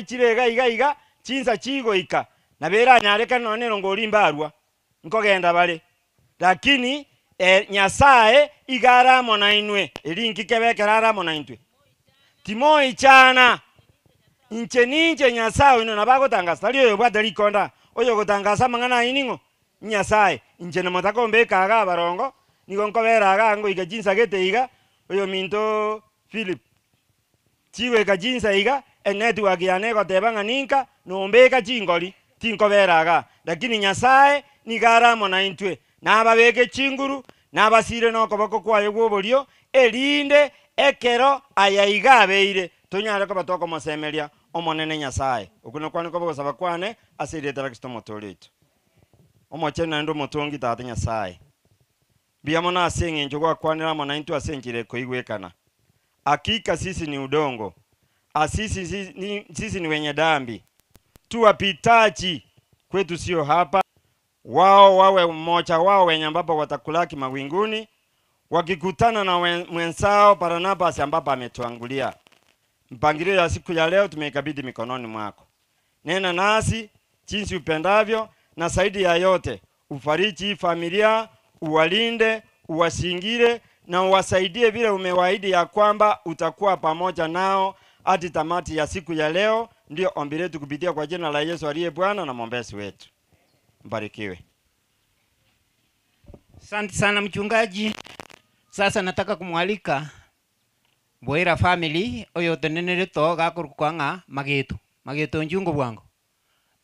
Chire iga iga iga, chinsa chigoika, nabo eranyarekane nonya nere ngori mbarwa, nkogenda bare. Lakini Nyasae iga are amo nainwe, eri inki kebe ekero are amo naintwe? Timoichana, inche ninche Nyasae oino. Nabo agotangasa, tari oyobwate rikonda aa, oyogotangasa amang'ana ayio ning'o? Nyasae. Inche namotakombeka iga abarongo, nigo nkobera igaa ngoika chinsa gete iga, oyominto Philip. Chigoika chinsa iga, enetwork yane egoteba ng'a ninka nombeka chingori, tinkobera igaa. Lakini Nyasae nigo are amo naintwe, nababeke chinguru, nabasire nokoboko kwaye kw'oborio, erinde ekero aya iga abeire, tonyare koba tokomosemeria Omonene Nyasae. Okwo nakwane kobe ogosaba kwane ase erieta ria Kristo Omotoori oito. Omochenu naende Omotongi Tata Nyasae. Mbuya mono ase engencho gwakwanire amo naintwe ase enchera ekoigwekana. Hakika sisi ni udongo, a sisi ni, sisi ni wenye dhambi, tu wapitaji, kwetu sio hapa, wao wawe mmoja wao wenye ambapo watakulaki mawinguni, wakikutana na wen, mwenzao Barnabas ambapo ametuangulia. Mpangilio ya siku ya leo tumeikabidhi mikononi mwako. Nena nasi jinsi upendavyo, na zaidi ya yote ufariji hii familia, uwalinde, uwazingire na uwasaidie vile umewaahidi ya kwamba utakuwa pamoja nao hadi tamati ya siku ya leo. Ndio ombi letu kupitia kwa jina la Yesu aliye Bwana na mwombezi wetu. Mbarikiwe. Asante sana mchungaji. Sasa nataka kumwalika Boira family oyotenenerete oo gakorokwa ng'a Mageto, Mageto Njungu bwango.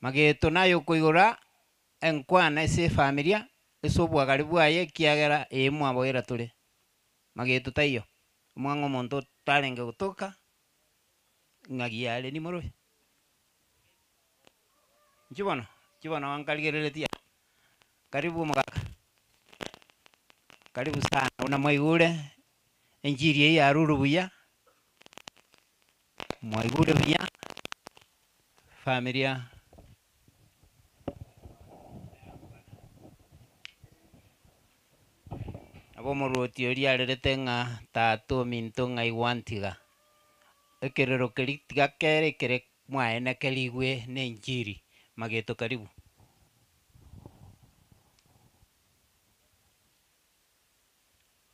Mageto naye okoigora enkwana ase efamilia ase obwagare bwaye ekiagera ee mwaboira tore. Mageto taiyo, omwang'a omonto otarenge gotoka ng'aki are nimoroche. Inchuo bono, inchuo bono nkarigereretie aa. Karibu omogaka, karibu sana buna mwaigure. Enchiri eyio yarure buya, mwaigure buya, familia. Nabo omorwoti oria arerete ng'a tata ominto ng'ai gwantiga, ekerero keria tiga kere ekere mwaye kerigwe na enchiri, mageto karibu.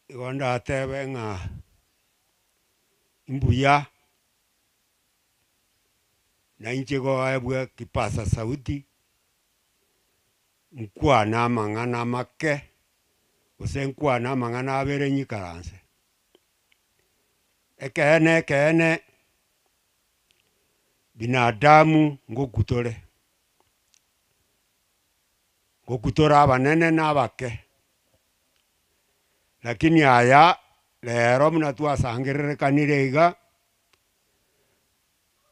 Igo ndatebe ng'a mbuya na inche goebwa kipaza sauti, nkwane amang'ana amake, gose nkwane amang'ana abere nyikaranse. Ekeene ekeene, binadamu ngokwa tore, ngokwa tore abanene na abake. Lakini aya rero buna twasangererekanire iga,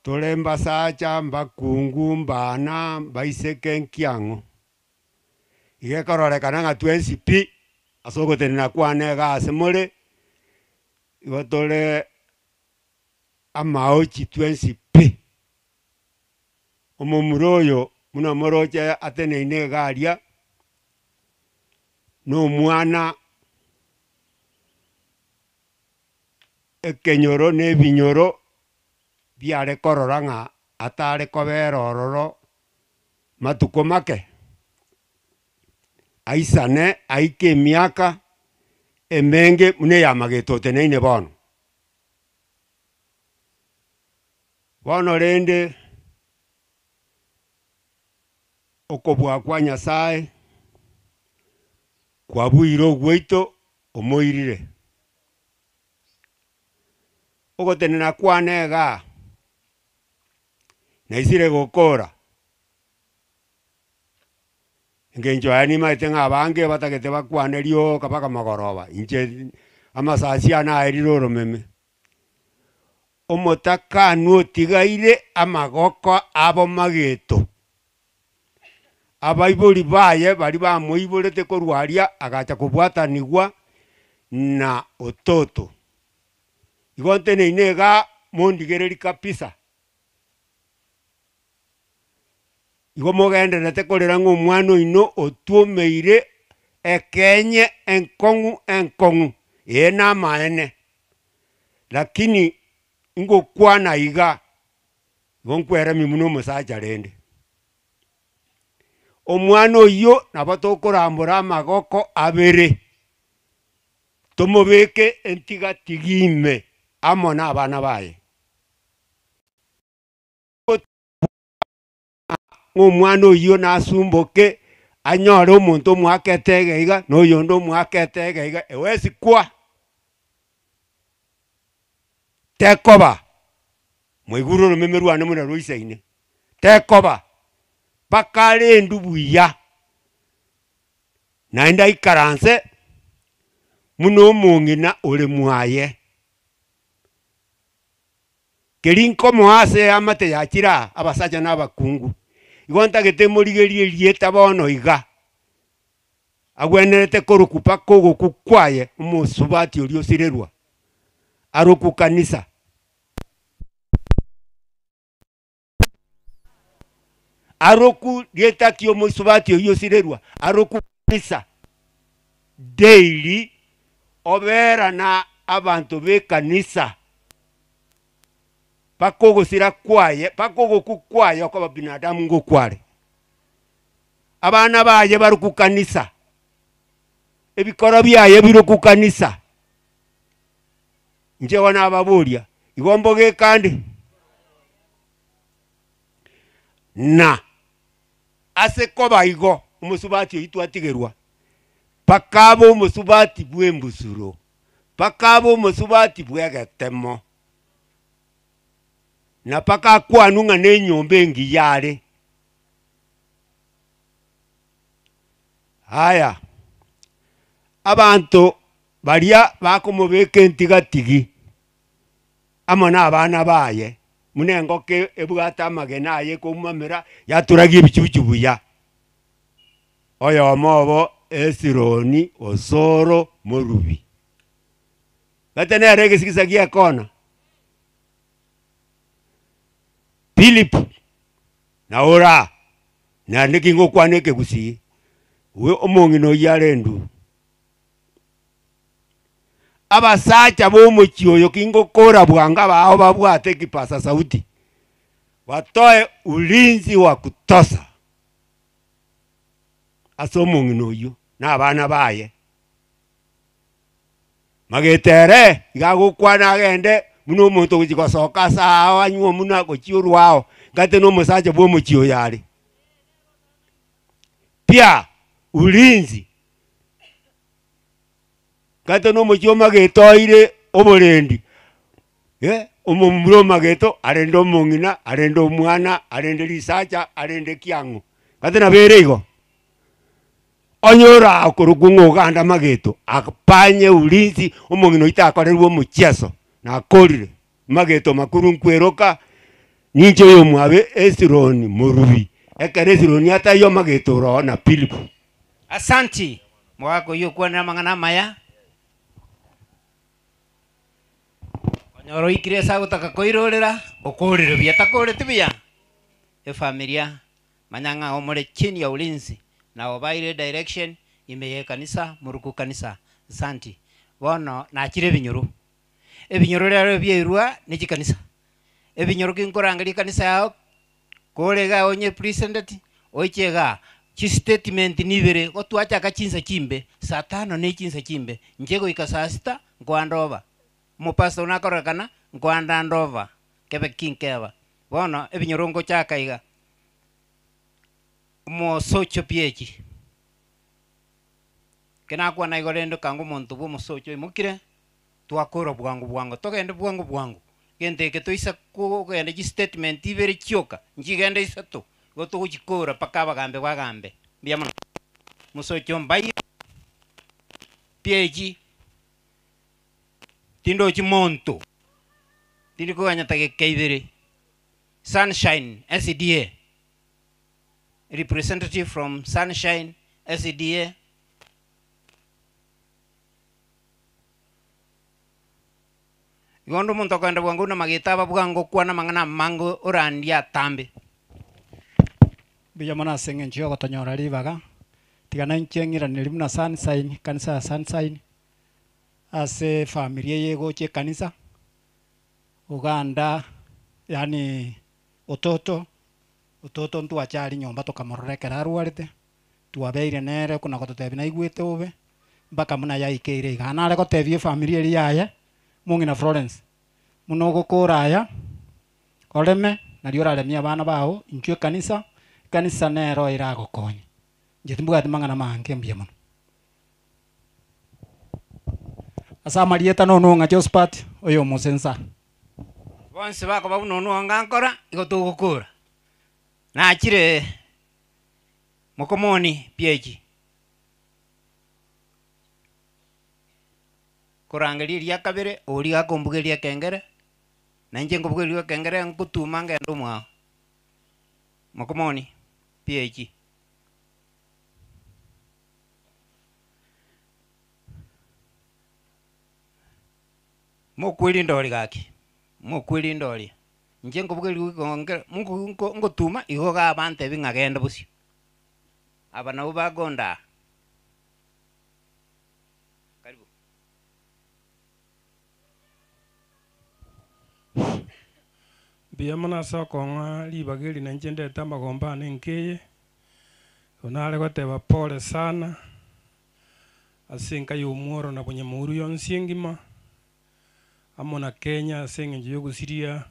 tore mbasacha, mbakungu, mbana, mbaiseke nkiang'o. Iga ekororekana ng'a twensi pi, ase ogotenena kwane iga ase more, igo tore amaochi twensi pi. Omomura oyo buna moroche ateneine iga aria, na omwana ekenyoro na ebinyoro biare korora ng'a atare kobera ororo matuko make, aisane aike emiaka emenge buna eyamagete oteneine bono. Bono rende okobua kwa Nyasae kwabuire ogwaito omoirire. Ogotenena kwane igaa, naisire gokora, engencho yaye nimaete ng'a abange batagete bakwane rioka mpaka mogoroba, inche amasasi ane aerire oromeme. Omotakanwa otigaire amagoko abo mageto. Abaibori baye baria bamoiborete korwa aria agacha kobwatanigwa na ototo. Igo nteneine igaa mondigererie kabisa. Igo mogendererete korera ng'a omwana oino otwomeire ekenye enkong'u enkong'u, ee namaene. Lakini ngokwana iga, Igo nkweremia buna omosacha rende. Omwana oyio nabo tokorambora amagoko abere, tomobeke entigatigi ime amo na abana baye. Ng'a omwana oyio nasumboke, anyore omonto omoakete iga iga, na oyonde omoakete iga iga, ewesi kwa. Tekoba, mwaigure oromeme rwane buna roisaine, tekoba, mpaka arendwe buya, naende aikaranse buna omong'ina ore mwaye. Keria nkomoa ase eamate yachire aa, abasacha na abakungu, igo ntagete morigerie erieta bono iga, agwenerete korokwa mpaka ogokwa kwaye omosubati oria osirerwa, arokwe kanisa. Arokwe rieta ki omosubati oyio osirerwa, arokwe kanisa daily, obera na abanto b'ekanisa mpaka ogosira kwaye, mpaka ogokwa kwaye okoba binadamu ngokware. Abana baye barokwe kanisa, ebikoro biaye birokwe kanisa. Inche igo nababoria, igo mbogeka nde? Na ase koba igo, omosubati oyio twatigerwa, mpaka abe omosubati bw'embusuro, mpaka abe omosubati bw'egetemo, na mpaka akwanwe ng'a nenyomba engiya are. Aya, abanto baria bakomobeka entigatigi amo na abana baye, buna engoko ebwate amagena aye ekoumamera, yaturagia ebichuchu buya. Oyomo obo Esironi, Osoro, Morubi. Gete nere egesigisa gi'ekona. Philip, na ora, naende ki ngokwana ekegusii, we omong'ina oyio are enduru. Abasacha b'omochie oyo ki ngokora bwango abao babwate ekipasa sauti, batoe ulinzi wa kutosa ase omong'ina oyio na abana baye. Magete ere iga agokwana agende buna omonto ogochia gosoka ase aao anywe omuna gochia orwao, gati na omosacha bw'omochie oyo are. Pia ulinzi, gati na omochie omagete oire oborendi, eh, omomura omagete arende omong'ina, arende omwana, arende risacha, arende kiang'o, gati nabo ere igo. Onye orakorokwe ng'a ogande amageto, apanye ulinzi, omong'ina oyio takorerwe omochiaso, nakorire mageto makuru nkweroka, ninche oyomwabe Hezironi morubi. Ekero Hezironi ataiyo mageto ore oo na Filipo. Asanti, mogaka oyio okwanire amang'ana amaya. Konyora oikire ase agotaka koirorera, okorire buya, takoreti buya, efamilia Manya ng'a omore chini ya ulinzi na obaire direction ime y'ekanisa moruku kanisa. Nsanti. Bono nachire ebinyoro. Ebinyoro rero biairwa ne chikanisa. Ebinyoro kinkorangeria ekanisa yao kore igaa onye president oiche igaa chistatement nibere igo twachaka chinsa chimbe saa tano ne chinsa chimbe inche goika saa sita nkoanda oba. Omopastor nakorekana nkoanda ande oba kebe ki nkeba. Bono ebinyoro ngochaka iga. Omosocho biechi. Ekero nakwana igo rende okanga omonto bwa omosocho oimokire, twakora bwango bwango, togende bwango bwango, egento eke toisa kogenda chistatement ibere chioka, nchigende isato, igo togochikora mpaka abagambi bagambe. Mbuya mono. Mosocho mbaire, biechi, tindochi monto, tindi koganya tageka ibere. Sunshine SDA, representative from Sunshine SDA. Igo onde omonto okogenda bwango buna mageta aba bwango okwana amang'ana amange orandie atambe. Mbuya mono ase eng'encho y'ogotonyora ribaga, tiga nainche ng'iraneri buna Sunshine, ekanisa ya Sunshine, ase efamiri eye egocha ekanisa, Uganda yaani. Ototo, ototo ntwacha aria nyomba tokamorora ekero arwarete, twabeire nere kona gototebia naigwete bobe, mpaka buna yaikeire igaa. Nare gotebia efamiri eria yaye, mong'ina Florence, buna ogokora aya, oreme, nario oraremie abana bago, inchuo ekanisa, ekanisa nero eragokonye. Inche timbwati mang'ana mange mbuya mono. Ase amarieta nono ng'a Josphat, oyo omosensa. Bonsi bakoba buna onwo nkora, igo togokora. Nachire mokomoni PAG. Korangeria eria kabere, oria gakombugeria ekengere, na inche nkobugeria ekengere nkotuma ngende omwao. Mokomoni PAG. Mokwerinda oria gaki, mokwerinda oria. Inche nkobugeria ekengere, nko nko ngotuma igo iga bantebia ng'a genda bosio. Aba nabwo bakondaa. Karibu. Mbuya mono ase okong'a ribaga eri nainche ndete amagombo ane enka eye, igo nare goteba pole sana, ase enka ya omworo na bonyamouru yonsi engima, amo na Kenya ase eng'encho ya ogosiria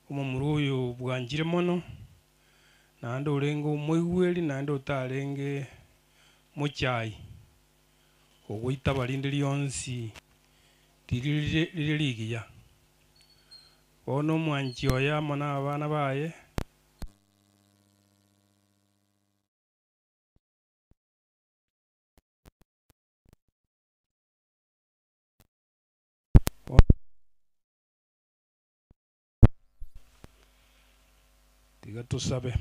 omomura oyo bwanchire mono, naende orenge omoigweri naende otarenge mochai, ogoitaba rinde rionsi riria rire rire rigiya. Bono omwanchi oye amo na abana baye. Tiga tosabe.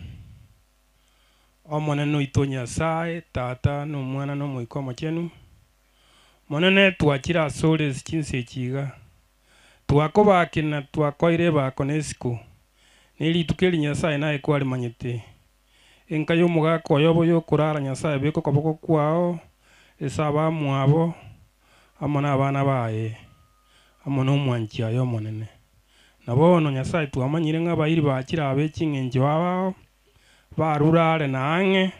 Omonene oito Nyasae, Tata, na Omwana, na Omoika Omochenu, Monene twachire asore ase chinsa echi iga, twakobakina twakoire ebako na esiko, na erituko eri Nyasae naye kwarimanyete. Enka y'omogaka oyobo y'okorara Nyasae beka okoboko kwao ase abamwabo amo na abana baye, amo nomwanchi aye Omonene. Na bono Nyasae twamanyire ng'a abairi bachire abe ching'encho abao, barure are na ang'e.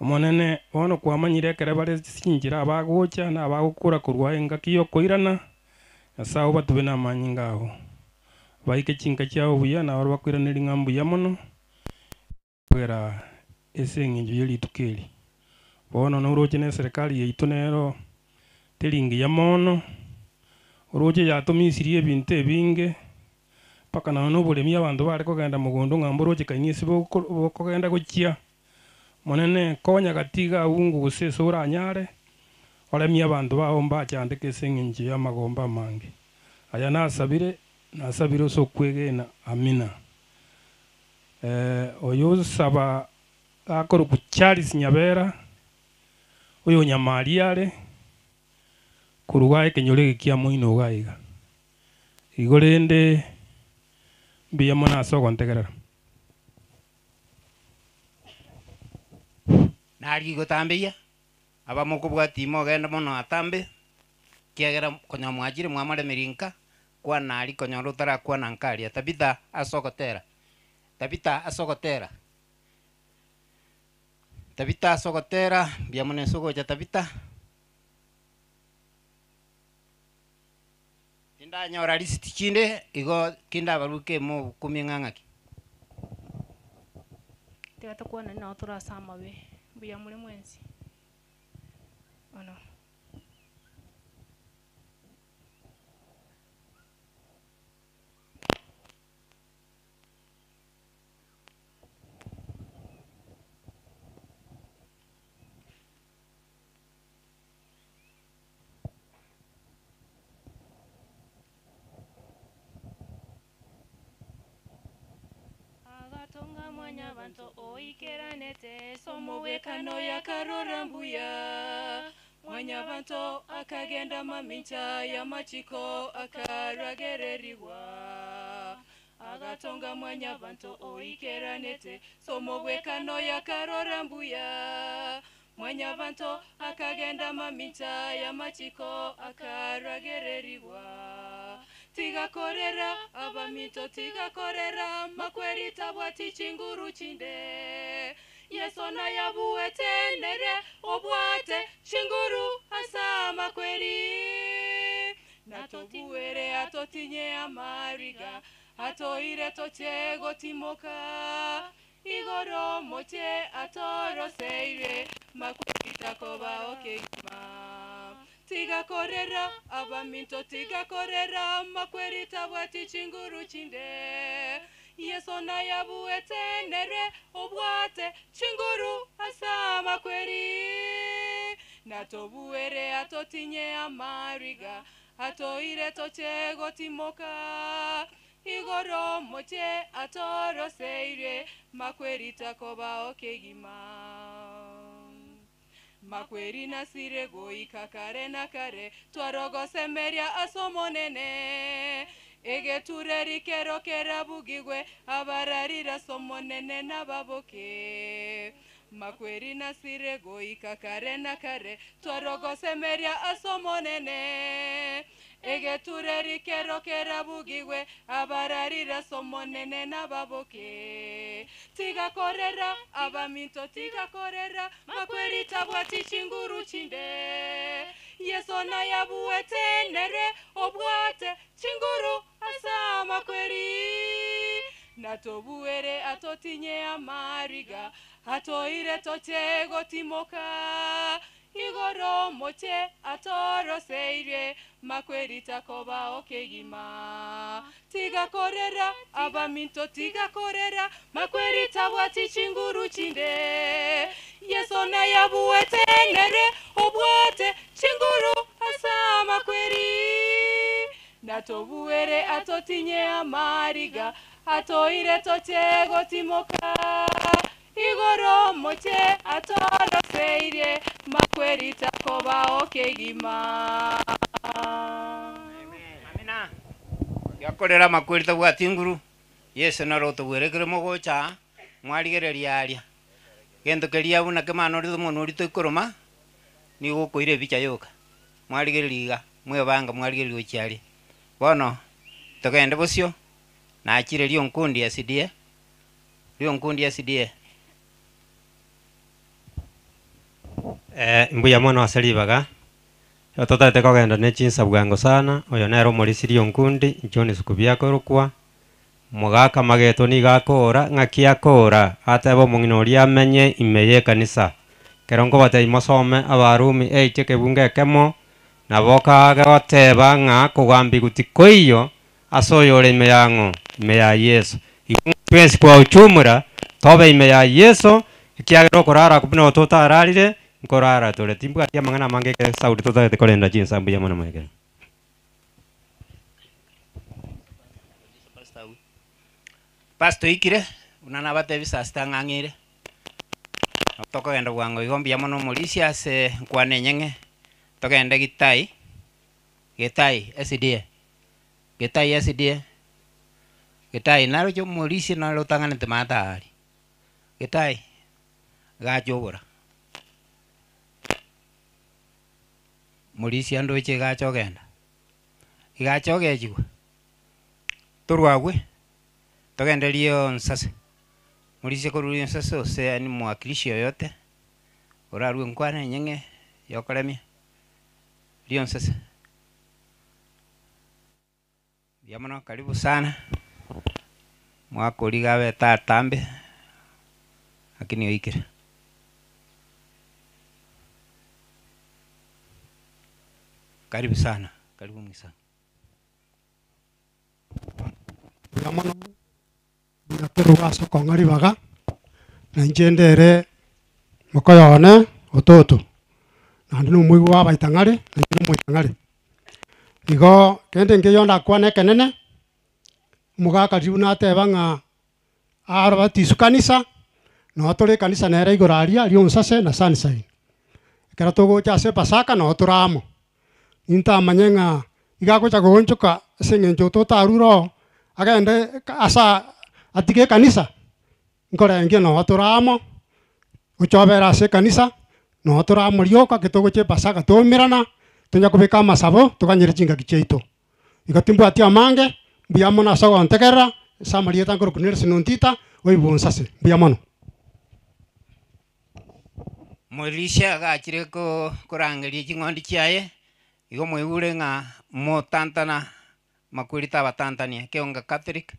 Omonene, bono kwamanyire ekero bare chinchera abagocha na abagokora korwa engaki y'okoirana, Nyasae obatube namanyinga ao. Baike chinka chiabo buya, na barabwo bakoiraneria ng'a mbuya mono, kogera ase eng'encho ye rituko eri. Bono noroche na eserekari yaito nero teri ngiya mono, oroche yatomisirie ebinto ebinge, mpaka nonya na oboremi abanto bare kogenda mogondo ng'a mboroche kaini ase boko bokogenda gochia. Monene, konya gati iga abwo gose ase oranyare, oremie abanto bao mbachandeke ase eng'encho y'amagombo amange. Aya nasabire, nasabire ase okwegena. Amina. Oyo osaba akorokwa Charles Nyabera, oyo Nyamaria are, korwa iga ekenyoro eke kia moino iga iga. Igo rende, mbuya mono ase ogontegerera. Narigia gotambia, aba mokobwatia mogende mono atambe, kiagera konya mwachire mwamoremeria nka, kwana aria konyora otarakwana nka aria. Tabitha ase ogotera, Tabitha ase ogotera, Tabitha ase ogotera, mbuya mono ase ogocha Tabitha. Tindanyora risiti chinde, igo kindabaruke mokumie ng'a ng'aki. Tiga tokwanani nabo tore ase amabe. Mbuya more mwensi. Bono. Agatonga mwanyabanto oikeranete somobwekano yakarora mbuya mwanyabanto akagenda mamincha y'amachiko akaragererigwa agatonga mwanyabanto oikeranete somobwekano yakarora mbuya mwanyabanto akagenda mamincha y'amachiko akaragererigwa. Tiga korera, abaminto tiga korera, makweri tabwati chinguru chinde. Yeso nayabuete nere obwate chinguru ase amakweri. Natobuere atotinye amariga, atoire toche gotimoka. Igoro moche atoroseire, makweri takobao kegima. Tiga korera, abaminto tiga korera, makweri tabwati chinguru chinde. Yeso nayabuete nere obwate chinguru ase amakweri. Natobuere atotinye amariga, atoire toche gotimoka. Igoro moche atoroseire, makweri takobao kegima. Makweri nasire goika kare na kare, twarogosemeria ase Omonene. Egetureri kero kerabugigwe, abararire ase Omonene nababoke. Makweri nasire goika kare na kare, twarogosemeria ase Omonene. Egetureri kero kerabugigwe, abararire ase Omonene nababoke. Tiga korera, abaminto tiga korera, makweri tabwati chinguru chinde. Yeso nayabuete nere obwate chinguru ase amakweri. Natobuere atotinye amariga, atoire toche gotimoka. Igoro moche atoroseire, makweri takobao kegima. Tiga korera, abaminto tiga korera, makweri tabwati chinguru chinde. Yeso nayabuete nere obwate chinguru ase amakweri. Natobuere atotinye amariga, atoire toche gotimoka. Igoro moche atoroseire, makweri takobao kegima. Amina. Yakorera makweri tabwati nguru, Yeso naro otobwerekire mogocha, mwarigereria aria. Gento keria buna kemana ore omonwe oria toikoroma, nigo okoira ebicha yoka. Mwarigereria iga, mwebanga mwarigereria gochia aria. Bono, togende bosio, nachire rionkundi SDA, rionkundi SDA. Mbuya mono ase ribaga, totagete kogenda ne chinsa bwango sana, oyo nere omorisia rionkundi, John Sukubi akorokwa, mogaka mageto nigo akora, ng'aki akora, atebe omong'ina oria amenye ime ya ekanisa. Ekero nkobatebia mosome Abarumi eight ekebungo ekemo, nabo kagoteba ng'a kogambigwa tikoiyo ase oyore ime ya ng'o? Ime ya Yeso. Igo twensi kwa ujumla tobe ime ya Yeso, ekiagera okorara buna ototararire, nkorara tore. Timbwati amang'ana amange ekere sauti totagete korenda chinsa mbuya mono mwekero. Pastor oikire, buna nabatebia saa sita ng'ang'ire, tokogenda bwango igo mbuya mono omorisia ase nkwana enyeng'e, togende Gitaai, Gitaai SDA, Gitaai SDA, Gitaai naroche omorisia nare otang'anete maate aaria, Gitaai, gacha obora. Morisia ndoche gacha ogenda, igacha ogechigwa, torwe abwe, togende rionsase, morisia korwa rionsase ose yaani mwakilishi yoyote, orarwe nkwana enyeng'e yokoremia, rionsase. Mbuya mono, karibu sana, mwaka oria iga abete atambe, lakini oikire. Karibu sana, karibu mwisango. Mbuya mono, mbuya korwa ase okong'a ribaga, na inche ndere mokoyo one ototo, naende na omoigwa bwa abaitang'are, na inche na omoitang'are. Igo kende nkeiyo ndakwane ekenene, omogaka riria buna ateba ng'a arobatiswe kanisa, noo tore ekanisa nere igoro aria, Rionsase na Sunshine. Ekero togocha ase epasaka noo tore amo. Nintamanye ng'a iga agocha goonchoka ase eng'encho totarure oo, agende asa atige ekanisa, nkorengia noo tore amo, gocha obere ase ekanisa, noo tore amo rioka ekero togocha epasaka twaumerana, tonya kobeka amasabo, toganyere chingaki chiaito. Igo timbwati amange, mbuya mono ase ogontegerera, ase amarieta nkorokwa Nelson Ontita, oibonsase, mbuya mono. Moelisha agachire ko korangeria ching'ondi chiaye, igo mwaigure ng'a motantana makweri tabatantania, ekeonga Catholic,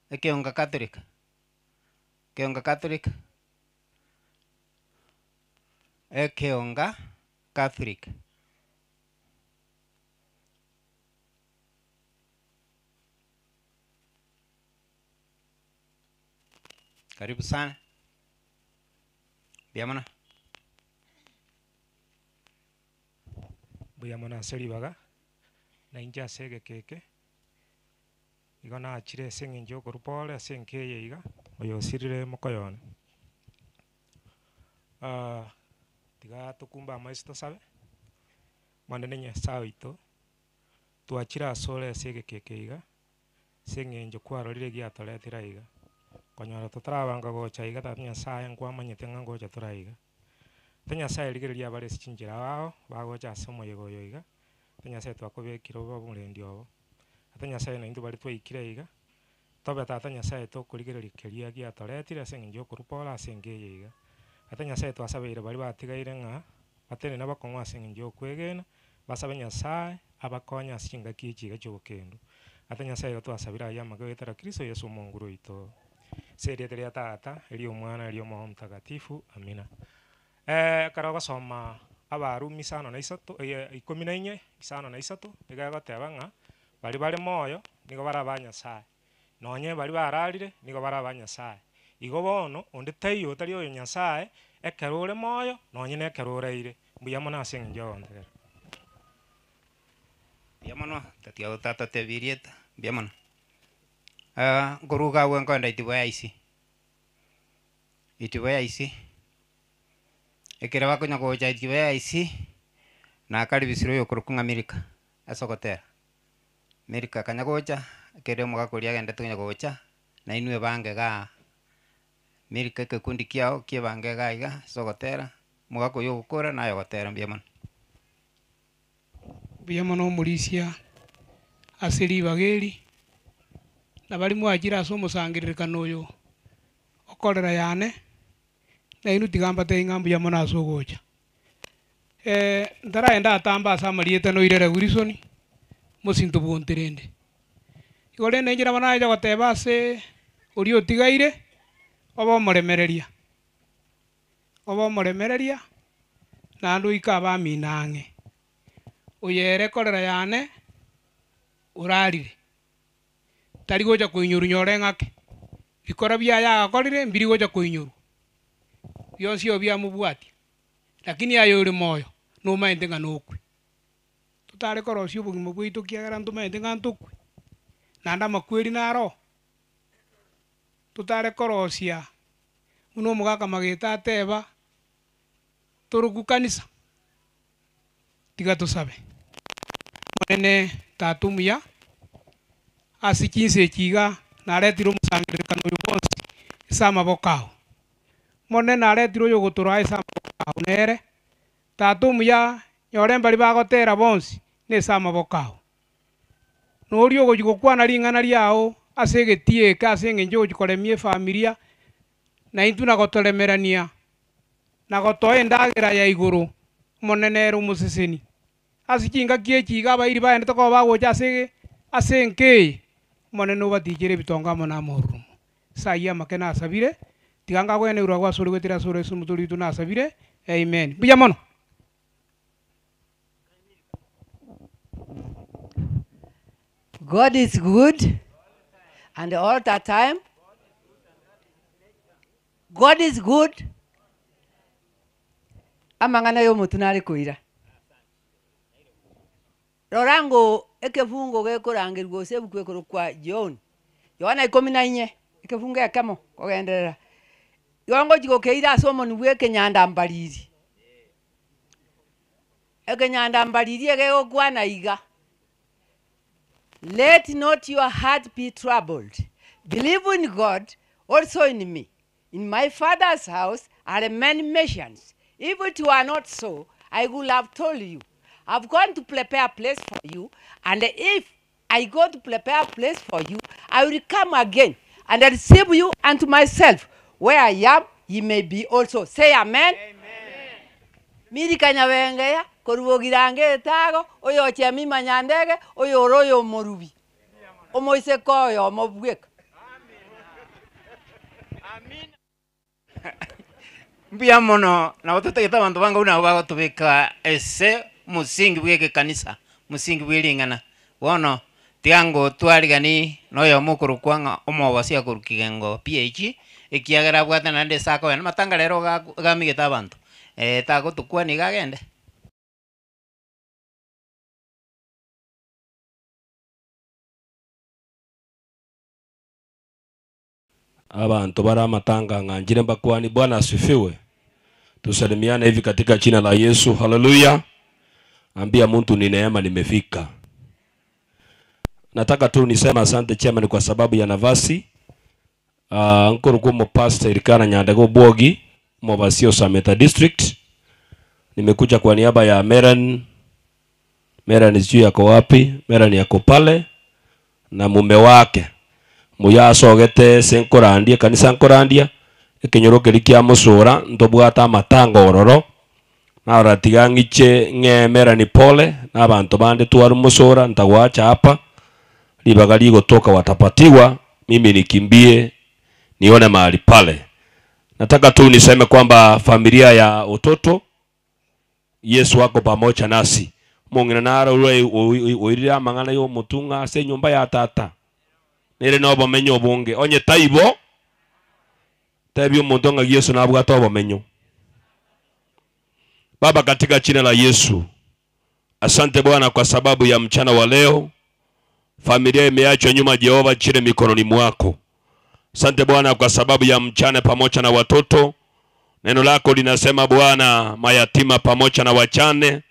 ekeonga Catholic, ekeonga Catholic, ekeonga Catholic. Karibu sana, mbuya mono. Mbuya mono ase ribaga, na inche ase egeka eke, igo nachire ase eng'encho ya okorwa pore ase enka eye iga, oyo osirire mokoyo one. tiga tokumbe amaiso tosabe, Omonene Nyasaye oito, twachire asore ase egeka eke iga, ase eng'encho kwarorire egiatoretire aiga. Konyora totarabanga gocha iga tata Nyasaye nkwamanyete ng'a ngocha tore aiga. Tata Nyasaye rigereria abare ase chinchera ao ao, bagocha ase omoyega oyo iga, tata Nyasaye twakobekire obe omorendi obo. Tata Nyasaye naintwe baria twaikire aiga, tobe tata Nyasaye tokorigereria keria giatoretire ase eng'encho ya okorwa pore ase enka eye iga. Tata Nyasaye twasabeire baria batigaire ng'a, batenene bakong'u ase eng'encho ya okwegena, basabe Nyasaye abakonye ase chingaki echi iga chia obokendu. Tata Nyasaye igo twasabire ayio amake goetera Kristo Yeso omonguru oito. Ase erieta ria Tata, eria Omwana, eria Omoyo Omotakatifu, amina. Ekero ogosoma Abarumi isano na isato ikomi na inye, isano na isato, nigo egoteba ng'a, baria bare moyo, nigo bare aba Nyasaye, nonye baria bararire, nigo bare aba Nyasaye. Igo bono, onde taiyo otari oyo Nyasaye, ekero ore moyo, nonye na ekero oraire. Mbuya mono ase eng'encho yogontegera. Mbuya mono, tatiga gotatotebi erieta, mbuya mono. nkoruga agwo nkoenda itibo ya isi, itibo ya isi, ekero bakonya gocha itibo ya isi, nakaribisire oyokorokwa ng'a Milka, ase ogotera. Milka akanya gocha, ekere omogaka oria agendete konya gocha, nainwe ebange igaa, Milka ekekundi kiago kia ebange iga iga ase ogotera, omogaka oywo ogokora naye ogotera mbuya mono. Mbuya mono omorisia ase ribaga eri, na baria mwachire ase omosangererekano oyo okorera yane, nainwe tiga mbatebie ng'a mbuya mono ase ogocha. Ntaragenda atambe ase amarieta noirere Wilson, mosinto bw'onterende. Igo rende inche nabo nacha goteba ase oria otigaire, obe omoremereria. Obe omoremereria, naende oike abamino ang'e. Oyo ere korera yane orarire, tari gocha koinyorwa nyore ng'ake. Bikora biaye agakorire mbiri gocha koinyorwa, bionsi obo biamobwatia, lakini aye ore moyo nomaete ng'a nokwe. Totare korosia obogima bwaito kiagera ntomaete ng'a ntokwe, naende amakweri naro oo. Totare korosia buna omogaka magete ateba, torokwu kanisa, tiga tosabe. Omonene Tata omuya, ase chinsa echi iga naretire omosangererekano oyo bwonsi ase amaboko ao. Omonene naretire oyogotoraa ase amaboko ao nere, Tata omuya, nyore mbaria bagotera bonsi nese amaboko ao. Noria ogochia gokwana ring'ana riao ase egetii eke ase eng'encho ogochia koremia efamilia, na intwe na gotoremerania, na gotoa endagera ya igoro, Omonene ere omoseseni. Ase chingaki echi iga abairi baendete koba bagocha ase ase enka eye, Omonene obatichere ebitongo amo namororomo. Ase ayio amake nasabire, tiga ngagwenerwe agwo asore goetera asore ase omotori oito nasabire. Amen. Mbuya mono. God is good and all the time. God is good. Amang'ana y'omotwe nare koira. Rora ng'o ekefungo gekorangerwa gose ebuku ekorokwa John, Yohana ikomi na inye, ekefungo ekemo kogenderera. Igo ngochia gokeira ase omonwa bwa ekenyanda mbariri. Ekenyanda mbariri egegokwana iga, Let not your heart be troubled, believe in God, also in me. In my father's house are many mansions. If it were not so, I would have told you. I've gone to prepare a place for you, and if I go to prepare a place for you, I will come again and receive you unto myself, where I am, ye may be also. Say amen. Milika Nyabengeya, korwa Bogirango etago, oyo Chemima Nyandege, oyo ore oyo omorubi, omoiseke oyomo bweka. Mbuya mono, nabo totagete abanto bange buna abwo bagotobeka ase omosingi bwa egekanisa, omosingi bwa ering'ana. Bono, tiga ngotwarigani na oyomo okorokwa ng'a omogosi akorwa kigengo PH, ekiagera abwate naende ase akogenda, amatanga rero iga iga amigete abanto, tagotokwania iga agende. Abanto bare amatanga ng'anchire mbakwani Bwana asifiwe. Tusalimiane hivi katika jina la Yesu. Haleluya. Ambia mtu ni neema nimefika. Nataka tu nisema asante chairman kwa sababu ya nafasi. Nkuru kumo pastor Elikana Nyandego Obwogi, Mobasio Sameta District. Nimekuja kwa niaba ya Meran. Meran sijui yako wapi? Meran yako pale na mume wake. Muyasogete senkorandia kanisa nkorandia ekenyoro keri kia musura ntobwata amatanga ororo naratiga ng'iche ng'e Merani pole na abanto bande twaru musura ntagwacha hapa libaga ligotoka watapatiwa mimi nikimbie nione mahali pale. Nataka tu niseme kwamba familia ya utoto Yesu wako pamoja nasi mong'ina naro oirire amang'ana ya omotunga ase enyomba ya tata nere na obomenyo obonge onye taibo tebia omonto ng'a Yesu nabwate obomenyo. Baba, katika jina la Yesu, asante Bwana kwa sababu ya mchana wa leo. Familia imeachwa nyuma, Jehova, chini mikononi mwako. Asante Bwana kwa sababu ya mchana pamoja na watoto. Neno lako linasema Bwana, mayatima pamoja na wachane,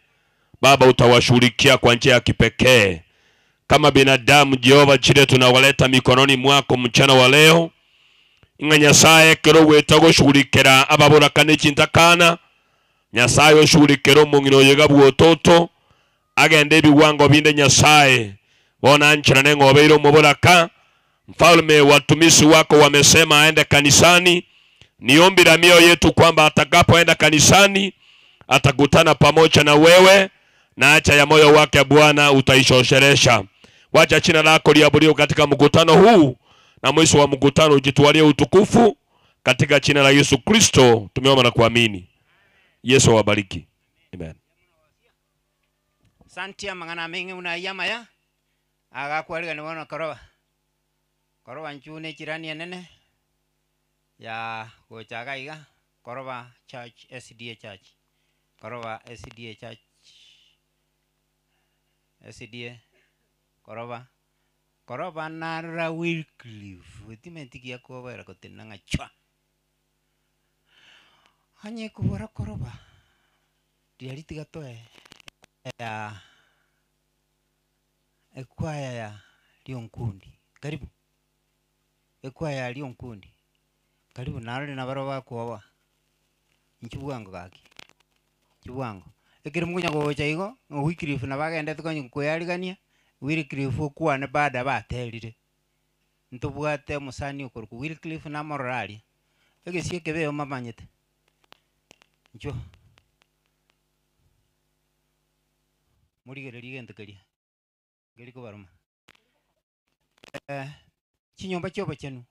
Baba utawashughulikia kwa njia ya kipekee. Kama binadamu Jehova, chile tunawaleta mikononi mwako mchana wa leo. Inga Nyasaye kero weta goshughulikira ababorakane chintakana. Nyasaye oshughulikira omong'ina oyo gabwo ototo agende ebiwango binde Nyasaye bona nchira neng'obeire omoboraka. Mfalme, watumishi wako wamesema aende kanisani. Ni ombi la mioyo yetu kwamba atakapoenda kanisani atakutana pamoja na wewe, na acha ya moyo wake Bwana utaishosheresha. Wacha jina lako liabudiwe katika mkutano huu, na mwisho wa mkutano ujitwalie utukufu katika jina la Yesu Kristo tumeomba na kuamini. Yesu awabariki. Amen. Santia mang'ana meng'e una yama ya agakwariga ni wono koroba koroba nchune chirani enene ya gochaga iga koroba church SDA church koroba SDA church SDA koroba koroba nara Wycliffe wetimentikia kobera kotenna ng'achwa anye kubora koroba riaritiga toe ya ekwaya ya Lionkundi karibu ekwaya ya Lionkundi karibu narore na baro bakuoba nchibwango gaki chibwango ekero mukonya gocha igo Wycliffe na bagendete konya koyarigania Wycliffe okwane baada baterire ntobwate omusani okorokwa Wycliffe namorora aria egesie ekebeo mamanyete ncho murigererie gento keria ngeri kobaruma chinyomba chiobochenu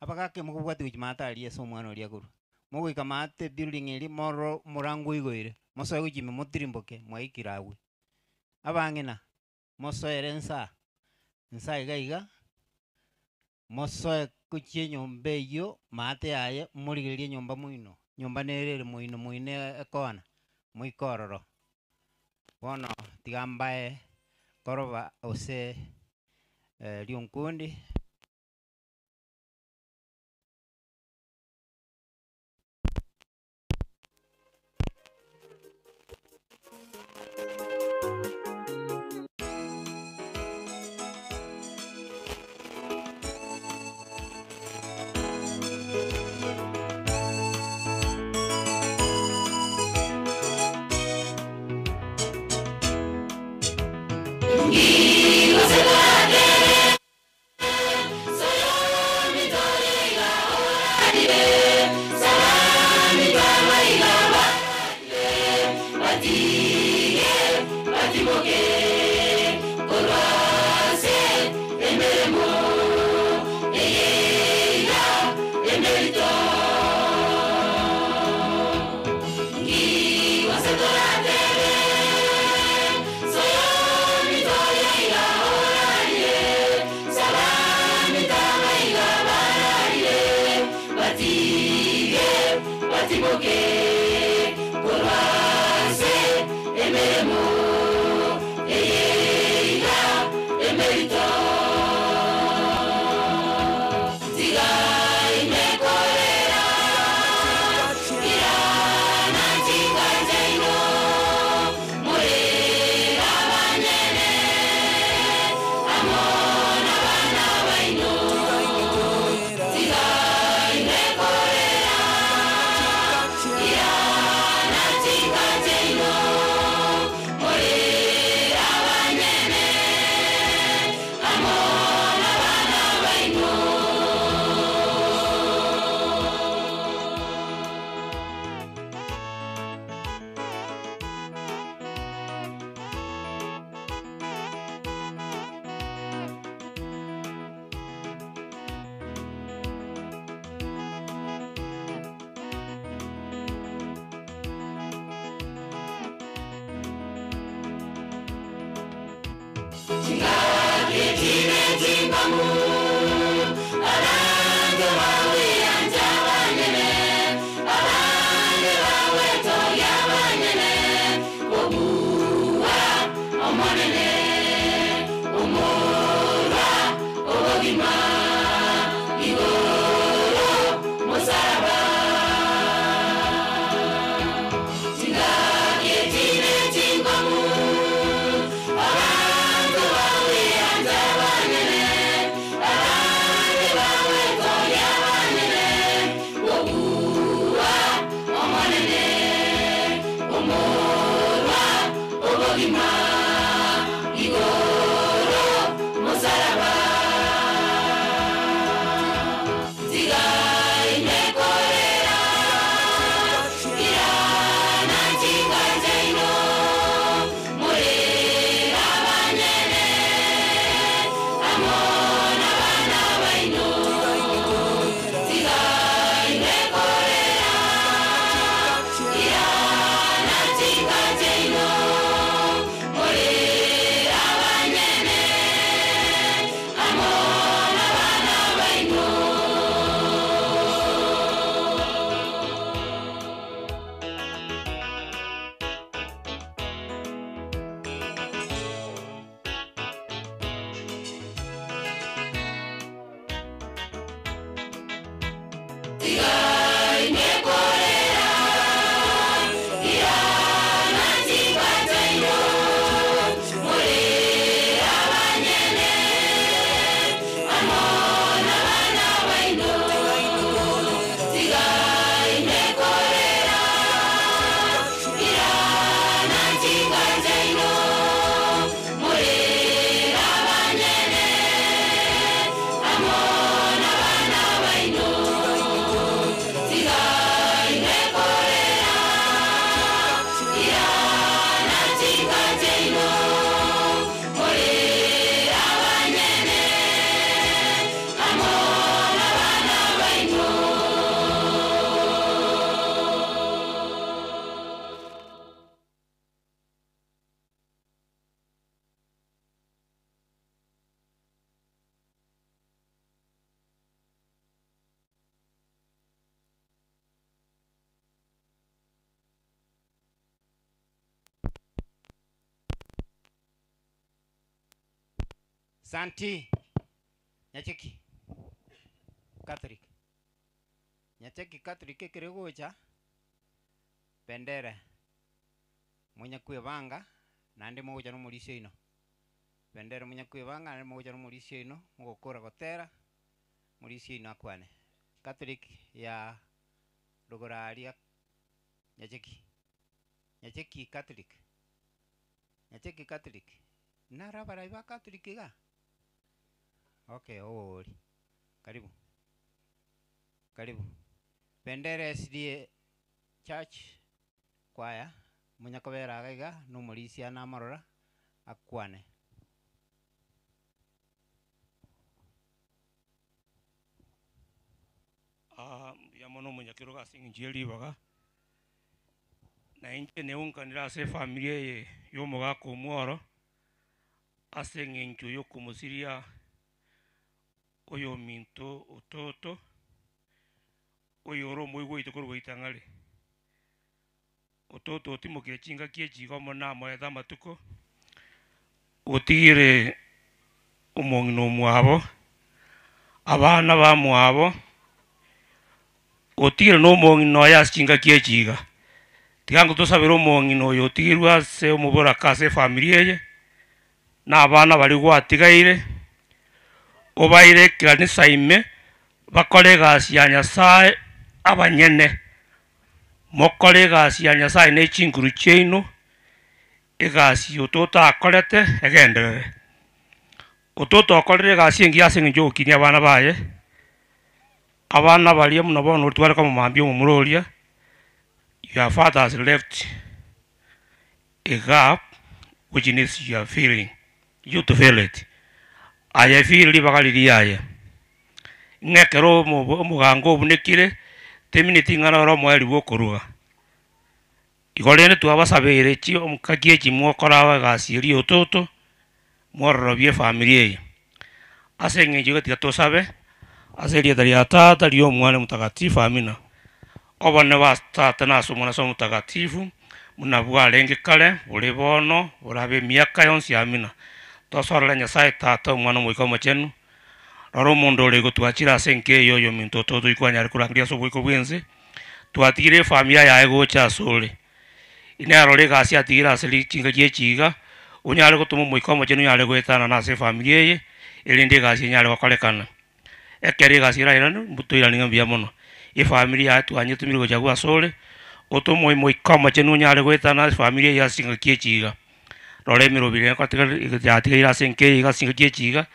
abagake mokobwati gochia maate aria ase omwana oria akorwa mogoika maate building eri moro morango igoire mosoe gochia ime motirimboke mwaikire agwo abang'ina mosoere nsa nsa iga iga mosoe gochia enyomba eywo maate yaye morigererie enyomba moino nyomba nere ere moino moino ekona moike ororo bono tiga mbae koroba ase Lionkundi. Ngiwa Santi Nyacheki Catholic Nyacheki Catholic ekere gocha bendera monyakwebanga naende mogocha na omorisia oino. Bendera monyakwebanga naende mogocha na omorisia oino mogokora gotera morisia oino akwane. Catholic ya rogoro aria Nyacheki Nyacheki Catholic Nyacheki Catholic naro abarai ba Catholic iga? Okay, oori. Karibu. Karibu. Bendera SDA Church Choir, monyakobera iga iga, na omorisia namorora akwane. Ah, mbuya mono omonyakerogo ase eng'encho ye ribaga, na inche neunkanire ase efamiri eye ya omogaka omworo, ase eng'encho ya okomosiria oyominto ototo, oyore omoigwa oito korwa goita ng'are. Ototo otimokire chingaki echi iga omonene amoete amatuko, otigire omong'ina omwabo, abana bamwabo, otigire na omong'ina oye ase chingaki echi iga. Tiga ngotosabere omong'ina oyo otigirwe ase omoboraka ase efamiri eye, na abana baria gwatigaire, obaire ekanisa ime, bakore egasi ya Nyasaye abanyene, mokore egasi ya Nyasaye na echinguru chiaino, egasi ototakorete egenderere. Ototokorire egasi engiya ase eng'encho ya ogokinia abana baye, abana baria buna bono otware komomambia omomura oria, your father has left a gap which needs your filling, you to fill it. Aye fill ribaga riria aye, ng'a ekero omo omogango obunekire, temineti ng'a noro omoerio bwa okoruga. Igo rende twabasabeire chi omokaki echi mwokora egasi eria ototo. Mwororobie efamiri eye. Ase eng'encho iga tiga tosabe, ase erieta ria Tata, ria Omwana Omotakatifu, amina. Obonene bwa Tata na ase Omwana ase Omotakatifu, buna bwarenge kare, bore bono, borabe emiaka yonsi, amina. Tosorore Nyasaye Tata, Omwana, Omoika Omochenu, rora omonto ore igo twachire ase enka eye oyominto oto toikwanyare korangeria ase oboiko bwa ense, twatigire efamilia yaye gocha asore. Inarore egasi atigire ase chingaki echi iga, onyare gotoma Omoika Omochenu onyare goetanana ase efamiri eye, erinde egasi enyare gokorekana. Ekero egasi erairane, mbu toiranie ng'a mbuya mono. Efamiri yaye twanyetumire gocha abwo asore, otome Omoika Omochenu onyare goetana ase efamiri eye ase chingaki echi iga. Rora emerobio ere ekotigara yatigaire ase enka eye iga ase chingaki echi iga,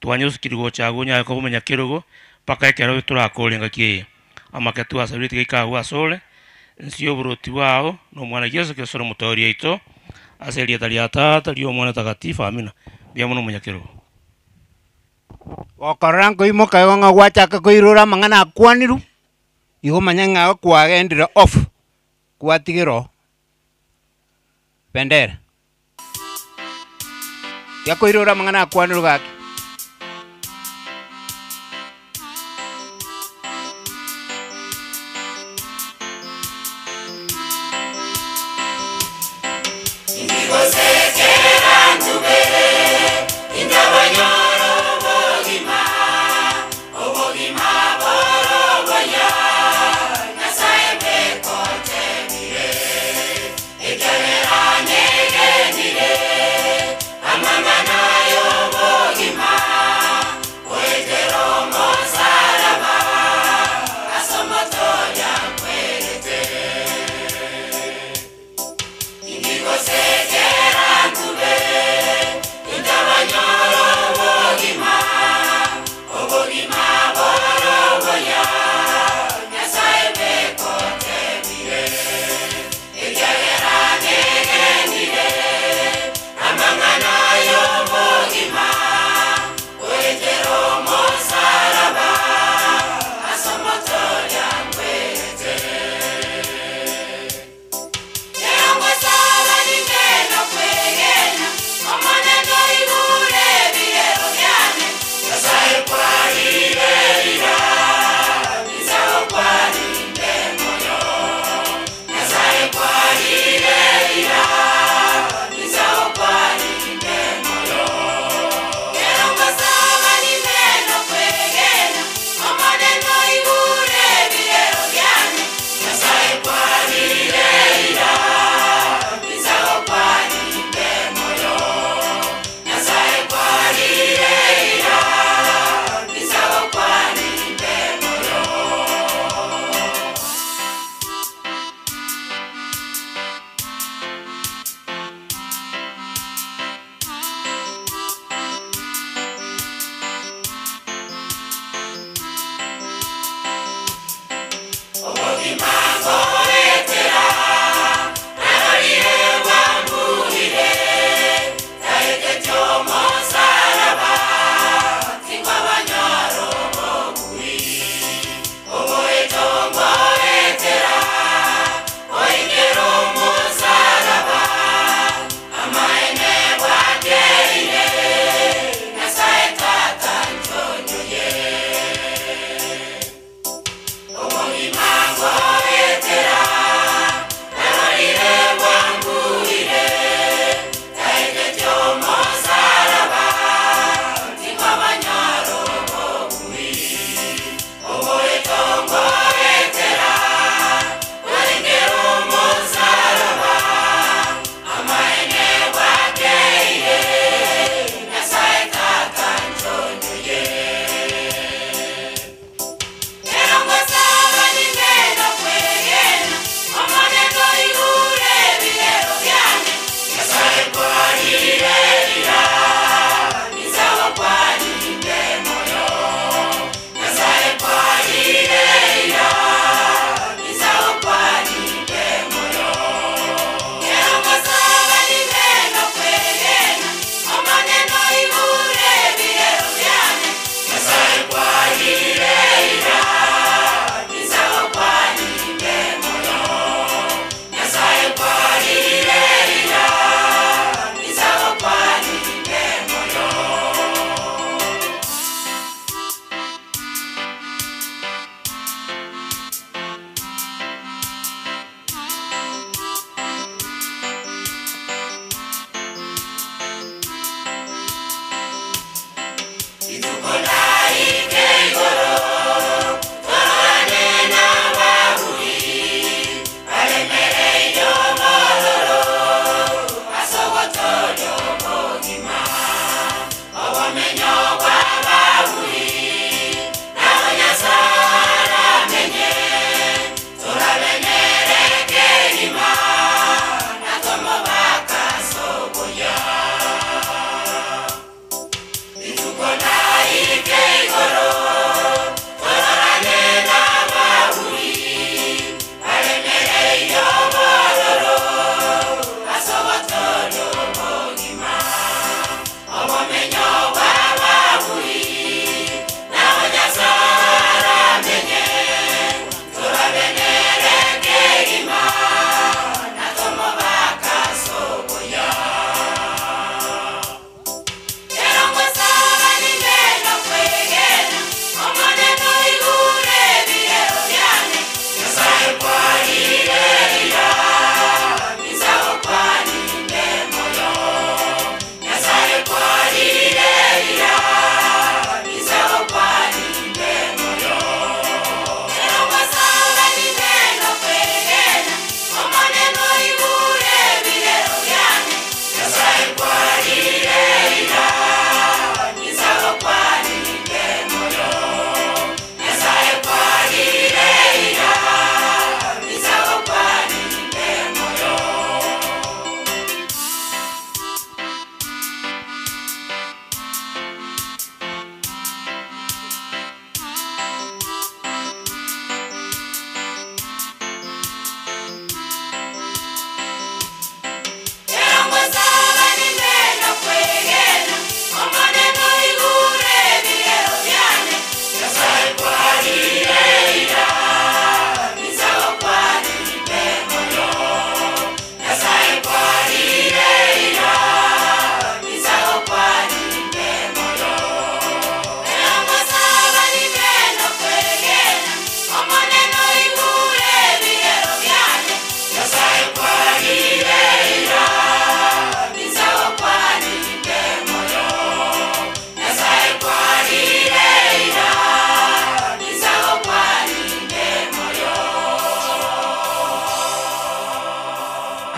twanyesukiri gocha abwo onyare koba omonyakerogo, mpaka ekero torakore engaki eye. Amake twasabire tiga ike agwo asore, nsi y'oboroti bwao, na Omwana Yeso Kristo ore omotoori oito, ase erieta ria Tata, ria Omwana Takatifu, amina. Mbuya mono omonyakerogo. Gokorora nkoimoka igo ng'a gwachaka koirora amang'ana akwanirwe, igo omanye ng'a kwagendire off, kwatigera oo bendera. Tiga koirora amang'ana akwanirwe gaki.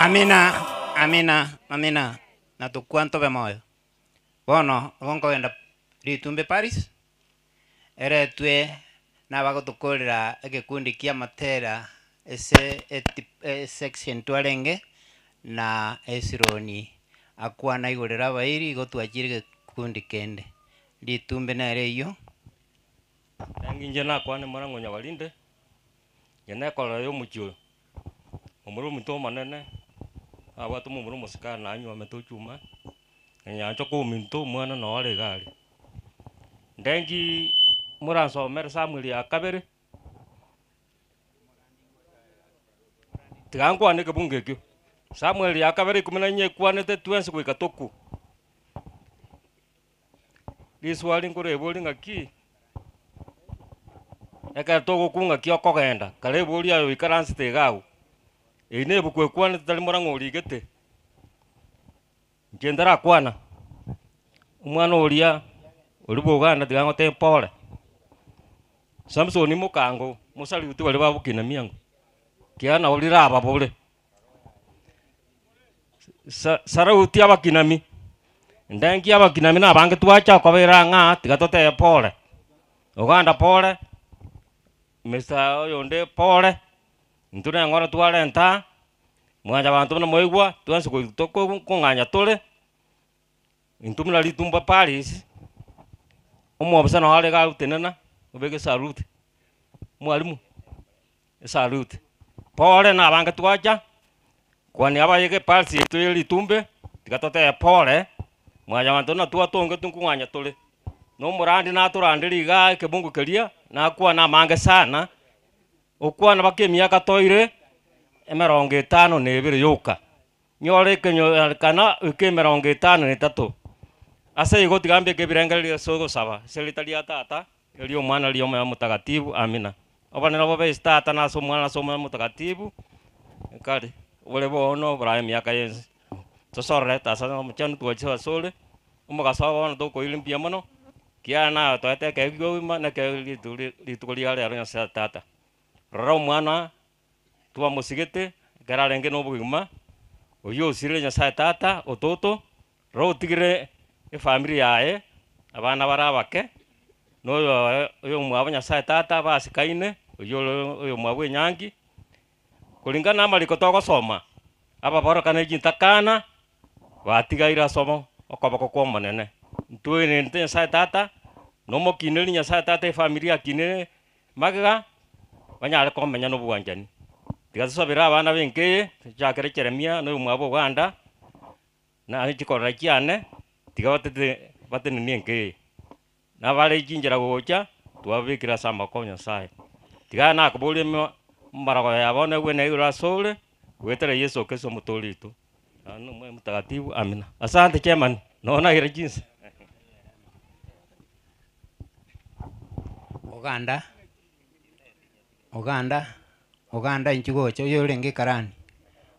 Amina, amina, amina. Na tokwa ntobe moyo. Bono, igo nkogenda ritumbe Paris, eretwe nabagotokorera egekundi kia amatera ase eti esection twarenge, na esironi akwana igorera abairi igo twachire egekundi kende. Ritumbe nere eywo. Naki inche nakwane morang'o nyabarinde, inche nekorora ya omochie oyo, omoro ominto omonene, nabwate omomura omosikari nanywomete ochuma, na nyanchoka ominto omwana noo are iga aria. Ndengiiii moransomere Samuel ya kabere, tiga nkwane ekebungo ekio, Samuel ya kabere ikomi na inye ekwanete twensi goika tokwe. Riswali nkorebori ng'aki, ekero togokwa ng'aki okogenda, karebori aye oikaransete iga abwo, eywo na ebuku ekwanete tari morang'o origete, inche ntarakwana, omwana oria oria bwa Uganda tiga ngotebie pole, Samson mokango mosaluti baria babokina miango, kiagera nabo rirababore. Sa sarauti abakinami, ndenki abakinami na abange twacha kobera ng'a tiga totebe pole, Uganda pole, Mister oyonde pole, intwe na eng'ora twarenta aa, mwanyabanto buna mwaigwa, twensi goi toko kong'anya tore, intwe buna ritumba paris, omwobisa noo are iga agotenena, obeke esaluti, mwalimu. Esaluti. Pole na abange twacha, kwania abayege epasi yaito ye ritumbe, tiga totebe pole, mwanyabanto buna twatongetwe nkong'anya tore. Na omorandi natoranderia igaa ekebungo keria, nakwana amange sana, okwana mpaka emiaka toire, emerongo etano na ebere yoka. Nyore ekenyorekana goika emerongo etano na etato. Ase igo tiga mbeke ebirengererio ase ogosaba, ase erieta ria tata, Erio Omwana ria Omoyo Omotagatibu. Amina. Obonene bobe ase Tata, na ase Omwana, na ase Omoyo Omotagatibu, kare bore bono borabe emiaka yensi. Tosorore tasa na omochenu twache asore, omogaso oo bono tokoira mbuya mono, kiagera naye otoete ekeegwa kia obogima na ekeegwa rituko rituko ria rero Nyasaye Tata. Rora omwana twamosigete, ekero arenge na obogima, oyio osirire Nyasaye Tata, ototo, Rora otigire efamiri yaye, abana bare abake, na oyo oyomwabo Nyasaye Tata basikaine, oyio ore oyomwabo enyangi, koringana na amariko togosoma, ababoroka ne chintakana, batigaire ase omo okoboko kwa Omonene. Ntwenerete Nyasaye Tata, na omokineri Nyasaye Tata efamiri akinire magega, banyare komenya na obwanchani. Tiga tosabere abana ba enka eye, tochakere Jeremia na oyomwabo Oganda. Na chikorera chiane, tiga batete batenenie enka eye, nabare chinchera gocha, twababekire ase amaboko o Nyasaye. Tiga nakoboria emo omorogoyo ya bono egwene igoro asore, goetera Yeso Kristo omotoori oito. Naende na Omoyo Omotakatifu, amina. Asante chairman, nonya naira chinsa. Oganda, Oganda, Oganda inchuo gocha oyo orenge ekarani,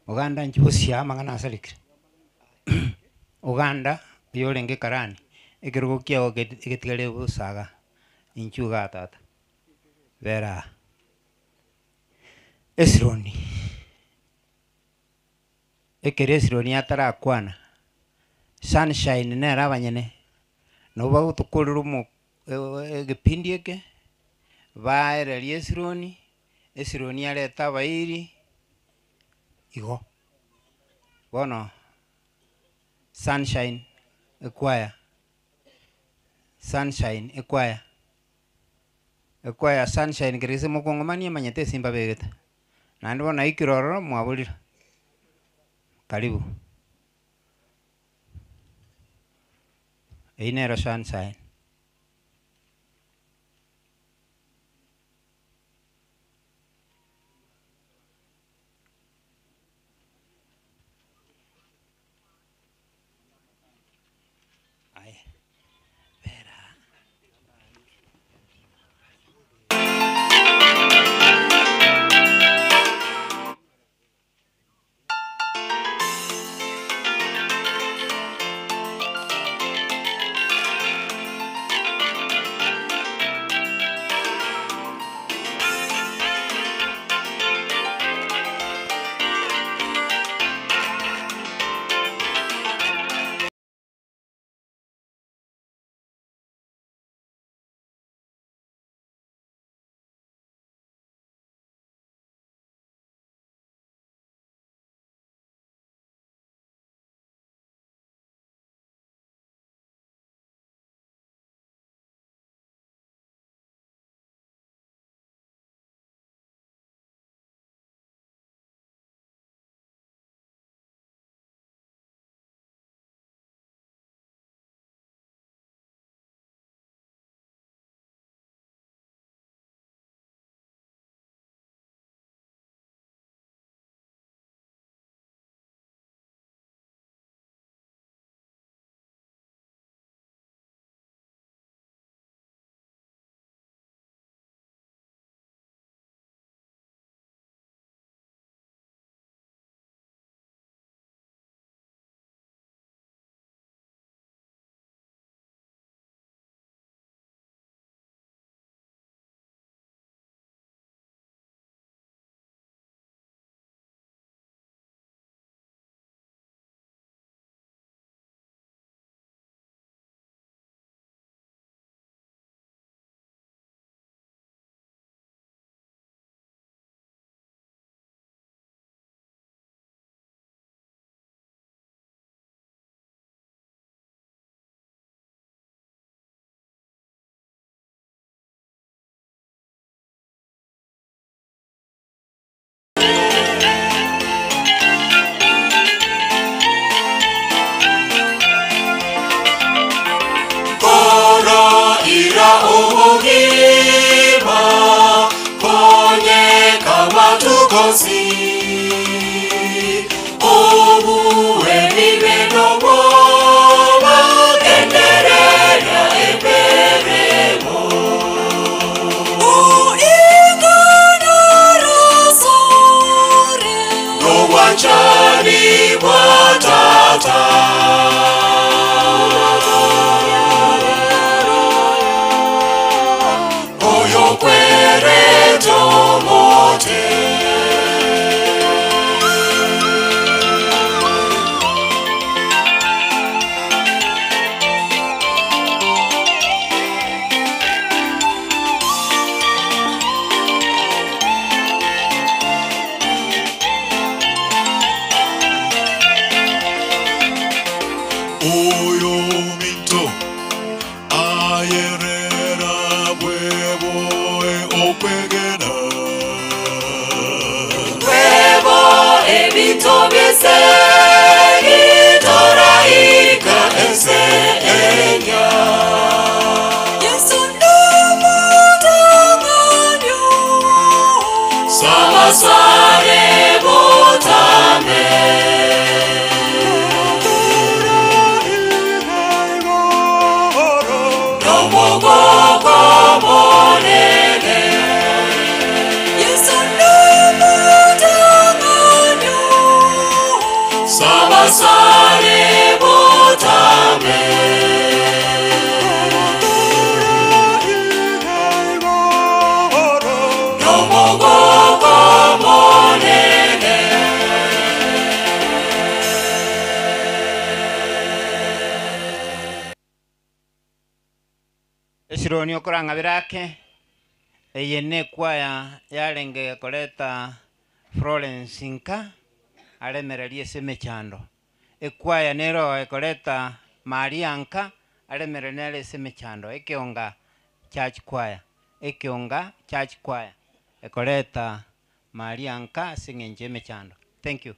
Oganda inchuo bosia amang'ana asarekire. Oganda, oyo orenge ekarani, ekerogo kiago geti egetigare bosa iga, inchuo igaa tata, bera aa. Esironi, ekero esironi atarakwana, sunshine nere abanyene, nabo bagotokorera omo egepindi eke, baereria esironi, esironi arete abairi, igo. Bono sunshine ekwaya, sunshine ekwaya, ekwaya sunshine kere gese mokong'omani emanyete ase mbabegete, naende bono naikire ororo mwaborire, karibu. Eywo nero sunshine. Genderera obogima konyeka batukosi obuwe bibe noboba genderera eberebo nobwanjani bwa tata oyokwereta omote Oyo minto ayerera bweboe okwegena Bwebo ebinto byese bitoraika ense enya Yesu n'omutanganyo Sabasare botame Nomogoko monene Yesu n'omutanganyo Sabasare botame Nomogoko monene Esironi okoranga birake eye ne kwaya yarenge koreta Florence nka aremererie ase emechando ekwaya nero ekoreta Maria nka aremerere nere ase emechando ekeonga church choir ekeonga church choir ekoreta Maria nka ase eng'encho ya emechando. Thank you.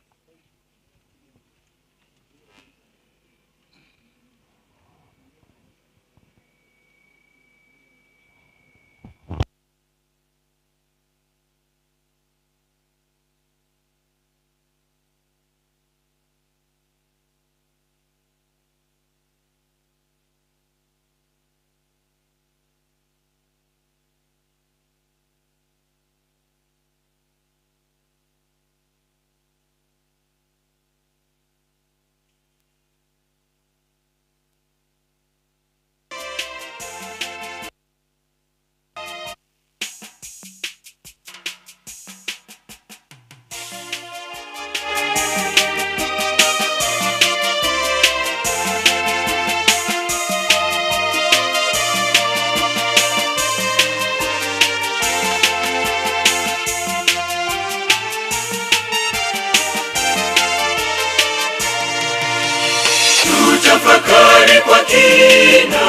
Tutafakari kwa kina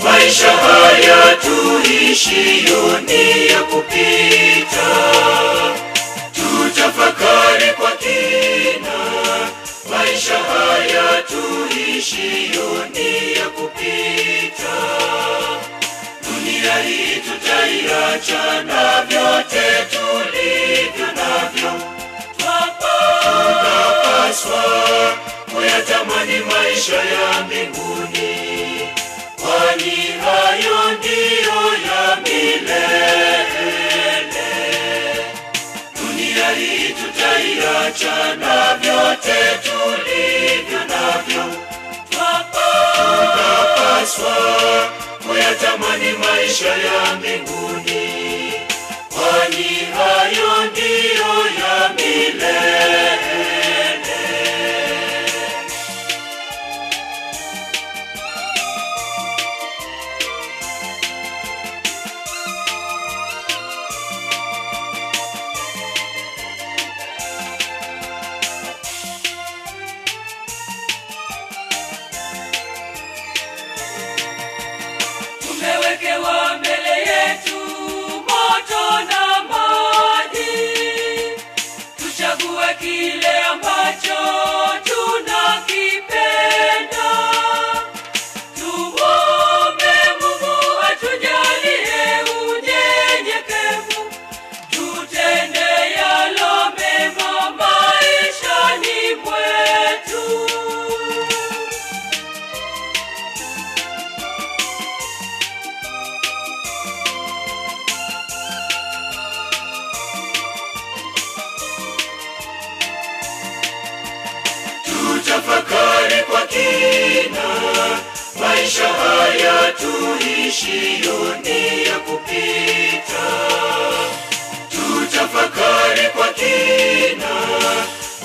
maisha haya tuishiyo ni ya kupita. Tutafakari kwa kina maisha haya tuishiyo ni ya kupita. Dunia hii tutaiacha na vyote tulivyo navyo, tunapaswa kuyatamani maisha ya mbinguni, kwani hayo ndiyo ya milele. Dunia hii tutaiacha na vyote tulivyo navyo, tunapaswa kuyatamani maisha ya mbinguni, kwani hayo ndiyo ya milele. Tumewekewa mbele yetu tuishiyo ni ya kupita. Tutafakari kwa kina,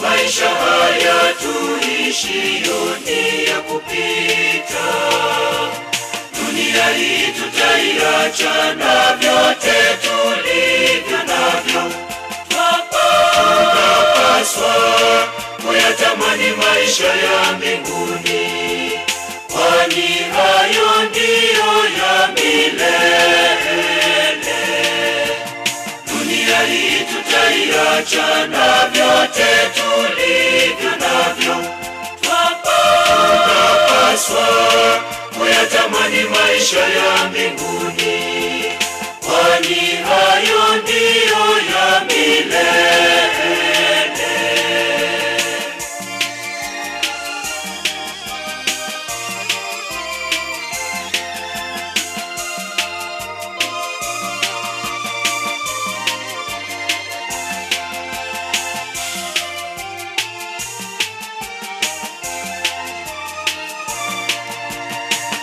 maisha haya tuishiyo ni ya kupita. Dunia hii tutaiacha na vyote tulivyo navyo, tunapaswa kuyatamani maisha ya mbinguni, kwani hayo ndiyo ya milele. Dunia hii tutaiacha na vyote tulivyo navyo, tunapaswa kuyatamani maisha ya mbinguni, kwani hayo ndiyo ya milele.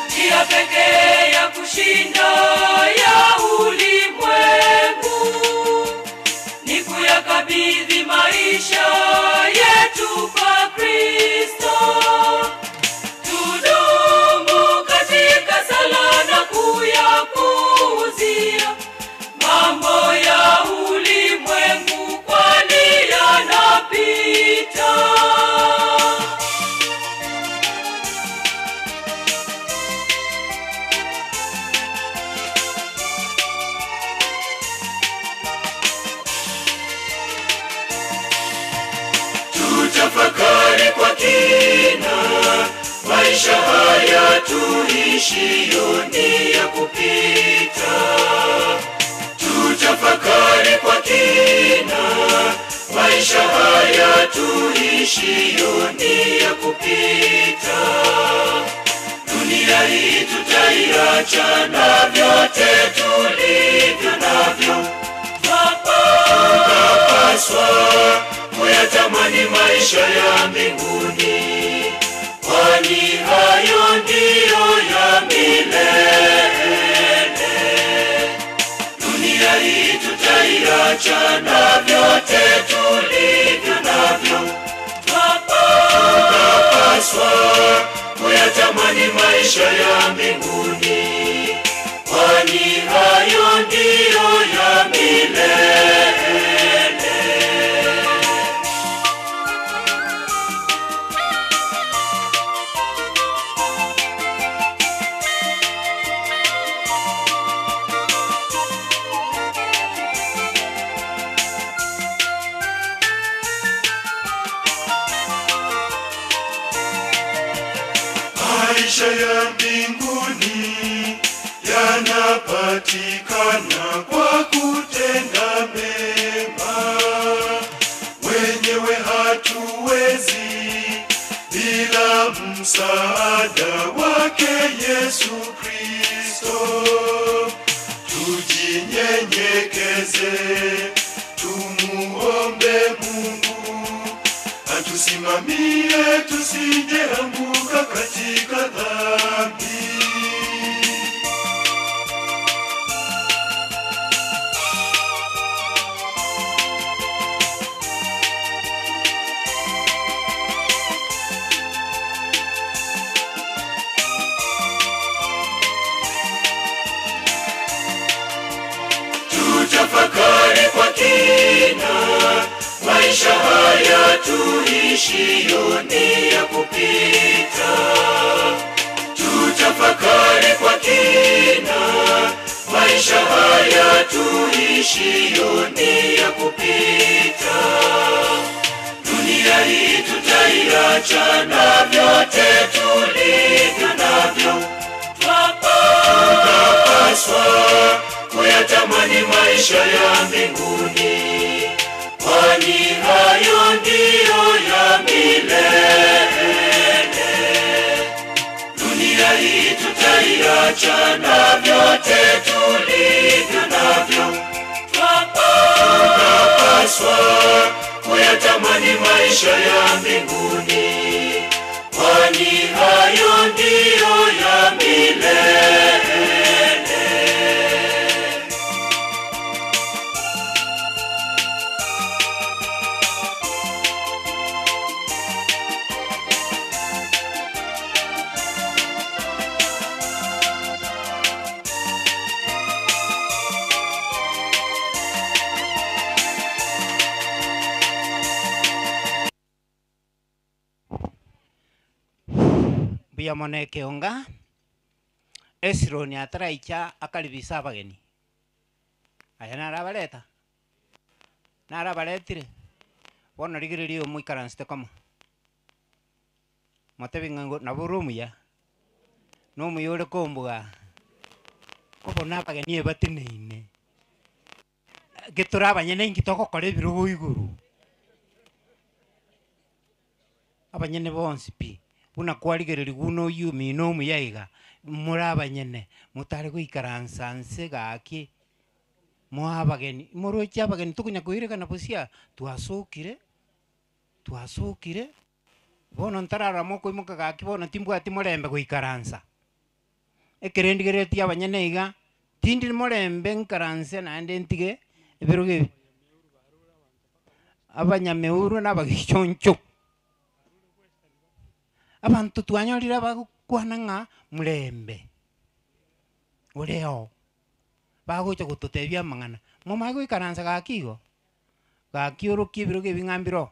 Njia pekee ya kushinda ya ulimwengu ni kuyakabidhi maisha yetu kwa Kristo. Tudumu katika sala na kuyapuuzia mambo ya ulimwengu, kwani yanapita. Tutafakari kwa kina, maisha haya tuishiyo ni ya kupita. Tutafakari kwa kina, maisha haya tuishiyo ni ya kupita. Dunia hii tutaiacha na vyote tulivyo navyo, tunapaswa kuyatamani maisha ya mbinguni, kwani hayo ndiyo ya milele. Dunia hii tutaiacha na vyote tulivyo navyo, tunapaswa kuyatamani maisha ya mbinguni, kwani hayo ndiyo ya milele. Maisha ya mbinguni yanapatikana kwa kutenda mema. Wenyewe hatuwezi bila msaada wake Yesu Kristo. Tujinyenyekeze, tumuombe Mungu atusimamie tusije anguka katika dhambi. Tutafakari kwa kina, maisha haya tuishiyo ni ya kupita. Tutafakari kwa kina, maisha haya tuishiyo ni ya kupita. Dunia hii tutaiacha na vyote tulivyo navyo, tunapaswa kuyatamani maisha ya mbinguni, kwani hayo ndiyo ya milele. Dunia hii tutaiacha na vyote tulivyo navyo, tunapaswa kuyatamani maisha ya mbinguni, kwani hayo ndiyo ya milele. Mbuya mono ekeonga, Esironi ataraicha akaribisa abageni. Aya naro abareta? Naro abaretire? Bono rigereria oyo moikaransete komo. Motebi ng'a ngo nabo ore omuya, na omuya ore kombua, ko bono abageni ebateneine. Getore abanyene inki togokora ebirogo igoro? Abanyene bonsi pi, buna kwarigereria buna oyio omino omuya iga, more abanyene, motare goikaransa nse gaki, moe abageni, moroche abageni tokonya koirekana bosia, twasokire, twasokire, bono ntararora mokoimoka gaki bono timbwati morembe goikaransa. Ekero ndigereretie abanyene iga, tindi morembe nkaranse naende ntige ebirogo ebi. Abanyameuru na abagichoncho. Abanto twanyorire abagokwana ng'a murembe oreo, bagocha gototebia amang'ana, momanye goikaransa gaki igo? Gaki orokie ebirogo ebi ng'a mbiroo.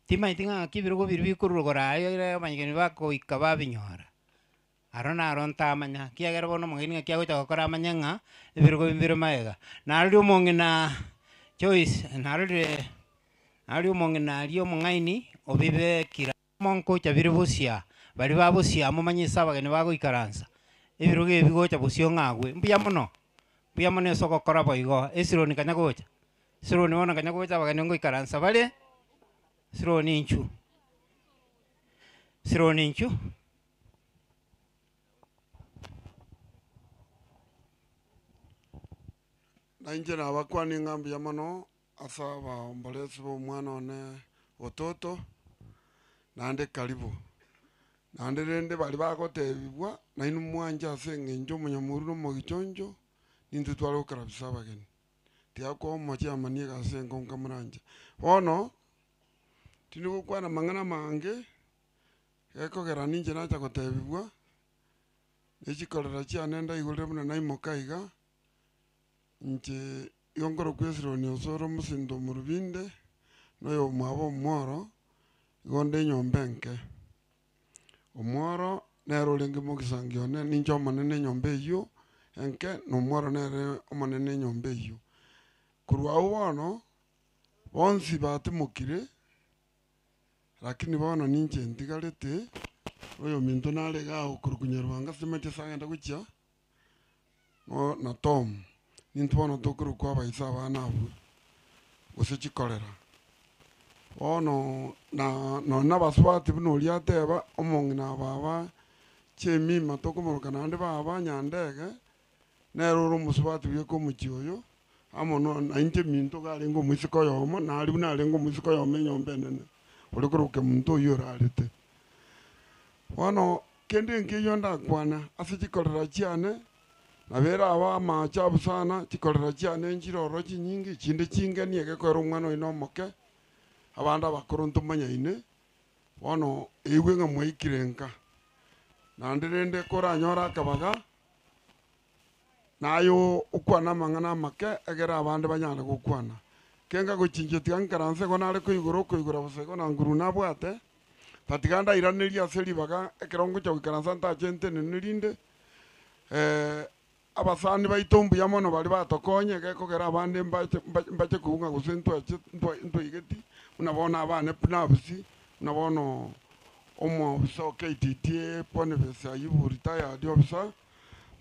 Timanyeti ng'a ng'aki ebirogo biria bikorwa igoro aye ere abanyageni bakoika babinyora. Aro naro ntamanya, ekiagera bono omogeni ng'aki agocha gokora amanye ng'a ebirogo ebi mbire magega. Narorire omong'ina Joyce, narorire narorire omong'ina aria omong'aini obibekire amo nkocha bire bosia, baria ba bosia momanye ase abageni bagoikaransa, ebirogo ebi gocha bosio ng'a agwo. Mbuya mono, mbuya mono ase ogokora boigo, esironi kanya gocha, esironi bono kanya gocha abageni ngoikaransa bare, esironi inchuo, esironi inchuo. Na inche nabakwanie ng'a mbuya mono ase abaomboresi ba omwana one ototo, naende karibu. Naende rende baria bagotebigwa, nainwe mwanche ase eng'encho omonyamoru na omogichoncho, nintwe tware gokarabisa abageni. Tiga koa omochiamani egasi enkongu moranche. Bono, tindi gokwana amang'ana amange, gekogera ninche nacha gotebigwa, ne chikorera chiane ndaigorere buna naimoka iga, inche igo nkorokwa esironi osoro omosinto omorubinde, na oyo omwabo omworo, igo nde enyomba enke. Omworo, nere orenge mogisangi one, ninche omonene enyomba eywo enke, na omworo nere omonene enyomba eywo. Korwa abwo bono, bonsi batimokire, lakini bono ninche ntigarete, oyominto nare igaa okorokwa Nyarwanga ase timanyeti ase agenda gochia, no na Tom, nintwe bono tokorokwa abaisa abana abwo, gose chikorera. Bono na nonye na abasubati buna oria ateba, omong'ina baba Chemima tokomoroka naende baba Nyandege, nere ore omosubati bweka omochie oyo, amo no na inche minto iga arenge omoiseke oyomo, naria buna arenge omoiseke oyomo enyomba enene, ore korokwa Kemunto oywo orarete. Bono kende nkeiyo ndakwane ase chikorera chiane, nabo erabe amaachabu sana, chikorera chiane nchire ororo chinyinge, echinde chingeni egekoera omwana oino omoke, abande abakoro ntomanyaine, bono eigwe ng'a mwaikire nka. Naende rende koranyore akabaga, naye okwane amang'ana amake, egere abande banyare gokwana. Kenga gochinchia tiga nkaranse igo nare koigora okoigora bosa igo na nguru nabwate, but tiga ndairaneria ase ribaga ekero ngocha goikaransa ntache ntenene rinde, abasani baito mbuya mono baria batokonye gekogera abande mbache mbache mbache koung'a gose ntwache ntwa ntwaigeti, buna bono abane buna buna bono omoofisa o KTTA Boniface Ayubu retired officer,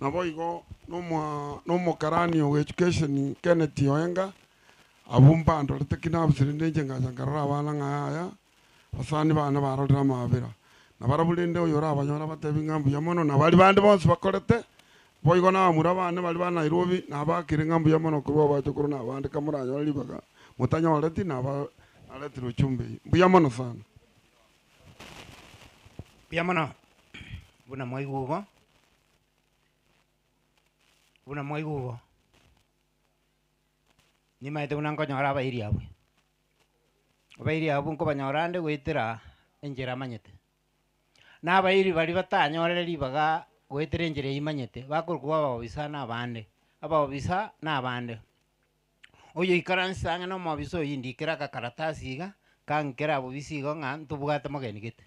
nabo igo na omoa na omokarani o education Kenneth Oenga, abwo mbandorete ki nabuse rende inche ngacha nkarora abana ng'a yaya, abasani bane barorire amabera. Na barabwo rende oyo orabanyore abatebi ng'a mbuya mono, na baria bande bonsi bakorete, boigo na abamura bane baria ba Nairobi, nabakire ng'a mbuya mono korwa abachokoro na abande kamoranyore ribaga, motanyoreti naba naretire ujumbe eywo. Mbuya mono sana. Mbuya mono, buna mwaigwa igo, buna mwaigwa igo, nimaete buna nkonyora abairi abwo. Abairi abwo nkobanyora ande goetera enchera amanyete. Na abairi baria batanyorere ribaga goetera enchera eywo imanyete, bakorokwa abaobisa na abande, abaobisa na abande. Oyo oikaranse ang'e na omobisa oyio ndikere agakaratasi iga, kankere abobisi igo ng'a ntobwate mogeni gete.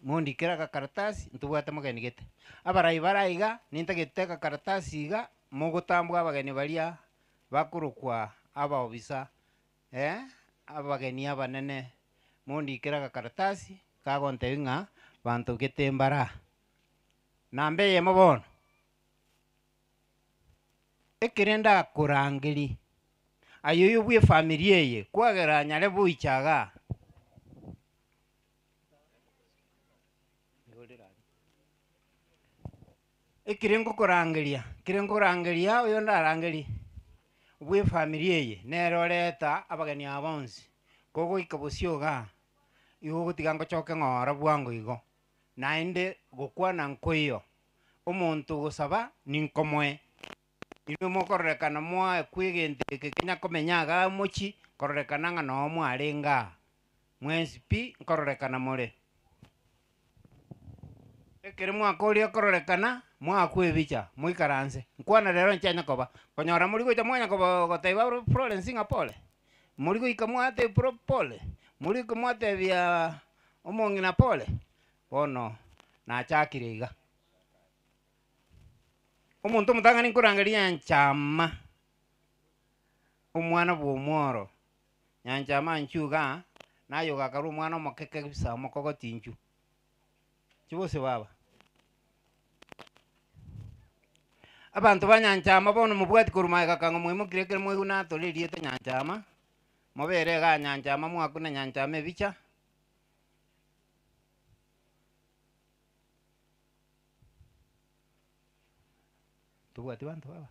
Mondikere agakaratasi, ntobwate mogeni gete. Abarai bare iga, nintagete agakaratasi iga, mogotambua abageni baria bakorokwa abaobisa eh, abageni abanene, mondikere agakaratasi, kagontebia ng'a banto gete mbara. Namba eyemo bono, ekere ndakorangeria, aye oyo bwa efamiri eye, kwagera nyare boicha igaa. Ekere ngokorangeria, ekere nkorangeria oyo ndarangerie, bwa efamiri eye, nere oreta abageni aba bonsi, kogoika bosio igaa, igo ogotiga ngochoke ng'ora bwango igo, naende gokwana nkoiyo, omonto ogosaba ninkomoe. Inwe mokororekana mwaekwa egento eke kenya komenya igaa omochie, kororekana ng'a noo mwarenge aa, mwensi pi nkororekana more. Ekero mwakoria kororekana, mwaakwa ebicha, moikaranse. Nkwana rero nchianya koba, konyora mori gocha mwanya koba gotebia oro Florence ng'a pole, mori goika mwatebia pro pole, mori goika mwatebia omong'ina pole, bono nachakire iga. Omonto omotang'ani nkorangeria Nyanchama, omwana bwa omworo, Nyanchama inchuo igaa, naye ogakarwa omwana omoke kabisa omokogoti inchuo. Chibose baba. Abanto ba Nyanchama bono mobwati korwa magega kang'o mwaimokire ekero mwaigwa natore erieta Nyanchama, mobere igaa Nyanchama mwakuna Nyanchama ebicha. Tobwati banto baba.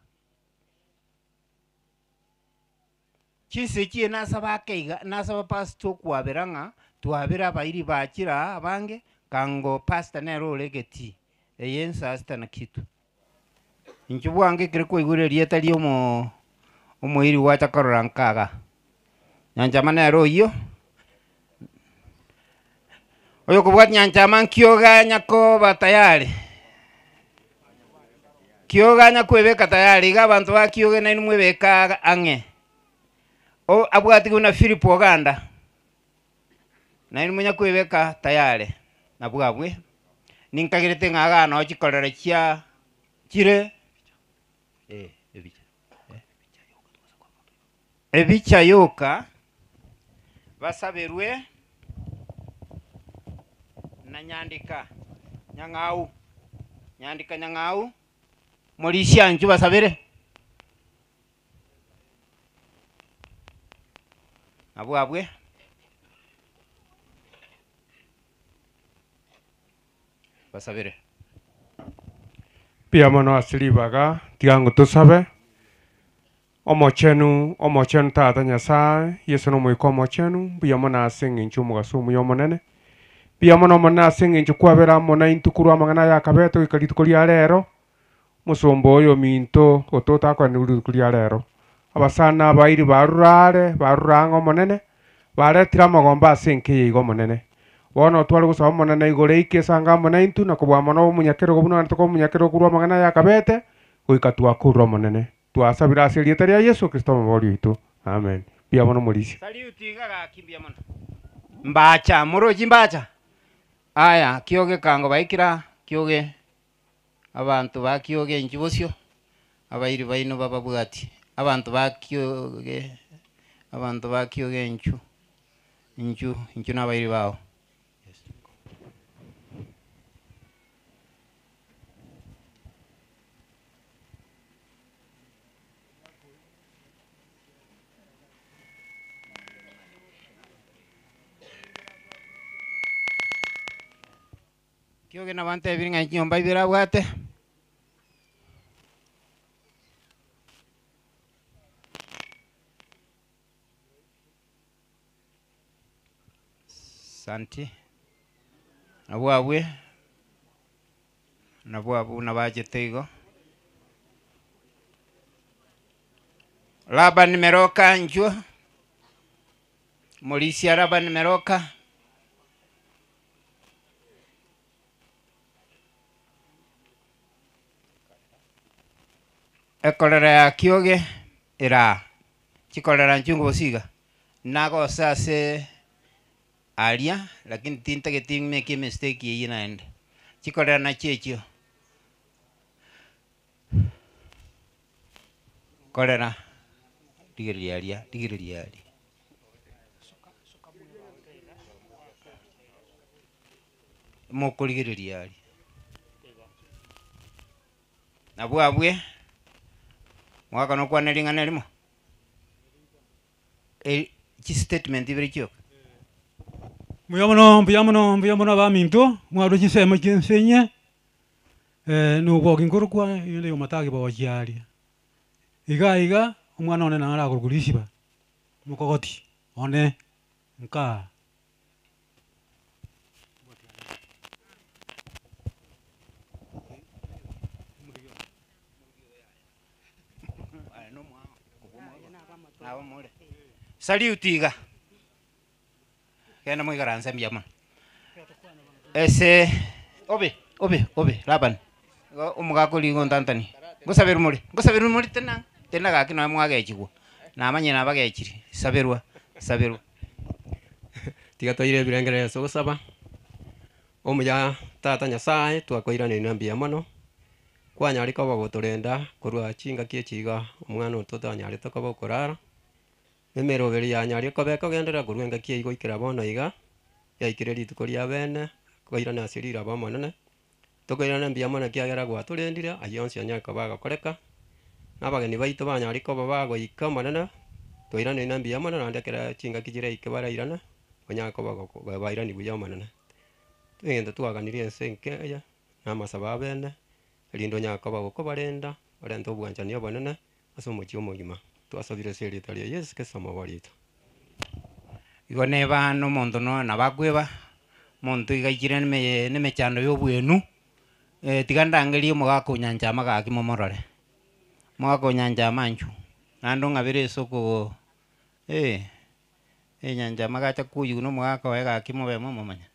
Chinsa echi nasaba ake iga, nasaba pastor okwabera ng'a twabere abairi bachire aa abange, kango pastor nere ore egetii, eye ensa sita na kitu. Inche bwango ekero kwaigure erieta ria omo omoiri gwacha korora nka igaa. Nyanchama nere oyio, oyokobwati Nyanchama nkioga nyakoba tayari, kioga nyakwebeka tayari iga abanto ba kioge nainwe mwebeke aga ang'e. O abwatigwe na Philip Oganda, nainwe monyakwebeka tayari, nabwo abwe, ninkagerete ng'a igaa noo chikorera chia chire eh ebicha. Ebicha yoka basaberwe na Nyandika Nyang'au, Nyandika Nyang'au, Morisia inchuo basabere. Nabwo abwe. Basabere. Mbuya mono ase ribaga, tiga ng'o tosabe. Omochenu, Omochenu Tata Nyasae, Yeso na Omoika Omochenu, mbuya mono ase eng'encho y'omogaso omuya Omonene. Mbuya mono Omonene ase eng'encho kwabera amo naintwe korwa amang'ana aya akabete goika rituko ria rero, omosomba oyo ominto ototakoenigwa rituko ria rero. Abasani na abairi barure are, barure ang'e Omonene, baretire amagombo ase enka eye iga Omonene. Bono tware gosaba Omonene igoro eike esange amo naintwe na kobua mono omonyakerogo buna naende tokoba omonyakerogo korwa amang'ana aya akabete, goika twakorire Omonene. Twasabire ase erieta ria Yeso Kristo Omobori oito. Amen. Mbuya mono Omorisia. Salute iga gaki mbuya mono. Mbacha morochi mbacha aya kioge kango baikire aa kioge abanto ba kioge inchuo bosio abairi baino bababwati abanto ba kioge abanto ba kioge inchuo inchuo inchuo na abairi bao. Kioge nabo antebire ng'a chinyomba ibere abwate. Santi, nabwo abwe. Nabwo abwo buna bachete igo. Labani Meroka inchuo, Morisia Labani Meroka. Ekorera ya kioge ere aa, chikorera nchungu gose iga, nagose ase. Aria, lakini tintageti make emistake eywo naende. Chikorera nachio echio. Korera, rigereria aria, rigereria aria. Mokorigereria aria. Nabwo abwe, mwaka nokwane ring'ana erimo, eri chistatement ibere chioka. Mbuya mono, mbuya mono, mbuya mono abaminto, mwarwa chinsemo chia ense enye, na obogi nkorokwa erinde omatagi bogochia aria. Iga iga, omwana one naro akorokwa risiba, mokogoti one, nkaa. Salute iga. Genda moikaranse mbuya mono. Ase obe obe obe Laban, igo omogaka oria igo ontantanie, ngosaberwa more, ngosaberwa more tena, tena gaki nonya mwagechigwa, namanyire nabagechiri, saberwa, saberwa. Tiga toire ebirengererio ase ogosaba, omuya tata nyasaye twakoiraneria na mbuya mono, kwanyare koba gotorenda korwa chingaki echi iga omwana oyo totanyarete koba okorara, emeroberi yanyarire koba ekogenderera korwa engaki eywo goikera bono iga, yaikire rituko ria bene, koirana ase riraba omonene, tokoirana mbuya mono ekiagera gwatorendire, aywo onsi anyare koba agokoreka, na abageni baito banyare koba bagoika omonene, twairanire na mbuya mono naende ekere chingaki chiraike barairane, onyare koba goko bairani buya omonene. Egento twaganirie ense enke eye, na amasabo abene, erinde onyare koba gokobarenda, orente obwanchani obonene, ase omochie omogima. Twasabire ase erieta ria Yeso Kristo omobori oito. Igo neba na omonto nonya nabo akweba, omonto iga aikire neme nemechando ya obwenu, tiga ndangerie omogaka onyanchama gaki momorore. Omogaka onyanchama inchuo, naende ong'abere ase okoo eh, enyanchama gacha koyigwa na omogaka oye gaki mobe momomanya,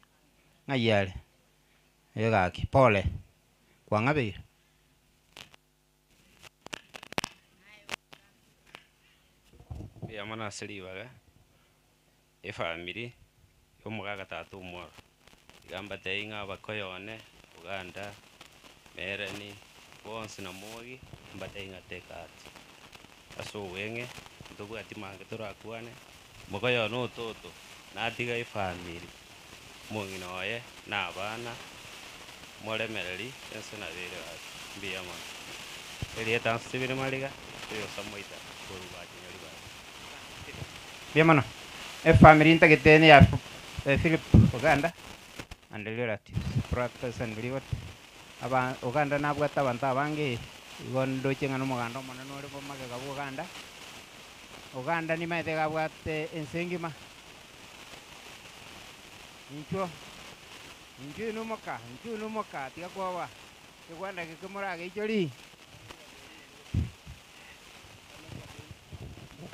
ng'ai are? Eh gaki, pole, kwang'abeire. Mbuya mono ase ribaga, efamiri ya omogaka tata omworo, iga mbatebie ng'a abakoyo one, Uganda, Merani, bonsi na Mogi, mbatebie ng'a take heart. Ase obweng'e, ntobwati mange torakwane, mokoyo one ototo, natiga efamiri, omong'ina oye, na abana, moremereri, ense nabo ere gaki, mbuya mono. Erieta Stephen Mariga, oyosa moita korwa Bachinyaribari. Mbuya mono. Efamiri ntagete ne ya Philip Oganda and relatives, brothers and relatives. Aba Oganda nabwate abanto abange, igo ndoche ng'a na omoganda omonene ore bo magega bwa Oganda. Oganda nimaete iga abwate ense engima. Inchuo, inchuo inwe moka, inchuo inwe moka, tiga kwoboa, ekegwanda eke morageichorie.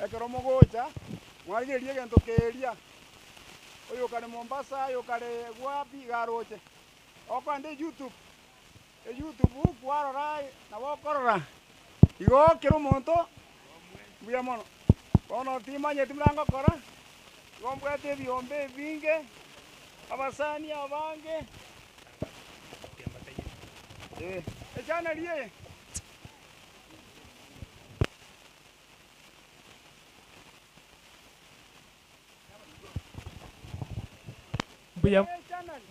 Ekero mogocha, mwarigereria egento keria, oyokare Mombasa, oyokare wapi iga aroche. Okoenda eyoutube, eyoutube kwarora nabo okorora, igo kera omonto mbuya mono. Bono timanyeti buna ngokora, igo mbwate ebiombe ebinge, abasani abange, eh, echannel eye. Mbuya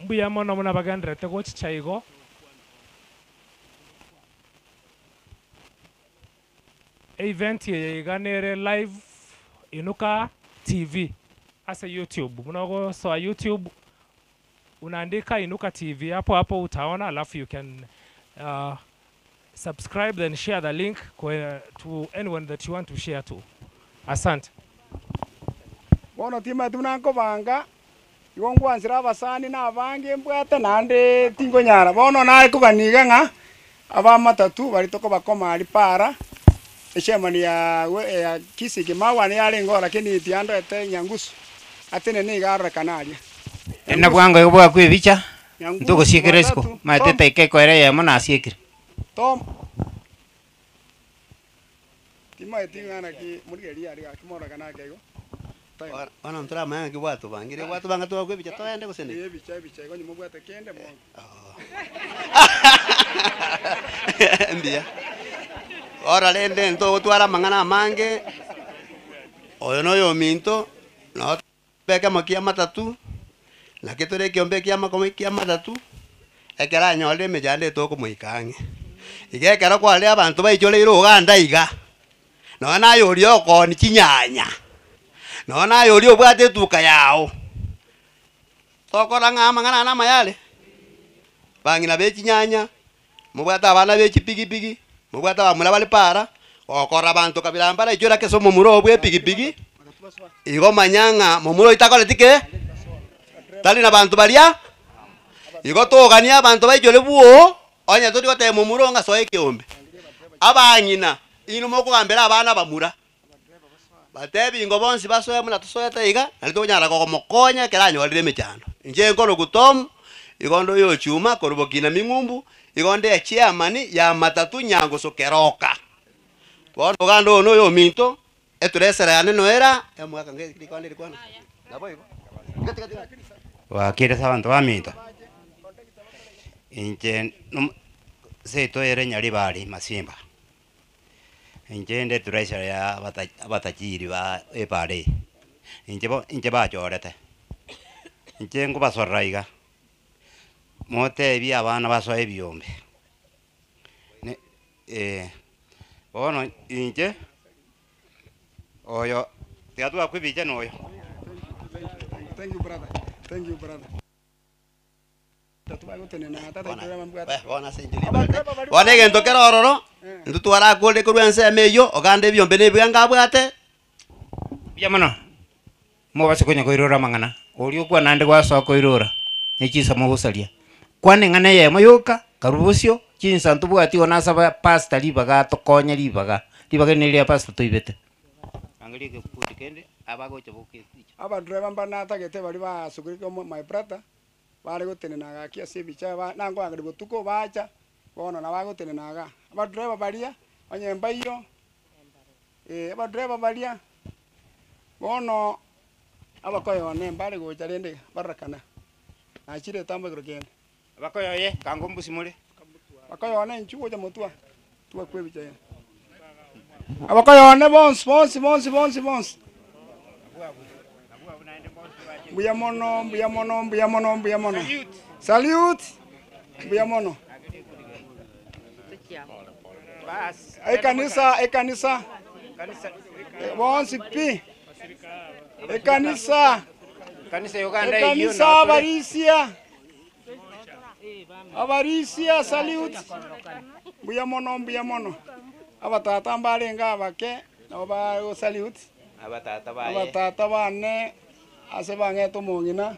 mbuya mono buna bagendererete gochicha igo. Event eye iga nere live Inuka TV ase YouTube, buna ogosoa YouTube unaandika Inuka TV hapo hapo utaona, alafu you can subscribe then share the link kwe to anyone that you want to share to. Asante. Bono timanyeti buna nkobanga, igo nkwansera abasani na abange mbwate naende tingonyara. Bono naye kobaniga ng'a abamatatu baria tokobakoma aria para, echairman ya we ya Kisii Kimagwa yarenge oo lakini tiandoete nyangusu, atenene iga arorekane aria. Ena bwango igo bwakwa ebicha, Nyangusu, ntogosiekera isiko, matatu, maete Tom. etaika ekoera eyemo nasiekire. Tom. Timanyeti ng'a naki morigereria aria gaki mororekane ake igo. Bono ntoramanya ng'aki gwatobangire, gwatobanga twakwa ebicha toende gose naki? Ebicha ebicha igo onye mobwate kende mono. Mbuya. Bono rende ntogotwara amang'ana amange, oyo na oyominto, noo ekemo kia matatu, naki tore ekiombe kia amakomo kia matatu, ekero anyorire emechando etokomoika ang'e. Iga ekero kwarire abanto baichoreire oganda iga, nonye naye oria okooni chinyanya, nonye naye oria obwate etuka yago, tokora ng'a amang'ana aya namaya are? Bang'ina be chinyanya, mobwate abana be chipigipigi, mobwate abamura bare para, gokora abanto kabira mbaraichore ake ase omomura oo bwa epigipigi, igo manya ng'a momura oyio takoreti ki? Tari na banto baria, igo toganie abanto baichore bwoo, onye tori goteba momura oo ng'a soa ekeombe. Abang'ina, inwe mokogambera abana abamura, batebi ingo bonsi basoe buna tosoete iga, naende tokonyara komokonya ekero anyorire emechando. Inche nkorokwa Tom, igo onde oyo Chuma korwa Bokina Ming'umbu, igo onde echairman ya matatu Nyangusu Keroka. Bono ogande oyo na oyo ominto, eturesera yane noera, omogaka nge rikwana rikwana, nabo igo, tiga tiga tiga. Gwakire ase abanto baminto, inche nomo seito ere Nyaribari Masimba. Inche inde treasurer ya abata abatajiri ba epara eye, inche bo inche bachorete, inche nkobasorora iga, motebie abana basoe ebiombe, ne eh, bono inche, oyo tiga twakwa ebicha na oyo. Thank you brother. Thank you brother. Bono egento kere ororo, intwe twarakorire korwa ensemo eyio, ogande ebiombe na ebiango abwate. Mbuya mono, mobase konya koirora amang'ana, oria okwa naende gwasoa koirora, ne chinsa mogosaria. Kwana eng'ana eyemo yoka, karwa bosio, chinsa ntobwati igo nasaba pastor ribaga atokonye ribaga, ribaga eri neri ria pastor toibete. Rangeria egekundi kende, abagocha boka ebicha. Abadriver mbanatagete baria basugurike my brother, bare gotenena gaki ase ebicha ba nankogambia botuko bacha, bono nabo agotenena igaa. Abadriver baria, onye mbaiyo, eh abadriver baria, bono abakoyone mbare gocha rende iga, barorekana, nachire etambo ekero kende. Abakoyoye, kango mbusi more. Bakoyone inchuo gocha motwe aa, twakwa ebicha eye. Abakoyone bonsi bonsi bonsi bonsi bonsi. Mbuya mono mbuya mono mbuya mono mbuya mono. Salute! Mbuya mono. Ekanisa ekanisa bonsi pi ekanisa ekanisa abarisia Abarisia salute, mbuya mono mbuya mono. Abatata mbarenge abake nabo bago salute, abatata bane ase bang'ete omong'ina,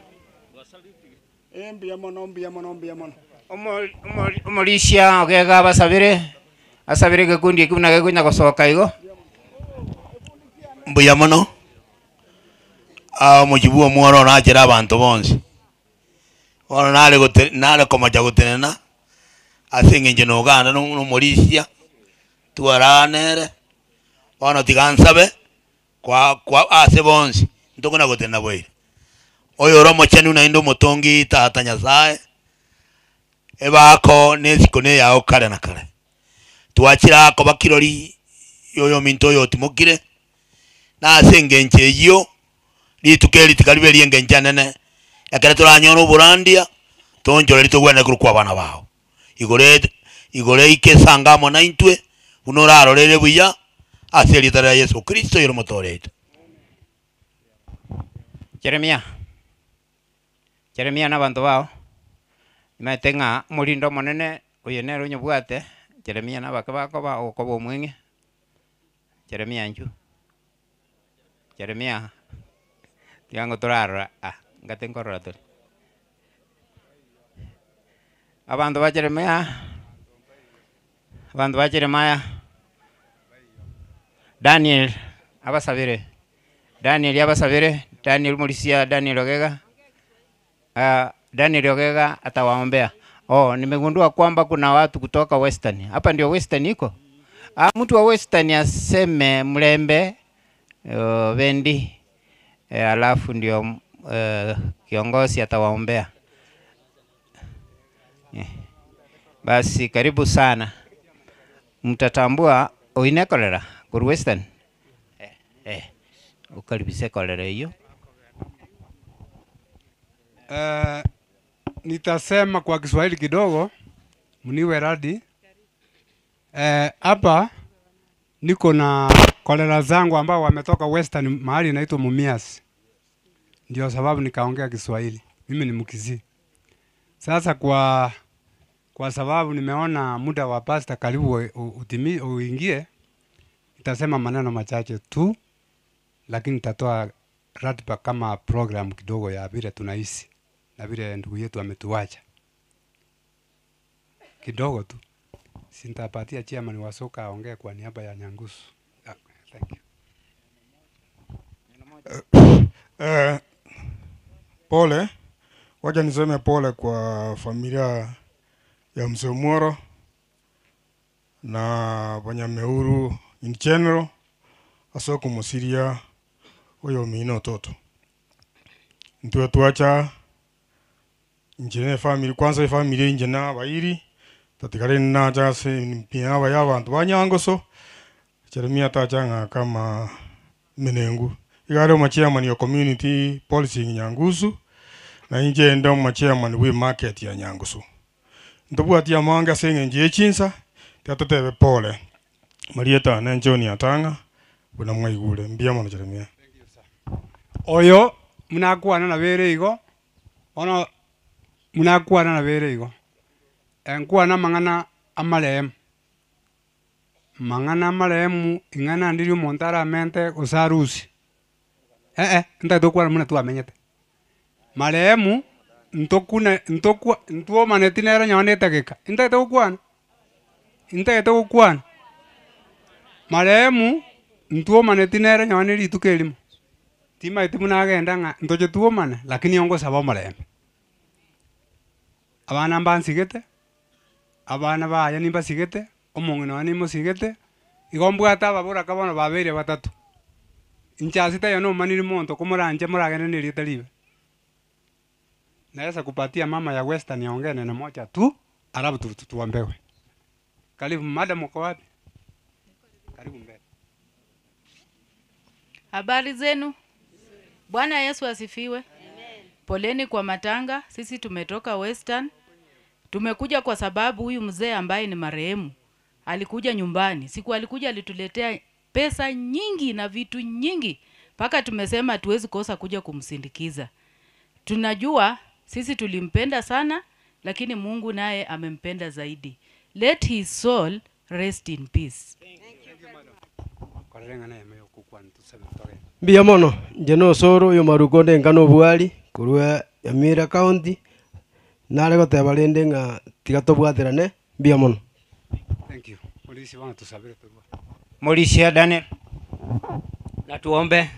eh mbuya mono mbuya mono mbuya mono. Omorisia ogega abasabere, asabere egekundi ekio buna gekonya gosoka igo. Mbuya mono, omochie bwa omworo orachere abanto bonsi. Bono nare gote nare komocha gotenena, ase eng'encho noganda na omorisia, twarara nere, bono tiga nsabe, kwa kwa ase bonsi, ntokona gotenena boira. Oyore omochenu naende omotongi Tata Nyasaye, ebako na esiko na eyao kare na kare. Twachire aa koba kirori ya oyominto oyo otimokire, na ase engencho eyio, Rituko eri tiga ribe ri'engencho enene, ekero toranyore oborandia, toonchoreri togwenere korwa kw'abana bao. Igoro igoro eike esange amo naintwe, buna orarorere buya, ase erieta ria Yeso Kristo oyore Omotooria oito. Jeremia, Jeremia na abanto bao, nimaete ng'a omorindi omonene oyo nere onyobwate, Jeremia na abake bakoba ogokoba omweng'e, Jeremia inchuo. Jeremia, tiga ngo torarora ah, ngate nkorora tore. Abanto ba Jeremia, abanto ba Jeremiah, Daniel abasabere, Daniel abasabere, Daniel omorisia Daniel Ogega, Daniel Ogega atawaombea. Oh, nimegundua kwamba kuna watu kutoka Western. Hapa ndio Western iko? Ah, mtu wa Western aseme mlembe oh, bendi. eh, alafu ndio eh, kiongozi atawaombea. Eh. Basi karibu sana, mtatambua oine kolera koru Western eh, eh, ukaribise kolera hiyo. Eh, nitasema kwa Kiswahili kidogo, mniwe radi. Hapa niko na kolera zangu ambao wametoka Western mahali inaitwa Mumias, ndio sababu nikaongea Kiswahili. Mimi ni Mkisii. Sasa kwa kwa sababu nimeona muda wa pasta karibu utimi, uingie, nitasema maneno machache tu, lakini nitatoa ratiba kama program kidogo ya vile tunaishi na vile ndugu yetu ametuacha kidogo tu. Sintapatia chairman wa soka aongee kwa niaba ya Nyangusu. Ah, thank you. Eh, pole, wacha niseme pole kwa familia ya Mzee Mworo na Banyameuru in general ase kumusiria oyo omino ototo ntwe twacha inche na efamily kwanza efamily inche na abairi tatigare nacha ase mpiaba ya abanto ba Nyangoso Jeremia tacha ng'a kama menengu igare omochairman ya community policing Nyangusu na inche ende omochairman bwa emarket ya Nyangusu ntobwati amange ase eng'encho ya echinsa tiatotebe pole marieta ane John Atang'a buna mwaigure mbuya mono Jeremia. Oyo munakwana na bere igo bono munakwana na bere igo enkwana amang'ana amaremu mang'ana amaremu ing'ana ndiri omonto aramente gose arusie eh eh ntagete gokwana buna twamenyete. Marehemu ntokune ntokwa ntwomaneti nere nonye na edageka ntagete gokwana ntagete gokwana marehemu ntwomaneti nere nonye na rituko erimo timaeti buna agenda ng'a ntoche twomane lakini ongosaba omorembe. Abana mbansigete, abana baye nimbasigete, omong'ina one nimosigete, igo mbwate ababoraka bono babeire batato. Inche ase taiyo nomaniri monto komoranche moragende na erieta ribe. Naweza kupatia mama ya Western aongee neno moja tu, alafu tu, tu, tuombewe. Karibu madam, uko wapi? Karibu mbele. Habari zenu? Bwana Yesu asifiwe. Poleni kwa matanga, sisi tumetoka Western. Tumekuja kwa sababu huyu mzee ambaye ni marehemu alikuja nyumbani. Siku alikuja alituletea pesa nyingi na vitu nyingi mpaka tumesema hatuwezi kosa kuja kumsindikiza. Tunajua sisi tulimpenda sana, lakini Mungu naye amempenda zaidi. Let his soul rest in peace. Korera ng'ana eme yokokwana tusabe toge. Mbuya mono inche nosoro oyo maruko onde enka na obwari korwa Nyamira county, nare goteba rende ng'a tiga tobwaterane, mbuya mono. Thank you. Polisi bwana tusabire torwa. Morisia Daniel. Na tuombe.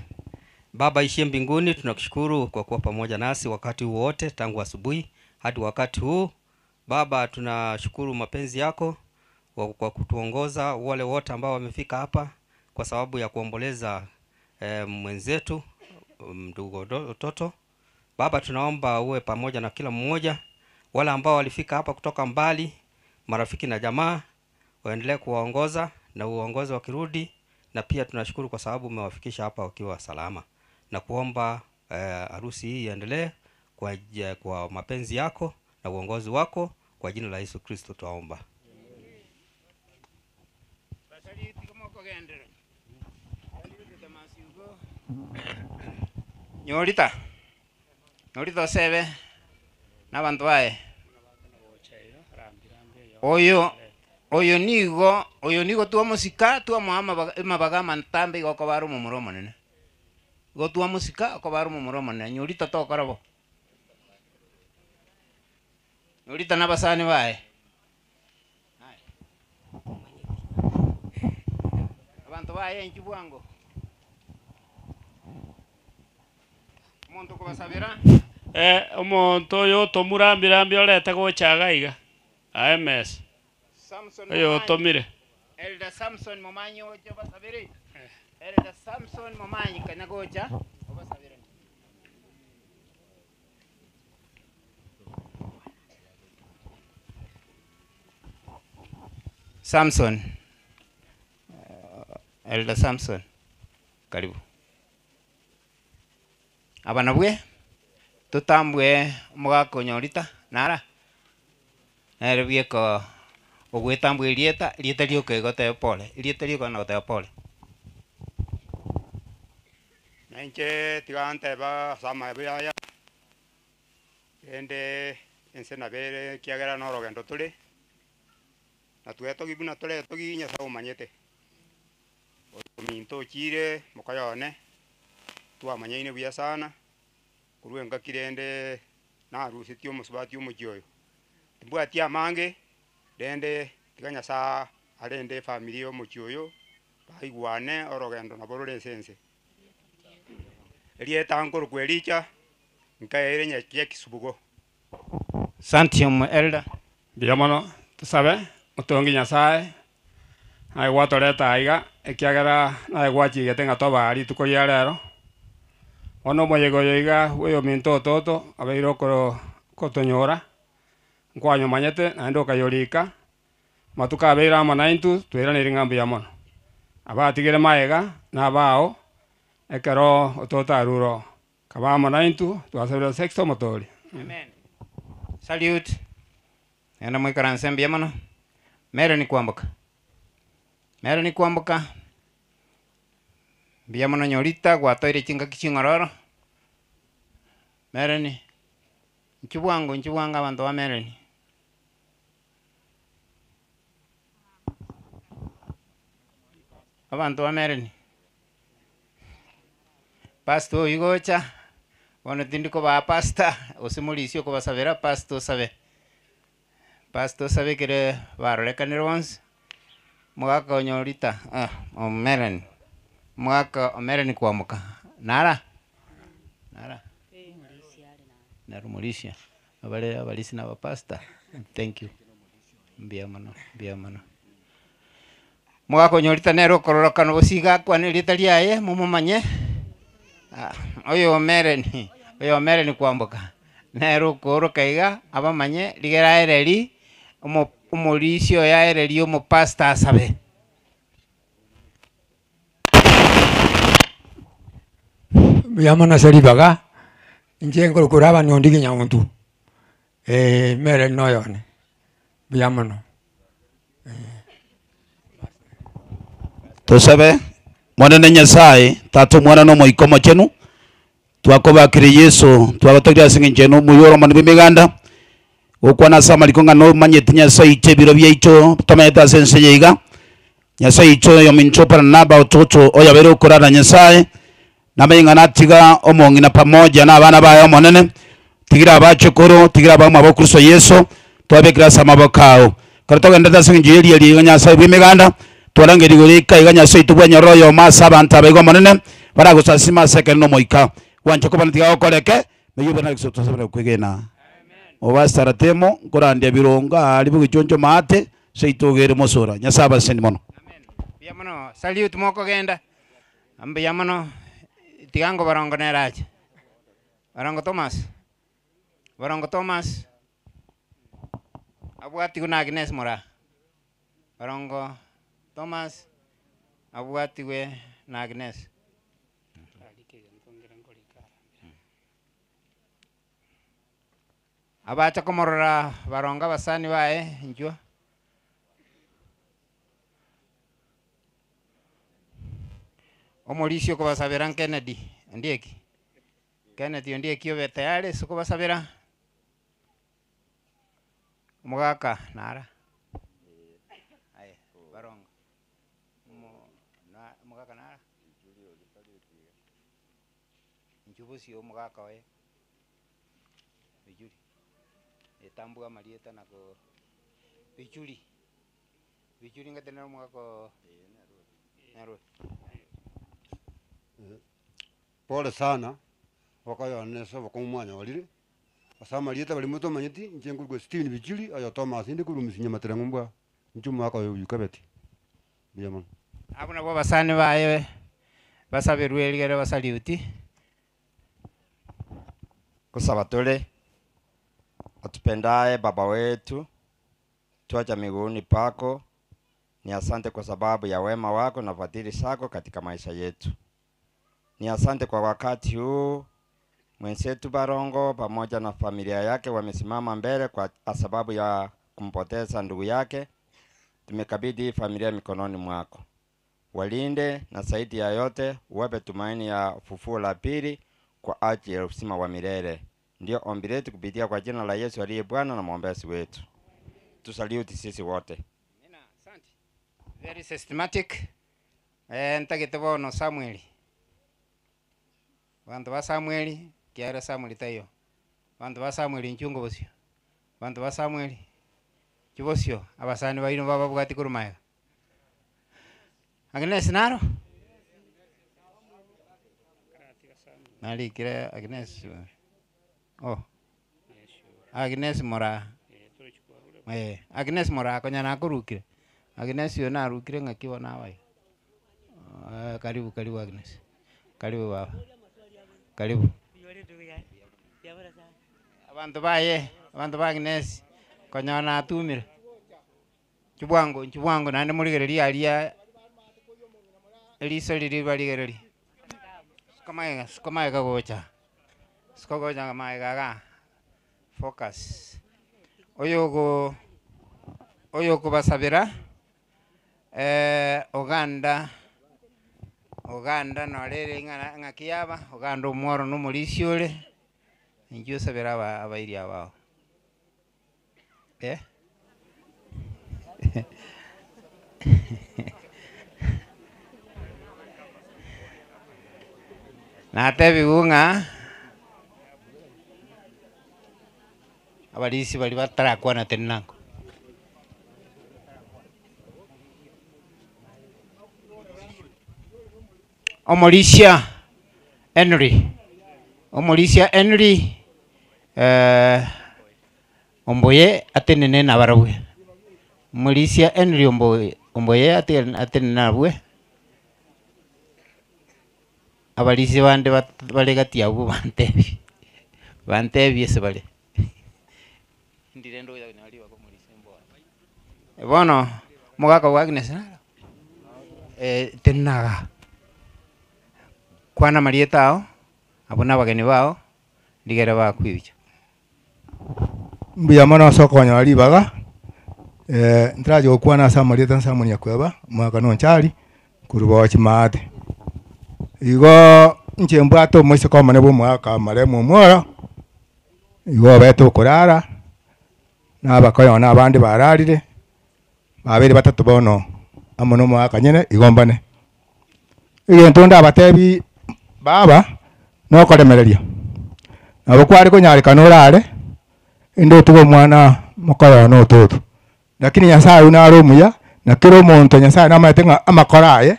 Baba ishie mbinguni, tunakushukuru kwa kuwa pamoja nasi wakati huu wote tangu asubuhi hadi wakati huu. Baba, tunashukuru mapenzi yako kwa kwa kutuongoza wale wote ambao wamefika hapa kwa sababu ya kuomboleza eh, mwenzetu ndugu Ototo. Baba, tunaomba uwe pamoja na kila mmoja, wale ambao walifika hapa kutoka mbali, marafiki na jamaa, waendelee kuwaongoza na uongozi wakirudi, na pia tunashukuru kwa sababu umewafikisha hapa wakiwa salama, na kuomba harusi hii iendelee kwa, kwa mapenzi yako na uongozi wako, kwa jina la Yesu Kristo twaomba. Nyorita nyorita osebe na abanto baye oyo oyo nigo oyo nigo twamosika twamoa amabaga amabaga amantambe igo okobara omomura omonene igo twamosika okobara omomura omonene nyorita tokora bo nyorita na abasani baye abanto baye inki bwango omonto okobasabera Eh, omonto oyo otomurambirambi orete gochaga iga ae mesa Samson oyo Momanyi. otomire Elder Samson Momanyi ocha obasabere Elder Samson Momanyi kanya gocha obasabere. Samson, Elder Samson, karibu. Aba nabwe totambwe omogaka onyorita nara nere bweka ogwetambwa erieta erieta rioka igo otebe pole erieta rioka na goteba pole. Na inche tiga nteba ase amaebu yaya, rende ense nabo ere ekiagera na orogendo tore, na twetogi buna toretogi Nyasaye omanyete. Ominto ochire mokoyo one, twamanyaine buya sana, korwa engaki rende narusetie omosubati omochie oyo. Timbwati amange, rende tiga Nyasaye arende efamiri ya omochie oyo, baigwane orogendo nabo rore ase ense. Erieta nkorokwa Elicha, nkaeire nyakia kisubugo. Santi omo elder. Mbuya mono, tosabe, otongi Nyasaye, naye gwatoreta aiga, ekiagera naye gwachigete ng'a tobe aa rituko ria rero. Bono omoyega oyo iga bwa oyominto ototo, abeire okoro kotonyora, nkwanyomanyete naende okayorika, amatuko abeire amo naintwe, twairaneirie ng'a mbuya mono. Abatigire maega, na abao, ekero ototo arure oo. Kaba amo naintwe, twasabire ase Kristo Omotoori. Amen. Salute. Genda moikaranse mbuya mono. Melanie Kwamboka. Melanie Kwamboka, mbuya mono Nyorita gwatoire chingaki ching'ororo. Melanie, inchuo bwango inchuo bwango abanto ba Melanie. Abanto ba Melanie. Pastor oywo gocha, bono tindi kobaa pastor, gose morisia okobasabera, pastor osabe. Pastor osabe ekere barorekanire bonsi, omogaka onyorita ah o Melanie, omogaka o Melanie kwamoka, nara? Nara? Naro omorisia, abare abarisia na abapastor, thank you, mbuya mono mbuya mono. Omogaka onyorita nere okororokana gose iga akwane erieta riaye momomanye, oyo o Melanie, oyo o Melanie kwamboka, nere okooroka iga abamanye rigera aereri, omo omorisia oyo aererie omopastor asabe. Mbuya mono ase ribaga, inche nkorokwa Laban Ondigi Nyauntu, Melanie noyone, mbuya mono. Tosabe, Monene Nyasaye, Tata, Omwana, na Omoika Omochenu, twakobakire Yeso, twagotogirie ase eng'encho eye nomuya ore omonene bw'emeganda, gokwana ase amariko ng'a nomanyeti Nyasaye oito ebiro biaito tomenyete ase ense eye iga, Nyasaye oito oyominto Baranaba ototo oyobeire okorara Nyasaye, Namenye ng'a natiga omong'ina pamoja nabana baye Omonene, tigira abachukuru, tigira abamwabo Kristo Yeso, twabekire ase amaboko ao. Ekero togenderete ase engencho y'eria riiga Nyasae bw'emeganda, twarangeria igoro ika iga Nyasae oito bwenyorere oyomo ase abanto aba iga Omonene, baragosasime ase ekeene na omoika. Gwancha kobana tiga gokoreke, meyio buna Kristo tosabire gokwegena. Obasara temo, nkorandia birongo aaria bogichoncho maate, seito ogere mosora. Nyasae abasesenie mono. Mbuya mono, salute mokogenda. Mbuya mono, tiga ngobarongo nere ache. Barongo Thomas, Barongo Thomas, abwatigwe na Agnes Moraa. Barongo Thomas abwatigwe na Agnes. Abacha komorora barongo abasani baye inchuo. Omorisia okobasabera Kennedy Ondieki, Kennedy Ondieki obe tayari ase okobasabera, omogaka nara aye barongo omo na omogaka nara inchuo bosio omogaka oye Bichuri, etambua amarieta na ko Bichuri. Bichuri ngate nere omogaka oo nere oyo. Pole sana, okoyona ase obokong'u mwanyorire, ase amarieta baria motomanyeti, inche nkorokwa Stephen Bichuri, oyo Thomas, inde korwa Misinya Matereng'u mbwa, inche omogaka oyo oyio Kabeti. Mbuya mono. Abwo nabwo abasani baye basaberwe rigere basaliuti. Gosaba tore, otupendaye Baba wetu, twacha miguuni pako, Ni asante kwa sababu ya wema wako na fadhili zako katika maisha yetu. Ni asante kwa wakati huu mwenzetu Barongo pamoja na familia yake wamesimama mbele kwa sababu ya kumpoteza ndugu yake. Tumekabidhi hii familia mikononi mwako, walinde na zaidi ya yote uwape tumaini ya ufufuo la pili kwa ajili ya uzima wa milele. Ndio ombi letu kupitia kwa jina la Yesu aliye Bwana na mwombezi wetu. Tusaliuti sisi wote. Very systematic. Eh, ntagete bono Samuel. Bantu ba Samuel, kiara Samuel tayo. Bantu ba Samuel nchungo bosio. Bantu ba Samuel chibosio abasani baino baba bwati kurumaega. Agnes naro? Nalikire Agnes. Oh. Agnes Mora. Eh, Agnes Mora konya nakurukire. Agnes yo narukire ng'aki bono abai. Ah, karibu karibu Agnes. Karibu baba. Karibu. Abantu baye, abantu ba Agnes konya natumire. Chibwango, chibwango naende morigereria aria eriso riri barigereria. Sikomaega, sikomaega gocha. Sikogocha maega ga. Focus. Oyogo oyokobasabera eh, Uganda Uganda norere ng'ana ng'aki yaba Uganda omworo na omorisia ore ninki osabera aba abairi abao eh? Natebiwu ng'a abarisi bari batarakwana teri nango. Omorisia Henry, Omorisia Henry eh, omboye atenene nabarabwe. Omorisia Henry omboye omboye atenene nabwe. Abarisia bande bare gati abwo bantebi bantebi ase bare. Ndire ndoya nari bakomorisia mbora. Bono omogaka bwa Agnes naro eh, tenaga kwana marieta ao abo na abageni bao ndigere bakwibicha. Mbuya mono ase okonyora ribaga, ntarachi gokwana ase amarieta nse amo Nyakweba, omwaka na onchari, korwa bochi maate. Igooo inche mbwate omoiseke omonene bwa omwaka amaremo omworo, igo obete okorara, na abakoyo na abande bararire, babere batato bono, amo na omogaka nyene, igo mbane. Egento ndabatebi baba, na okoremereria, nabo kware konyarekana orare, ende otuge omwana mokoyo na ototo. Lakini nyasaye oywo nare omuya, na kera omonto nyasaye namanyete ng'a amakoro aye,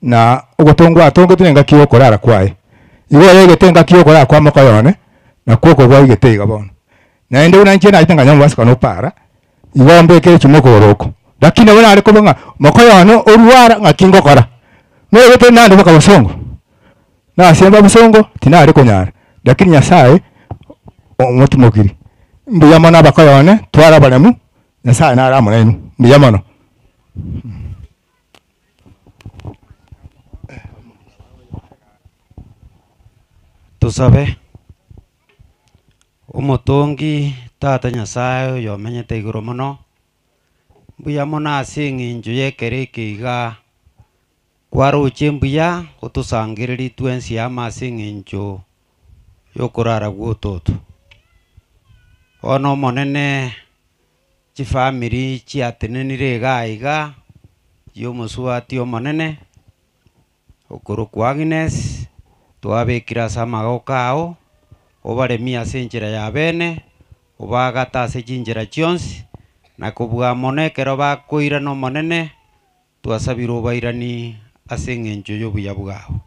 na ogotongwa atongete na engaki ya okorara kwaye. Igo yaigete engaki ya okorara kwa mokoyo one, nakwo okwo gwaigete iga bono. Naende buna inche nachete nkanywa omobasiko na opara, igo mbekere echuma okogoro oko. Lakini nabo nare koba ng'a mokoyo one orwara ng'aki ngokora, noigete nande mpaka bosongo, nasemba bosongo, tinare konyara, lakini nyasaye omotimokiri. Mbuya mono abakoyo one, twara abaremu, nyasaye nare amo nainwe, mbuya mono. Tosabe. Omotongi tata nyasaye oyo omenyete igoro mono, mbuya mono ase eng'encho ya ekero eke iga, kwaroche mbuya gotosangereria twensi amo ase eng'encho ya okorara gwa ototo. Bono omonene chifamiri chiatenenire iga iga, ya omosubati omonene, okorokwa Agnes, twabekire ase amagoko ao, obaremie ase enchera ya bene, obagate ase chinchera chionsi, na kobua mono ekero bakoirana omonene, twasabire obairani ase eng'encho ya obuya bwabo.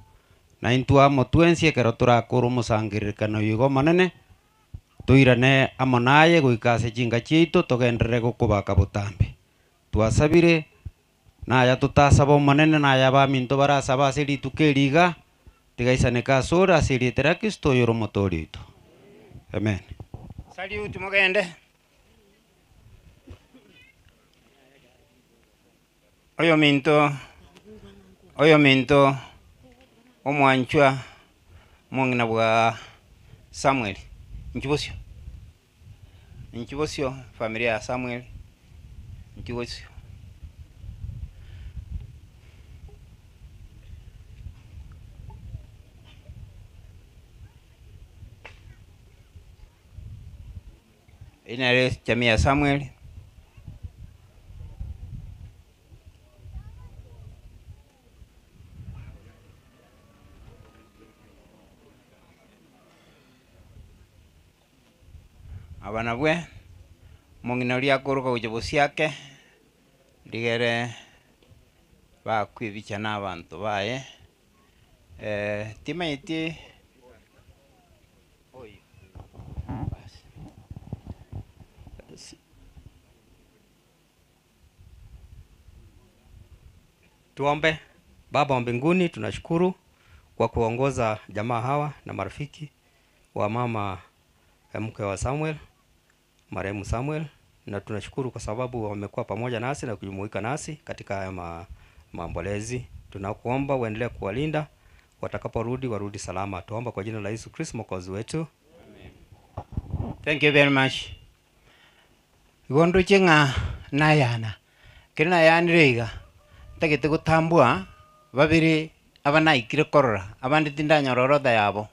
Na intwe amo twensi ekero torakore omosangererekano oyo iga omonene, toirane amo naye goika ase chinka chiaito togenderere gokobaka botambe. Twasabire, naya totasaba omonene naya abaminto barasaba ase rituko eri iga, tigaisaneka ase ore ase erieta ria Kristo oyore omotoori oito. Amen. Salute mogende. Oyominto, oyominto omwanchwa omong'ina bwa Samuel, inchuo bosio, inchuo bosio efamiri ya Samuel, inchuo bosio. Eyio nere echami ya Samuel. Aba nabwe, omong'ina oria akoroka gochia bosiake, rigere bakwe ebicha na abanto baye, timanyeti. Tuombe. Baba wa mbinguni, tunashukuru kwa kuongoza jamaa hawa na marafiki wa mama mke wa Samuel, marehemu Samuel, na tunashukuru kwa sababu wamekuwa pamoja nasi na kujumuika nasi katika haya maombolezi. Tunakuomba uendelee kuwalinda, watakaporudi warudi salama. Tuomba kwa jina la Yesu Kristo mwokozi wetu. Amen. Thank you very much. Igo ndoche ng'a nayana, ekero nayanire iga, ntagete gotambua babere aba naikire korora, abande tindanyora orodha yabo.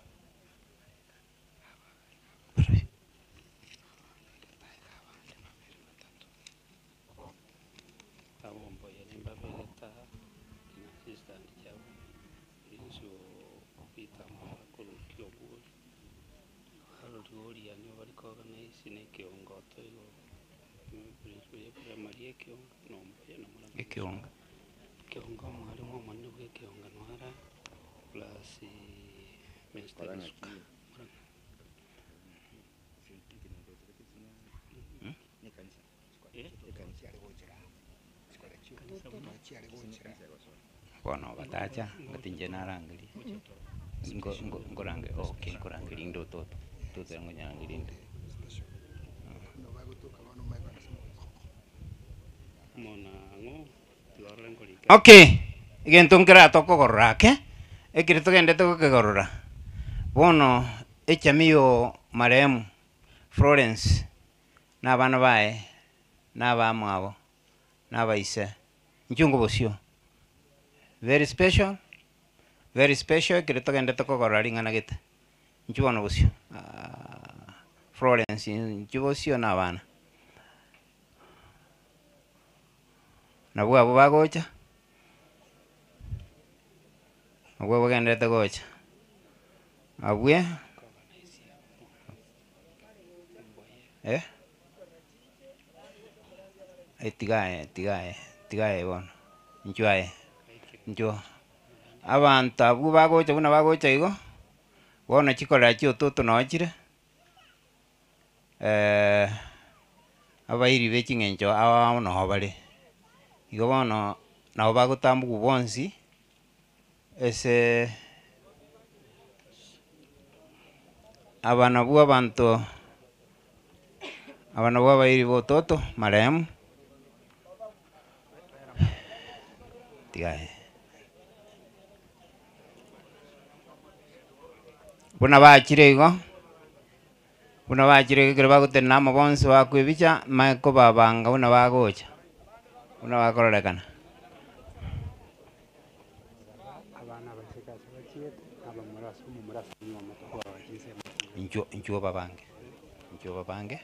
Ekionga. Bono batacha ngati inche narangeria, ngo ngo nkorange okay nkorangeria inde ototo, ototo nkonyarangeria inde. Okay, egento nkera tokogorora ake, ekere togendete gokegorora, bono echami yo marehemu Florence na abana baye, na abamwabo, na abaise, inchuo nkobosio, very special, very special ekero togendete kogorora ring'ana gete, inchuo bono bosio Florence inchuo bosio na abana. Nabwo abwo bagocha, abwo bagenderete gocha, abwe eh, eh tiga aye tiga aye tiga aye bono, inchuo aye, inchuo. Abanto abwo bagocha buna bagocha igo, bono chikorera chiototo noo chire. abairi be ching'encho ao ao noo bare. Igo bono nabo bagotambugwa bonsi ase aba nabwo abanto, aba nabwo abairi ba ototo marehemu, tiga aye. Buna bachire igo. Buna bachire ekero bagotenena amo bonsi bakwebicha, manye kobabanga buna bagocha, buna bakororekana. Inchuo inchuo obabange, inchuo obabange,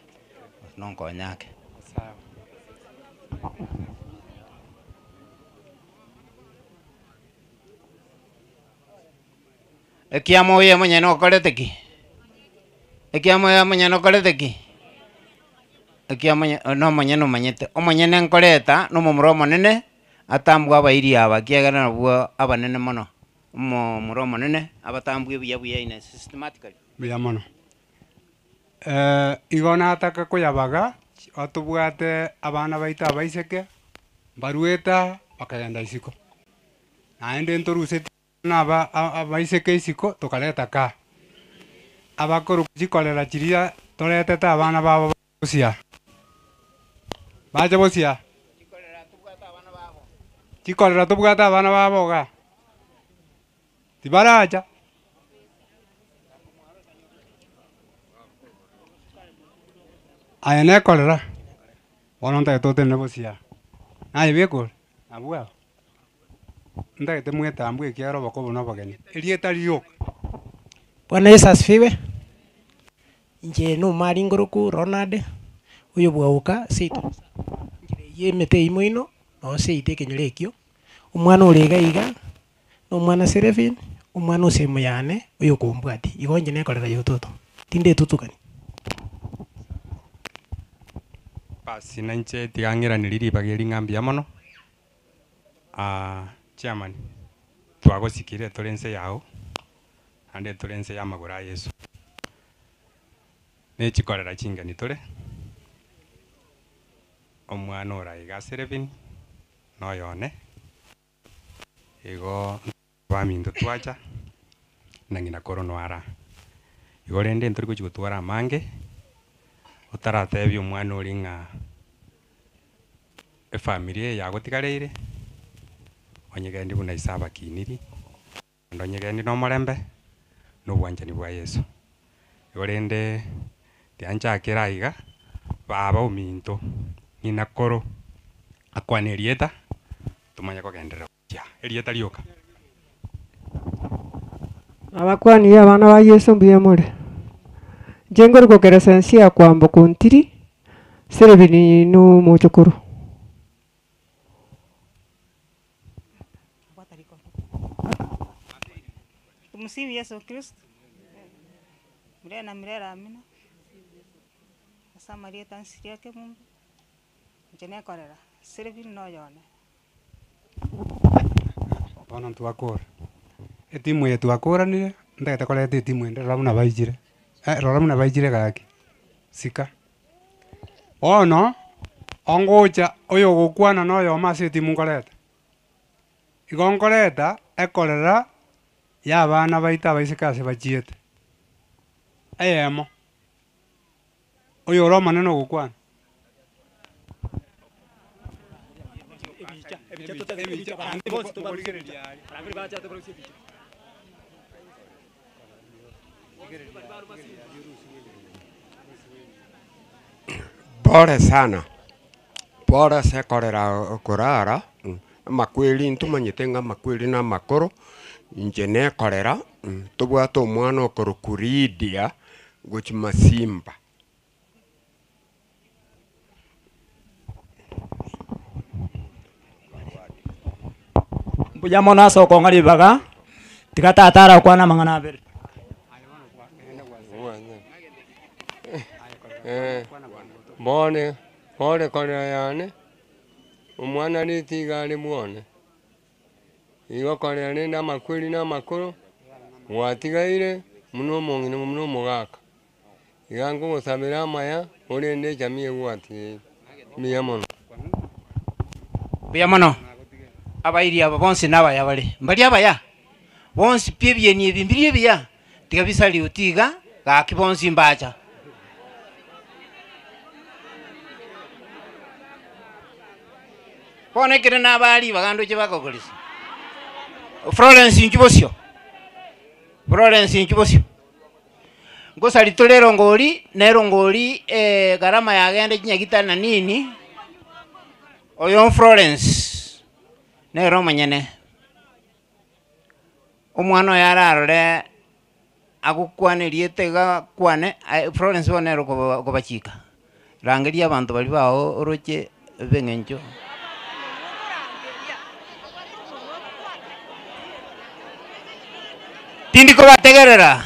nonkonye ake. Ekiama oye omonyene okorete ki? Ekiama oye omonyene okorete ki? Ekiama onye na omonyene omanyete. Omonyene nkoreta na omomura omonene, atambwe abairi aba ekiagera nabwo abanene mono. Omomura omonene abatambwe buya buya in a systematically. Mbuya mono. Igo nataka koyabaga, otobwate abana baito abaiseke, mbaruete aa, bakagenda isiko. Naende ntorusetie. Buna aba abaiseke isiko tokareta kaa, abakorokwa chikorera chiria toretete abana babo bosia, bache bosia. Chikorera tobwate abana babo igaa, tibaracha. Aye nekorera, bono ntagete otenene bosio aa, naye beka ore, nabwo aba, ntagete mwetambwe ekiagera obokobo na obogeni, erieta rioka. Bwana Yeso asifiwe, inche na omwari ngoroku Ronald, oyo bwagoka seito enchera eywo emete eywo moino, noo seito ekenyoro ekio, omwana ore iga iga, na omwana Celestine, omwana ose emo yane, oyo okombwatia. Igo inche nekorera ya ototo, tindetutukani. Basi nainche tiga ng'iranerie ribaga eri ng'a mbuya mono, chairman, twagosikire tore ense yago, naende tore ense ya amagoro a Yeso. Ne chikorera chingeni tore, omwana ore aiga Celestine, na oyone, igo baminto twacha, na ng'ina koro noara. Igo rende ntori gochi gotwara amange, otaratebia omwana oria ng'a efamiri eye yagotigareire, onyegendi buna ise abakiniri, naende onyegendi na omorembe, na obwanchani bwa Yeso. Igo rende, tiga nchakere aiga, baba ominto, ng'ina koro, akwane erieta, tomanye kogenderera gochia, erieta rioka. Nabakwanirie abana ba Yeso mbuya more? Inche nkorokwa Keresensia Kwamboka Ontiri, Celestine na omochokoro. Tumsifu Yesu Kristo. Milele na milele amina. Ase amarieta nsirie ekemumbu, inche nekorera, Celestine na oyone. Bono ntwakora, etimu eye twakoranire, ntagete koreta etimu ende rora buna baichire, eh rora buna baichire gaki, sika. Bono, ongocha oyo ogokwana na oyomo ase etimu nkoreta, igo nkoreta ekorera ya abana baito abaiseke ase bachiete, eyemo, oyo ore omonene ogokwana. Pole sana, pole ase ekorera korara, amakweri ntomanyete ng'a amakweri na amakoro, inche nekorera, tobwate omwana okorokwa Lydia gochia Masimba. Mbuya mono ase okong'a ribaga, tiga tata arakwane amang'ana abere. Bono pole korera yane, omwana riti iga are bwone, igo korera rende amakweri na amakoro, gwatigaire buna omong'ina buna omogaka. Iga nkogosabera amaya, orende echamia egwatigeire. Mbuya mono. Mbuya mono. Abairi aba bonsi nabaya bare. Mbari abaya? Bonsi pi ebieni ebi mbiri ebiya? Tiga bisariuti iga, gaki bonsi mbacha. Bono ekero nabaa ribaga ndoche bakogorisia. Florence inchuo bosio, Florence inchuo bosio. Ngosari tore erongori, na erongori gharama yagende chinyagitari na nini, oyo Florence nere omonyene. Omwana oyo ararore agokwana erieta iga akwane, aye Florence bono nere okoba okobachika, rangeria abanto baria bao oroche beng'encho. Tindi kobategerera.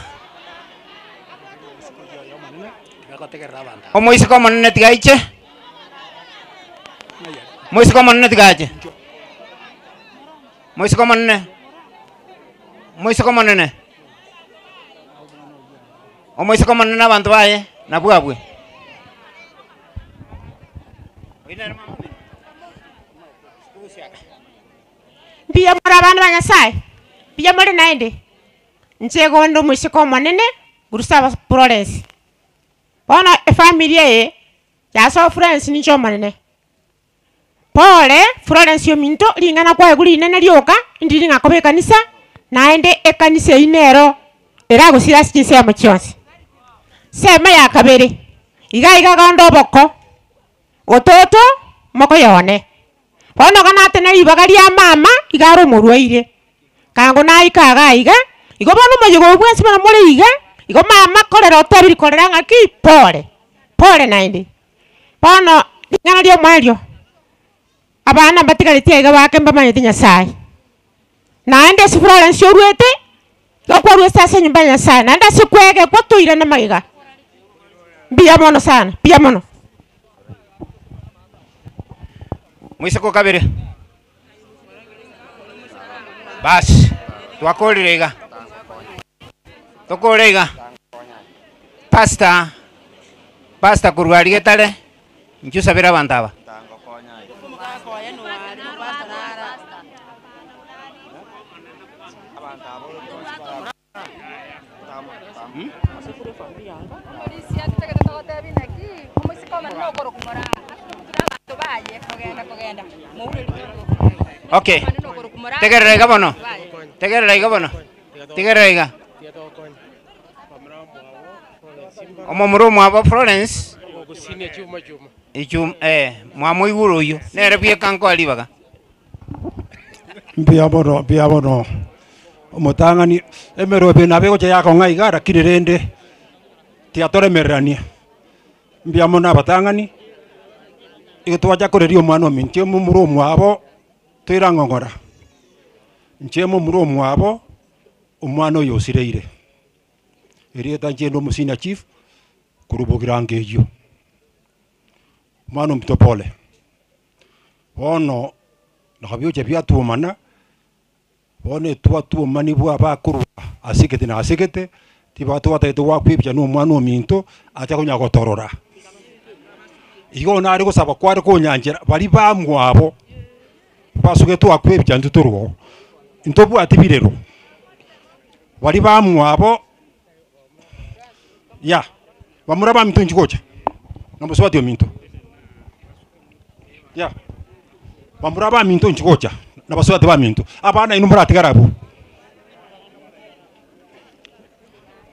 Omoiseke omonene tiga aiche, omoiseke omonene tiga ache, omoiseke omonene, omoiseke omonene, omoiseke omonene na abanto baye nabwo abwe. Mbuya more abana ba Nyasae? Mbuya more naende? Inche igo nde omoiseke omonene korwa ase Florence. Bono efamiri eye ya ase Florence ninche omonene. Pole, Florence ominto, ring'ana kwaigure rinene rioka, ndiri ng'a koba ekanisa, naende ekanisa eyio nero eragosira ase chinsemo chionsi. Nsemo ya kabere, iga iga gonda oboko, ototo mokoyone. Bono iga natene ribaga ria mama, iga are omorwaire, kango naika iga iga, igo bono omoyega oyo bwensi bono more iga, igo mama korera otebiri korera ng'aki pole, pole naende. Bono ring'ana ria omoerio, abana mbatigareti aiga bake mbamanyeti Nyasaye. Naende ase Florence oruete, igo kwaruete ase enyomba ya Nyasaye, naende ase kwegekwa toirane magega. Mbuya mono sana, mbuya mono. Moiseke o kabere. Basi, twakorire iga. Tokore iga. Pastor, pastor korwa aria Getare, inche osabere abanto aba. Okay, tegerera iga bono, tegerera iga bono, tegerera iga. Omomura omwabo Florence, Ichuma eh, mwamoigure oyio, nere bweka nkoa ribaga. Mbuya mono, mbuya mono omotang'ani, emerobio nabo egocha yakong'a iga lakini rende tiga toremereranie. Mbuya mono abatang'ani, igo twacha koreria omwana ominto momura omwabo toirang'ong'ora, inche momura omwabo, omwana oyo osireire, erieta inche inde omosenior chief, korwa bogirango eywo. Omwana ominto pole. Bono nabo biocha biatuomana, bono etwatuomanigwa abakorwa ase egete na ase egete, tibatwatagete goakwa ebicha na omwana ominto, acha konya gotorora. Igo nare gosaba kware konyanchera baria bamwabo, basugete goakwa ebicha intwe torwe oo, ntobwati birero, baria bamwabo ya, bamura baminto inchi gocha, na mosubati ominto. Ya, bamura baminto inchi gocha, na basubati baminto, abana inwe moratigare abwo.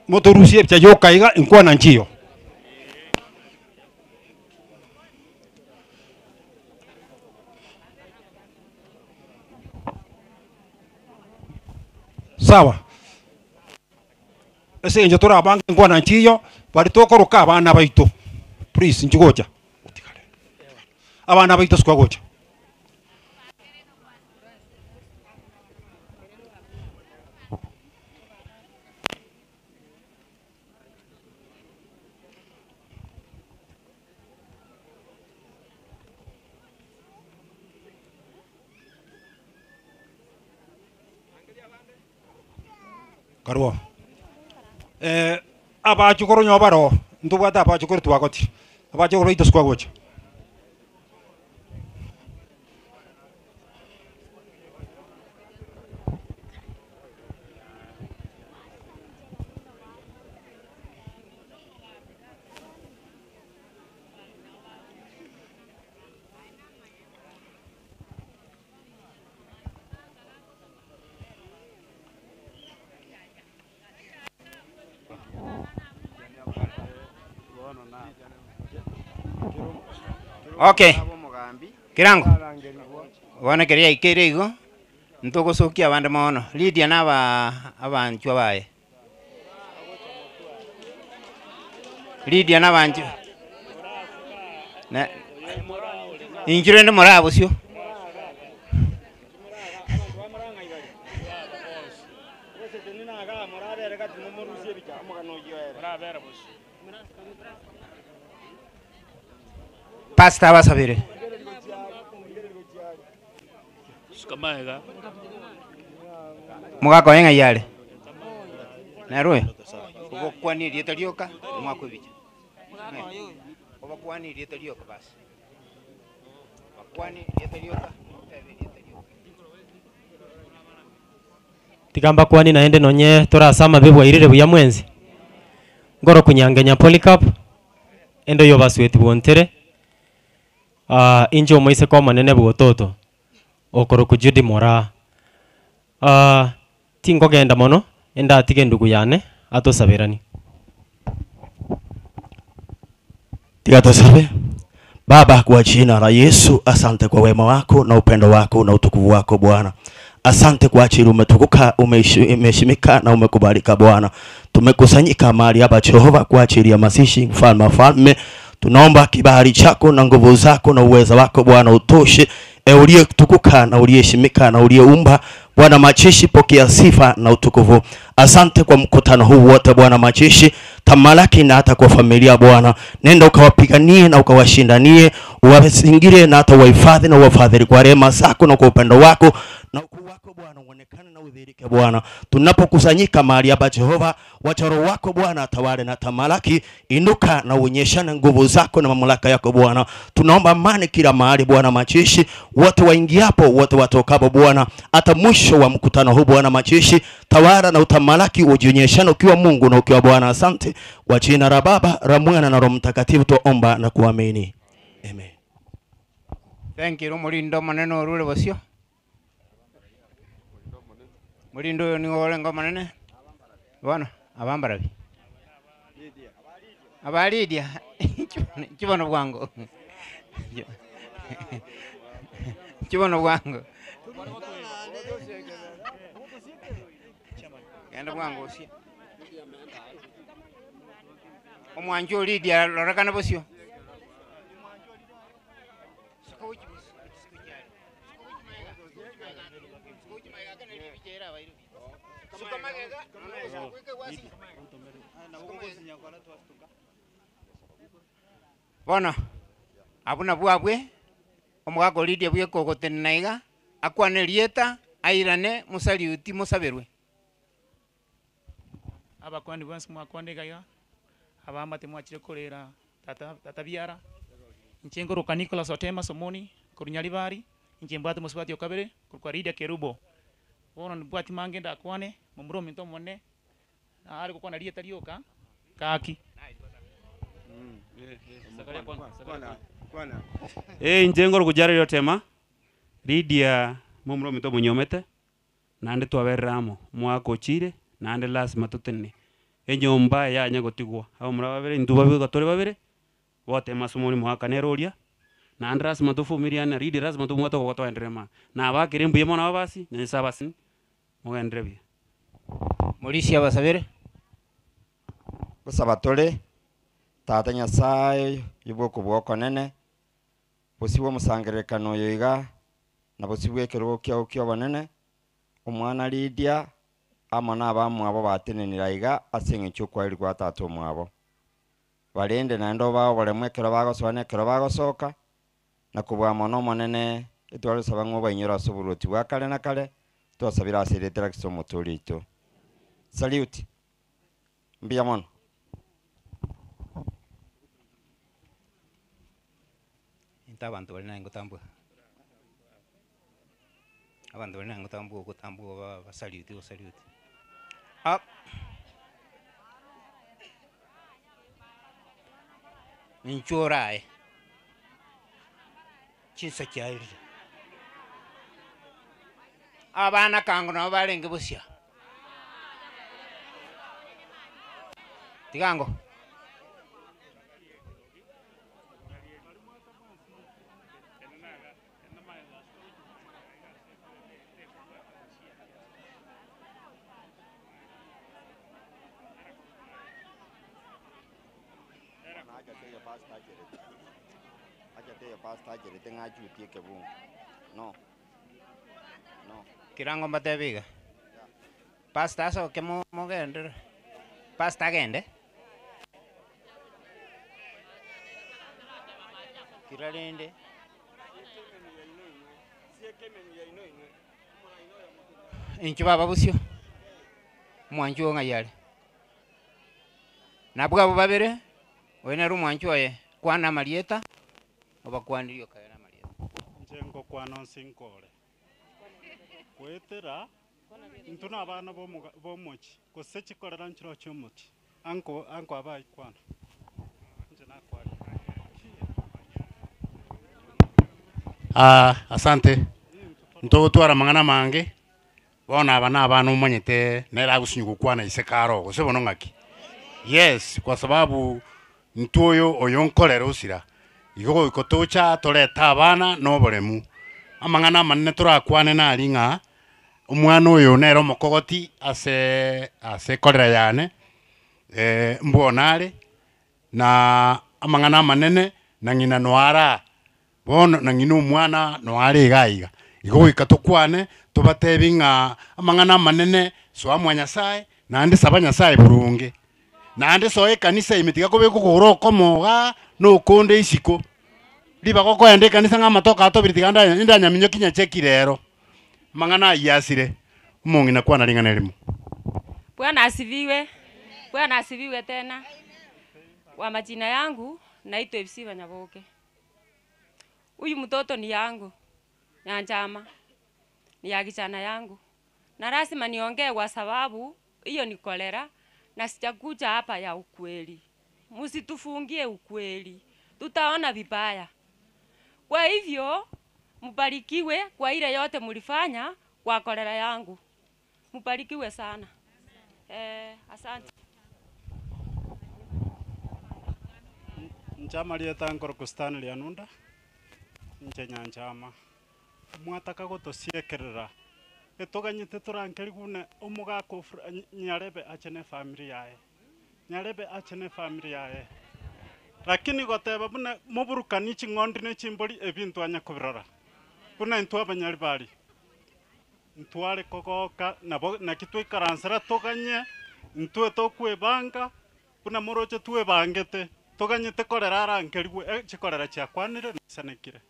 Motorusie ebicha yoka iga, inkwana nchiyo. Sawa. Ase eng'encho tore abange nkwana nchiyo, baria tokoroka abana baito, please inchuo gocha, otigare, abana baito sukwa gocha. Karwo. Abachukuru onye bare oo, ntobwate abachukuru twagotia, abachukuru baito sikwa gocha. Okay, kirango bono ekero yaikeire igo, ntogosokia abande mono, Lydia na aba abanchwa baye. Lydia na abanchwa na inchuo rende morabosio. Pastor abasabere. Mogaka oye ng'ai are? Nere oyo? Obokwanie erieta rioka, omwaka ebicha. Obakwanie erieta rioka basi. Bakwanie erieta rioka, otebe erieta rioka. Tiga mbakwanie naende nonye tore ase amabe bwairire buya mwensi. Nkoro kunyangenya Polycarp, ende oyo obasueti bwontere. Inche omoiseke omonene bw'ototo, okorokwa Judy Moraa. Tinkogenda mono, endatige endugu yane atosaberanie. Tiga tosabe. Baba, kwa jina la Yesu, asante kwa wema wako na upendo wako na utukufu wako Bwana. Asante kwa ajili umetukuka, umeheshimika na umekubalika Bwana. Tumekusanyika mahali hapa Jehova kwa ajili ya mazishi, mfalme wa falme. Tunaomba kibali chako na nguvu zako na uweza wako Bwana utoshe. E, uliyetukuka na uliyeheshimika na uliyeumba Bwana majeshi, pokea sifa na utukufu. Asante kwa mkutano huu wote Bwana majeshi, tamalaki na hata kwa familia Bwana, nenda ukawapiganie na ukawashindanie, uwazingire na hata uwahifadhi na uwafadhili kwa rehema zako na kwa upendo wako na ukuu wako Bwana uonekane na udhihirike Bwana. Tunapokusanyika mahali hapa Jehova, wacha Roho wako Bwana atawale na tamalaki, inuka na uonyeshane nguvu zako na mamlaka yako Bwana. Tunaomba amani kila mahali Bwana majeshi, wote waingiapo, wote watokapo Bwana, hata mwisho wa mkutano huu Bwana majeshi, tawala na utamalaki, ujionyeshane ukiwa Mungu na ukiwa Bwana. Asante kwa jina la Baba, la Mwana na Roho Mtakatifu tuomba na kuamini. Amen. Thank you omorindo omonene orure bosio. Morindo oyo nigo orenge omonene bono abambarabi. Aba Lydia nchibono bwango. Nchibono bwango. Genda bwango osie. Omwancho o Lydia rorekana bosio. Bono, abwo nabwo abwe, omogaka o Lydia bweka ogotenena iga, akwane erieta, airane, mosaliuti mosaberwe. Abakwani bonsi mwakwana iga iga, abamate mwachire korera tata tata biara, inche nkoroka Nicholas Otema Somoni, korwa Nyaribari, inche mbwate mosubati o kabere, korwa Lydia Kerubo. Bono nimbwati mange ndakwane, momura ominto omonene, nare gokwana rieta rioka, gaki. Eh, inche nkoro kujareria otema, Lydia momura ominto omonyomete, naende twaberire amo, omwaka ochire, naende lasima totenene. Enyomba yanya gotigwa, abamura babere intwe babe iga tore babere, gotema ase omorimo omogaka nere oria, naende lasima tofumiliane, Lydia lasima tobwate okoba toenderere maa. Nabakire mbuya mono ababasi, nyasae abasini, mogenderere buya. Morisia abasabere. Gosaba tore, Tata Nyasae oyio bw'okobua okonene, bosio bw'omosangererekano oyo iga, na bosio bw'ekerogo kiao ki'obonene, omwana Lydia amo na abamwabo batenenire aiga ase eng'encho y'okwaeri gwa tata omwabo. Barende naende obae oboremu ekero bagosoa na ekero bagosoka, na kobua mono Omonene, etware gosaba ng'a obainyore ase oboruoti bwa kare na kare, twasabire ase erieta ria Kristo Omotoori oito. Salute. Mbuya mono. Into abanto baria naye ngotambua, abanto baria naye ngotambua ogotambua ba basaliuti gosaliuti. Up. Inchuo orae, chinsa chiarire. Abana kango nabo barenge bosia. Tiga ango. Kirango mbatebi iga, pastor asoke mo- mogenderere, pastor agende. Kira rende. Inchuo baba bosio, omwanchi oo ng'ai are? Nabwo abwo babere, oyo nere omwanchi oye, kwana amarieta, obakwanirie okagera amarieta. Inche ngokwana onsi nkore, goetera intwe na abana ba omoga ba omochie, gose chikorera nchire chia omochie, anko anko aba aikwana, inche nakwanire. Ah, asante. Ntogotwara amang'ana amange, bono aba na abana omanyete nere agosunywa gokwana ise kare oo, gose bono ng'aki? Yes, kwa sababu intwe oyo oyo nkorera osira, igo goika toche aa torete abana na oboremu. Amang'ana amanene torakwane nari ng'a, omwana oyo nere omokogoti aseee ase ekorera yane, mbwono are, na amang'ana amanene, na ng'ina noare aa. Bono na ng'ina omwana noare iga iga. Igo goika tokwane, tobatebi ng'a amang'ana amanene soa mwa Nyasaye, naende saba Nyasaye boronge. Naende soa ekanisa ime tiga kobeka okogoro okomo igaa, na okonde isiko. Ribaga okoenda ekanisa ng'a amatoke atobire tiga nda ndanyaminyoki nyacheki rero. Amang'ana ayio asire, omong'ina kwana ring'ana erimo. Bwana asifiwe. Bwana asifiwe tena. Kwa majina yangu naitwa Epsiba Nyaboke. Huyu mtoto ni yangu Nyanchama, ni ya kijana yangu, na lazima niongee kwa sababu hiyo ni kolera na sijakuja hapa ya ukweli. Msitufungie ukweli, tutaona vibaya. Kwa hivyo mbarikiwe kwa ile yote mlifanya kwa kolera yangu, mbarikiwe sana. Eh, asante. Inche amarieta nkorokwa Stanley Anunda, inche Nyanchama. Mwataka gotosiekerera, etoganyete torankerigwe buna omogaka o fr- ny- nyarebe ache na efamiri yaye, nyarebe ache na efamiri yaye. Lakini goteba buna moburukanie ching'ondi na echimbori ebi ntwanya kobirora, buna intwe abanyaribari. Ntware kogoka nabo naki twaikaransera toganye, intwe tokwebanga, buna moroche twebangete, toganyete korera arankerigwe e chikorera chiakwanire naisanekire.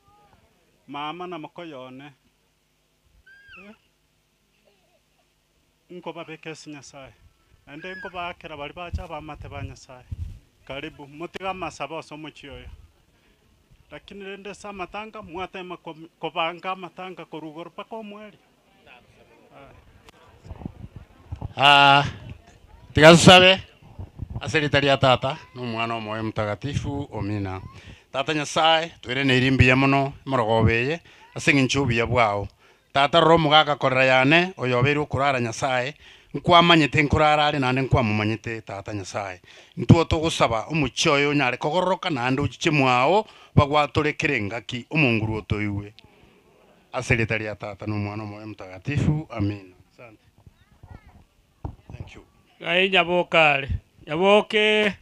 Mama na mokoyo one, eh, nkobabeka ase Nyasaye, naende nkobaakera baria bacha abamate ba Nyasaye, karibu, motige amasabo ase omochie oyo. Lakini rende ase amatanga, mwatema komi kobanga amatanga korwa igoro mpaka omoerio. Ah, tiga nsabe ase erieta ria Tata, na Omwana, Omoyo Omotagatifu, Omina. Tata Nyasaye, toiraneirie mbuya mono emorogoba eye, ase eng'encho ya obuya bwao. Tata rora omogaka korera yane, oyo obeire okorara Nyasaye, nkwamanyete nkorara are naende nkwamomanyete Tata Nyasaye. Intwe togosaba omochie oye onyare kogororoka naende ochiche mwao, bagwatore kera engaki, omonguru otoigwe. Ase erieta ria Tata na Omwana Omoyo Omotagatifu, Amina. Asante. Thank you. Ng'ai Nyaboke are? Nyaboke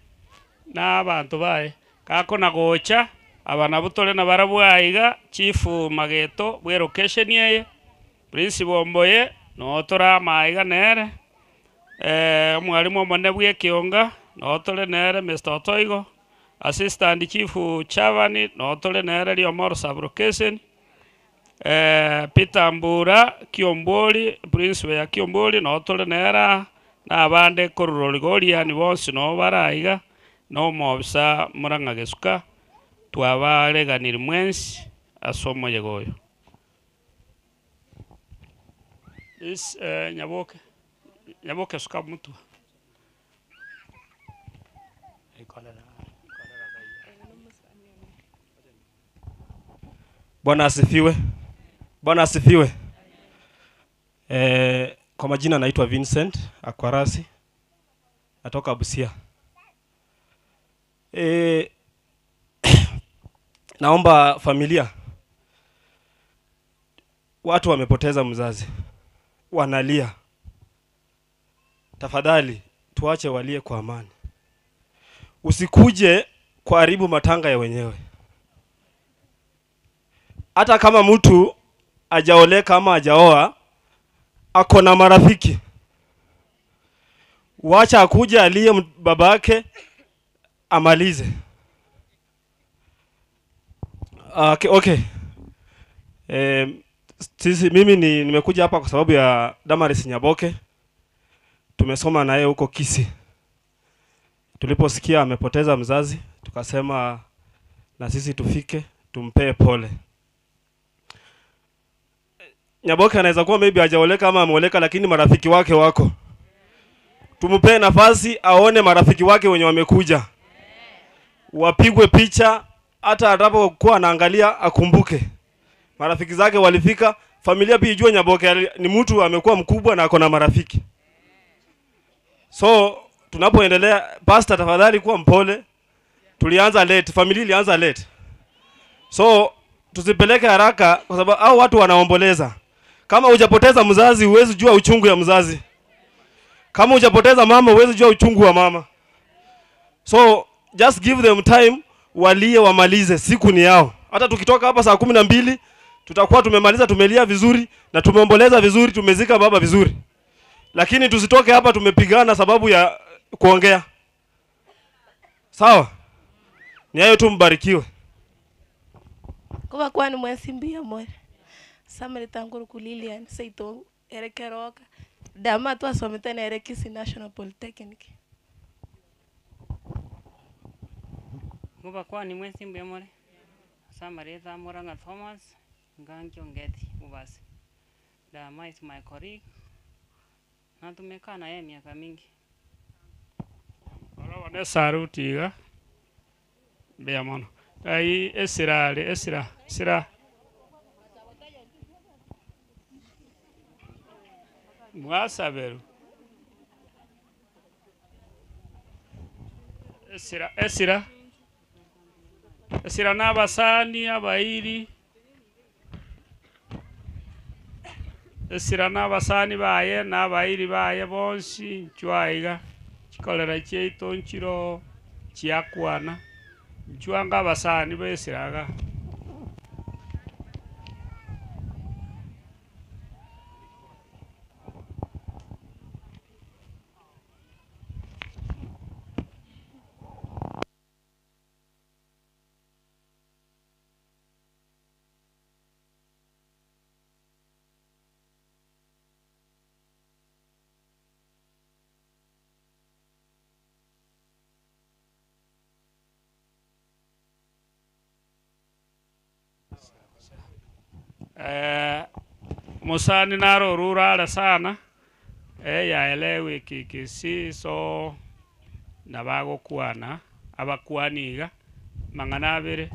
na abanto baye, gakona gocha, aba nabwo tore nabarabwo aiga, chief Mageto bwa elocation eye, principal Mboye, noo tore amo aiga nere, omwalimu omonene bwa ekionga, noo tore nere Mister Otoigo, assistant chief Chavani, noo tore nere Riomoro sub location. Peter Mbura, Kiombori, principal ya Kiombori, noo tore nere aa, na abande korwa Lorigoriani bonsi noo bare aiga, na omobisa Murang'a Gesuka, twabareganirie mwensi ase omoyega oyo. This Nyaboke, Nyaboke suka motwe. Bwana asifiwe. Bwana asifiwe. Eh, kwa majina naitwa Vincent Akwarasi. Natoka Busia. Eh, naomba familia, watu wamepoteza mzazi, wanalia. Tafadhali tuache walie kwa amani. Usikuje kuharibu matanga ya wenyewe. Hata kama mtu hajaoleka ama hajaoa, ako na marafiki, wacha akuje alie babake amalize. Okay, okay. Sisi, mimi ni, nimekuja hapa kwa sababu ya Damaris Nyaboke. Tumesoma naye huko Kisii. Tuliposikia amepoteza mzazi, tukasema na sisi tufike tumpee pole. Nyaboke anaweza kuwa maybe hajaoleka ama ameoleka, lakini marafiki wake wako. Tumpee nafasi aone marafiki wake wenye wamekuja, wapigwe picha, hata atakapokuwa anaangalia akumbuke Marafiki zake walifika, familia pia ijue Nyaboke ni mtu amekuwa mkubwa na ako na marafiki. So tunapoendelea, pastor, tafadhali kuwa mpole. Tulianza late, familia ilianza late, so tusipeleke haraka, kwa sababu hao watu wanaomboleza. Kama hujapoteza mzazi, huwezi jua uchungu ya mzazi. Kama hujapoteza mama, huwezi jua uchungu wa mama. So just give them time, walie wamalize, siku ni yao. Hata tukitoka hapa saa 12 tutakuwa tumemaliza, tumelia vizuri na tumeomboleza vizuri, tumezika baba vizuri, lakini tusitoke hapa tumepigana sababu ya kuongea. Sawa, ni hayo tu, mbarikiwe. Kuba kwani mwensimbia mwere samere tanguru ku Lilian seito erekeroka dama twasomete na ere Kisii National Polytechnic. Nguba kwani mwensi more samare Murang'a Thomas Ngangi Ongeti Ubasi. Dama is my colleague na tumekaa na yeye miaka mingi. Orobona esaruti iga mbuya mono ai esira are esira sira mwasaberu esira esira esira n'abasani abairi esira n'abasani baye n'abairi baye bonsi nchwaiga chikorera chiaito nchiro chiakwana nchwanga abasani besiraga. Musani naro orurare sana yaelewe kikisi so nabagokwana abakwani iga mang'ana abere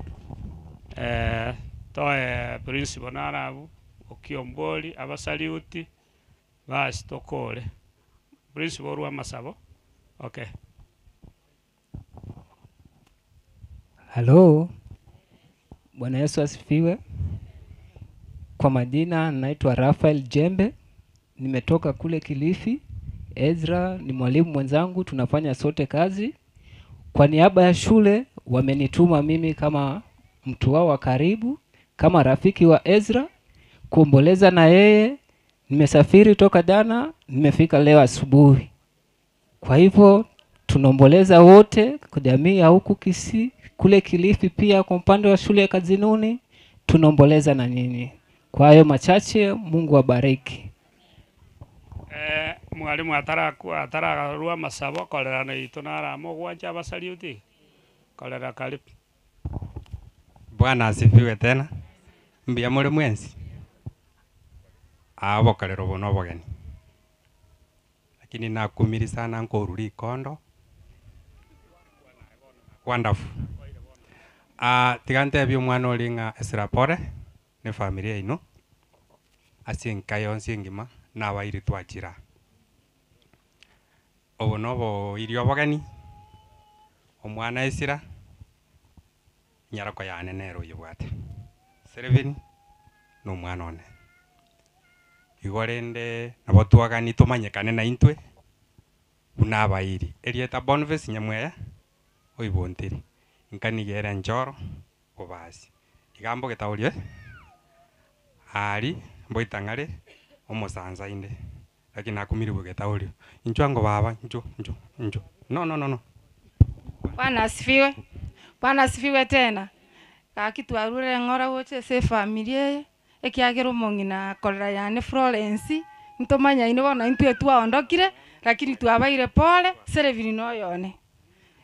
toe principal narabu okiombori abasaliuti basi tokore principal orwa amasabo okay. Halo, Bwana Yesu asifiwe. Kwa majina naitwa Rafael Jembe, nimetoka kule Kilifi. Ezra ni mwalimu mwenzangu, tunafanya sote kazi. Kwa niaba ya shule wamenituma mimi kama mtu wao wa karibu, kama rafiki wa Ezra, kuomboleza na yeye. Nimesafiri toka jana, nimefika leo asubuhi. Kwa hivyo tunaomboleza wote kwa jamii ya huku Kisii, kule Kilifi pia kwa upande wa shule ya Kazinuni tunaomboleza na nyinyi. Kwa hayo machache, Mungu awabariki. Mwalimu atararua masabo korera na itu narama ogwancha abasaliuti korera karibu. Bwana asifiwe tena. Mbuya muri mwensi abokorera obo nobogeni lakini nakumiri sana nkorura ikondo wonderful. Tiga ntebie omwana ori ng'a Ezra pore ne familia ino ase enka yonsi engima nabairi twachira obo noboiri obogeni omwana Ezra nyarako yane nere oyebwate Selvin na omwana one igo rende nabo twagani tomanyekane na intwe buna abairi erieta Boniface Nyamweya oibontiri nkanigere nchoro obasi iga mbogeta orie ari mboitang'are omosansa inde lakini nakumiri bogeta orio inchwa ngo baba ncho ncho ncho no no no no. Bwana asifiwe. Bwana asifiwe tena. Gaki twarure ng'ora gocha ase efamiri eye ekiagera omong'ina korera yane Florence ntomanyaine bono intwe twaondokire lakini twabaire pole Selvin noyone.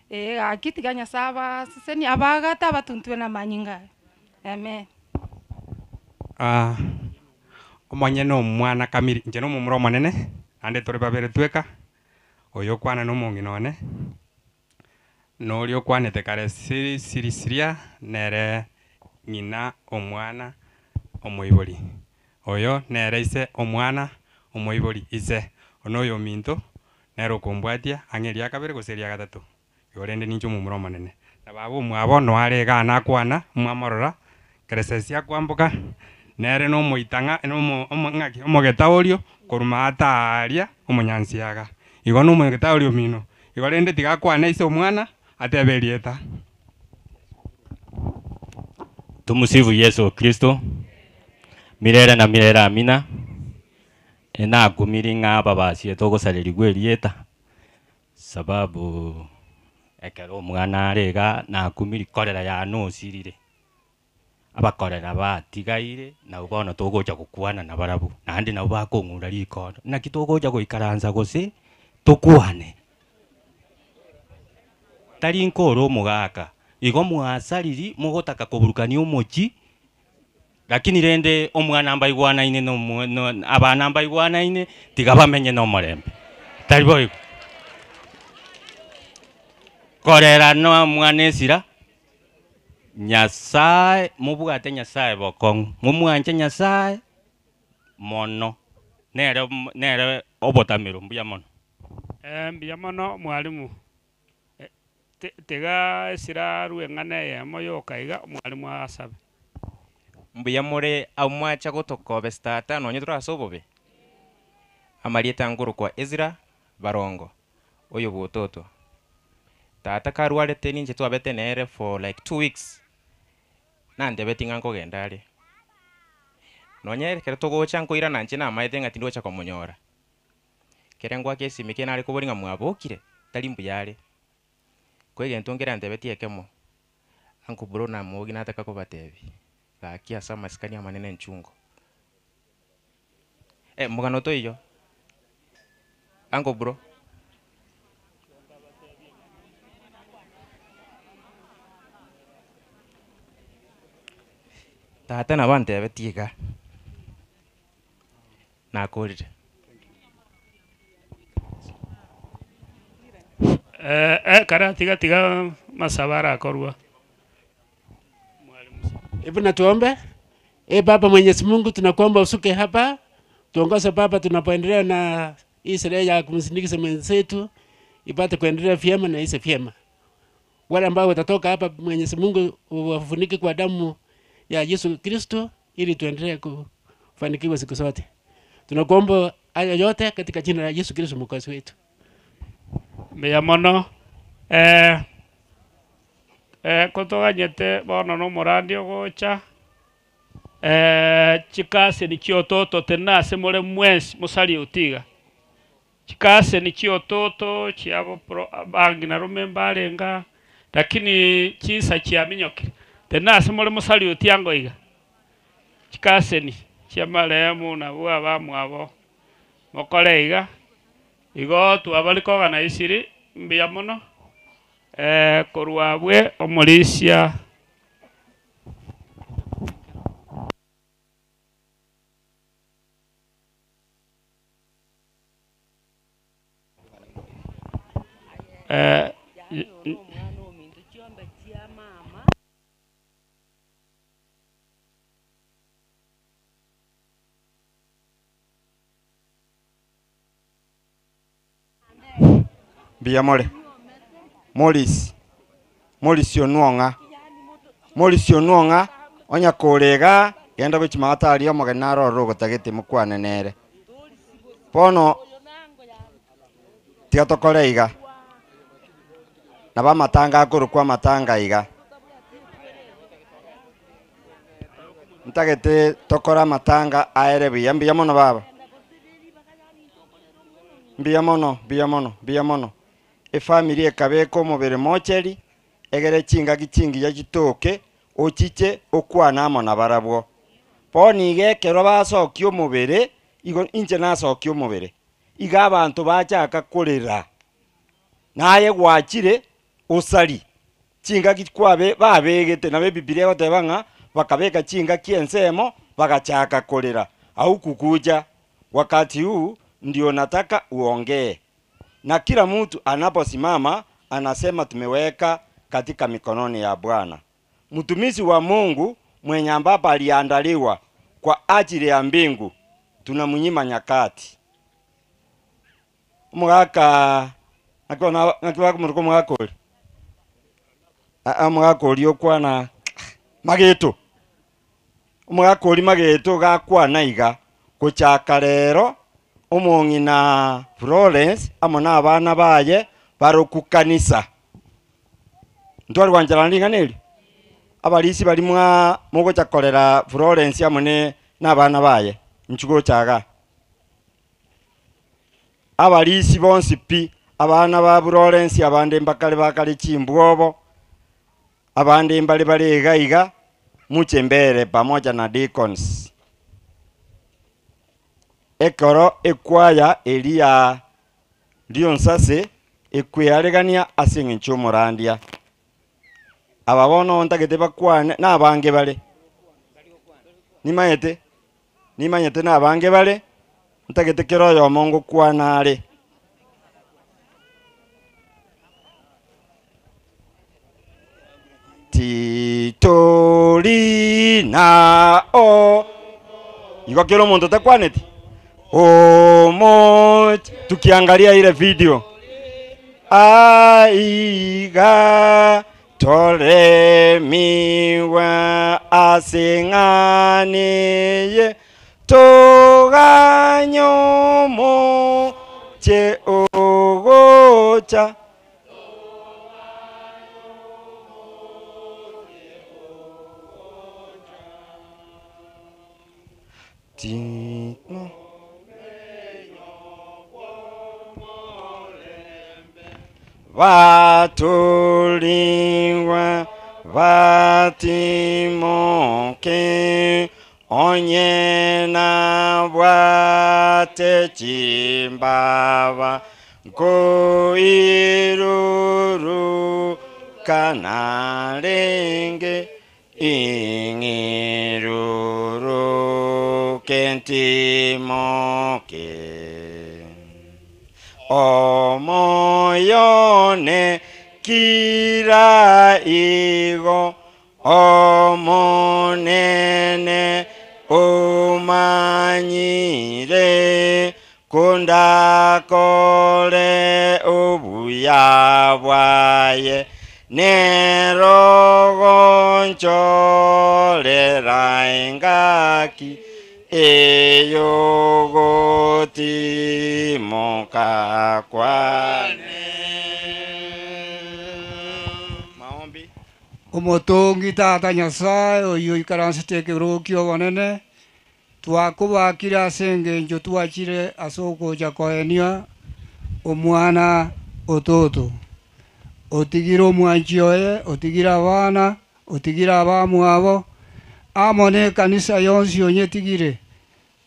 Gaki tiga Nyasaye abaseseni abagate abatuntwe na amanyinga aye. Amen. Omanye na omwana kamiri inche na omomura omonene naende tore babere tweka oyo okwana na omong'ina one na oria okwanete kare siri siri siria nere ng'ina omwana omoibori. Oyo nere ise omwana, omoibori ise. Ono oyo ominto, nere okombwatia ang'e eria kabere gose eria gatato. Igo rende ninche omomura omonene. Na baba omwabo noare igaa nakwana, mwamorora, Keresesi akwamboka, nere na omoitang'a na omo omo ng'aki omogetaorio korwa maate aaria omonyansiaga. Igo na omogetaorio omino. Igo rende tiga akwane ise omwana, atebe erieta. Tumusifu Yesu Kristo milele na milele amina. Enakumiri ng'a ababasie togosarerigwa erieta sababu ekero omwana are igaa nakumiri korera yane osirire, abakorera batigaire nabo bono togocha gokwana nabarabwo, naende nabo bakong'ura rikondo, naki togocha goikaransa gose tokwane. Tari nkore omogaka, igo mwasariri mogotaka koburukania omochie, lakini rende omwana mbaigwanaine na omo na abana mbaigwanaine, tiga bamenye na omorembe, tari boigo? Korera na omwana esira, Nyasaye mobwate Nyasaye bokong'u, momwanche Nyasaye mono, nere nere obotamero mbuya mono. Mbuya mono mwalimu. Tiga esira arue eng'ana eyemo yoka iga, omwalimu asabe. Mbuya more abwo mwacha gotokobesa tata nonye tore ase obobe? Amarieta nkorokwa Ezra Barongo, oyo bw'ototo. Tata karwarete ninche twabete nere for like 2 weeks, nantebeti ng'a nkogenda are. Nonye ekero togocha nkoirana inche namaete ng'a tindocha komonyora. Kere ngoaka esimi ekero nare koboria ng'a mwabokire, tari mbuya are. Ko egento nkere antebetie ekemo, uncle bro namogi nataka kobatebia, gaki ase amasikani amanene enchungo. Mogano toiyo, uncle bro. Tata nabo antebetie iga, nakorire. Kara tiga tiga masaba arakorwa. Hebu na tuombe. E Baba Mwenyezi Mungu, tunakuomba usuke hapa, tuongoze Baba, tunapoendelea na hii sherehe ya kumsindikiza mwenzetu ipate kuendelea vyema na ise vyema. Wale ambao watatoka hapa, Mwenyezi Mungu uwafunike kwa damu ya Yesu Kristo, ili tuendelee kufanikiwa siku zote. Tunakuomba haya yote katika jina la Yesu Kristo mwokozi wetu. Mbuya mono kotoganyete bono na omorandi ogocha chikaseni chiototo tenena ase more mwensi mosariuti iga. Chikaseni chiototo chiabo pro abang'ina rome mbarenga, lakini chinsa chiaminyokire. Tenena ase more mosariuti ango iga, chikaseni chia marehemu nabwo abamwabo mokore iga, igo twabari koorganisiri mbuya mono, korwa abwe omorisia. Mbuya more. Morris, Morris Onwong'a, Morris Onwong'a, onya kore igaa, genda gochia maate aria omogeni naro ororo ogotagete mokwane nere. Bono, tiga tokore iga, nabo amatanga akorokwa amatanga iga. Ntagete tokore amatanga aere buya, mbuya mono baba. Mbuya mono, mbuya mono, mbuya mono. Efamiri ekabeka omobere mocheri, egere chingaki chingiya chitoke, ochiche okwane amo nabarabwo. Bono iga ekero basokia omobere, igo inche nasokia omobere, iga abanto bachaka korera, naye gwachire osari, chingaki kwabe babegete nabo ebibilia egoteba ng'a bakabeka chingaki ensemo, bagachaka korera, aukukuja wakati huu ndio nataka uongee. Na kila mtu anaposimama anasema tumeweka katika mikononi ya Bwana. Mtumishi wa Mungu mwenye ambapo aliandaliwa kwa kwa ajili ya mbingu tunamnyima nyakati. Omogaka naki naki bakomoroka omogaka oria? Omogaka oria okwana mageto. Omogaka oria mageto gakwana iga gochaka rero omong'ina Florence amo na abana baye baroku kanisa. Ntware gwancherana ring'ana eri? Abarisi bari mwa mogocha korera Florence amo ne na abana baye nchigocha iga. Abarisi bonsi pi abana ba Florence abande mbakare bakare chimbwobo abande mbare bare iga iga muche mbere pamoja na deacons. Ekero ekwaya eri ya rionsase ekwearegania ase eng'encho omorandia. Aba bono ntagete bakwane na abange bare. Nimanyete nimanyete na abange bare ntagete kero oyomo ngokwana are. Titori na o igo kero omonto takwaneti omo tukiangalia ile video aiga toremiwa asing'aniye toganyomo che ogocha Timo. Batuliwa batimoke onye na bwate chimbaba nkoiruru kanarenge ing'iruru kentimoke omoyone kira igo omonene omanyire kundakole obuya bwaye nerogoncholera engaki eyogotimoka kwane. Maombi. Omotongi tata Nyasaye oyo ikaransete ekero obonene twakobakire ase eng'encho twachire ase ogocha koenia omwana ototo otigire omwanchi oye otigire abana otigire abamwabo amo na ekanisa yonsi onyetigire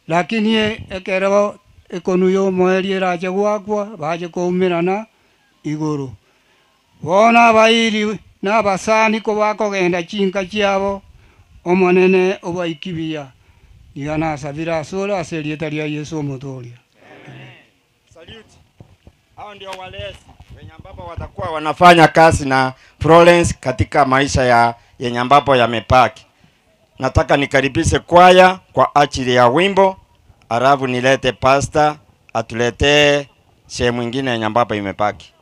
lakini ekero ekonu ya omoerio erache gwakwa bache koumerana igoro bono abairi na abasani kobakogenda chinka chiabo omonene obaiki iga nasabire ase ase erieta ria Yesu omotoria. Salute. Hao ndio walezi wenye ambapo watakuwa wanafanya kazi na Florence katika maisha ya yenye ambapo yamepaki. Nataka nikaribishe kwaya kwa ajili ya wimbo, alafu nilete pastor atuletee sehemu ingine yenye ambapo imepaki.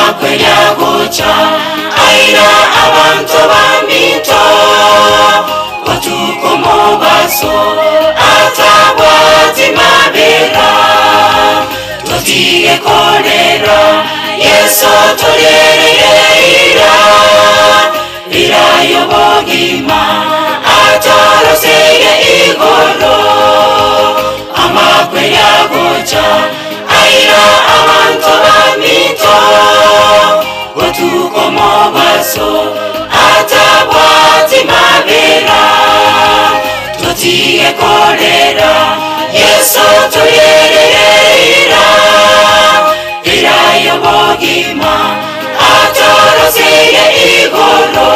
Amakweryagocha aira abantu baminto otuko mubaso atabwati mabera tutige kolera Yesu tuliereira irayo bogima atoroseye igoro amakweryagocha aira abantu baminto omobaso atabwati mabera tutige korera Yesu tuyerera irayo bogima atoroseye igoro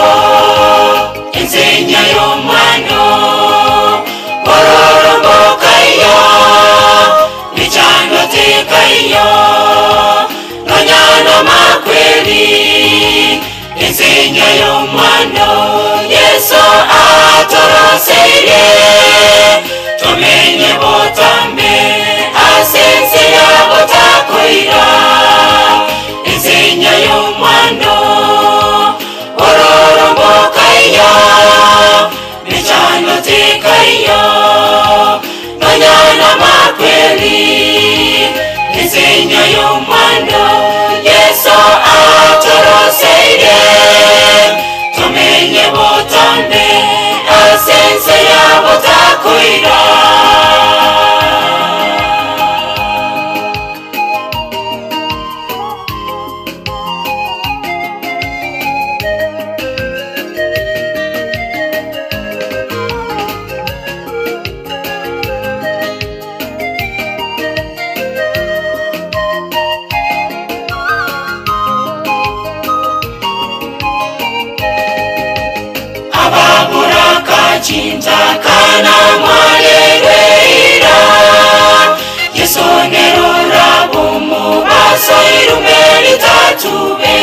ensenya y'omwano bororombokayo michando tekayo nonyano makweli ensenya y'omwano Yesu atoroseire tumenye botambe asense yabotakoira ensenya y'omwano ororombokayo michano tekayo nonyana makweli ensenya y'omwano Yesu atoroseire tumenye botambe asense yabotakoira. Ababurakachintakana mwalelweira yesonerora bumubaso irume litatube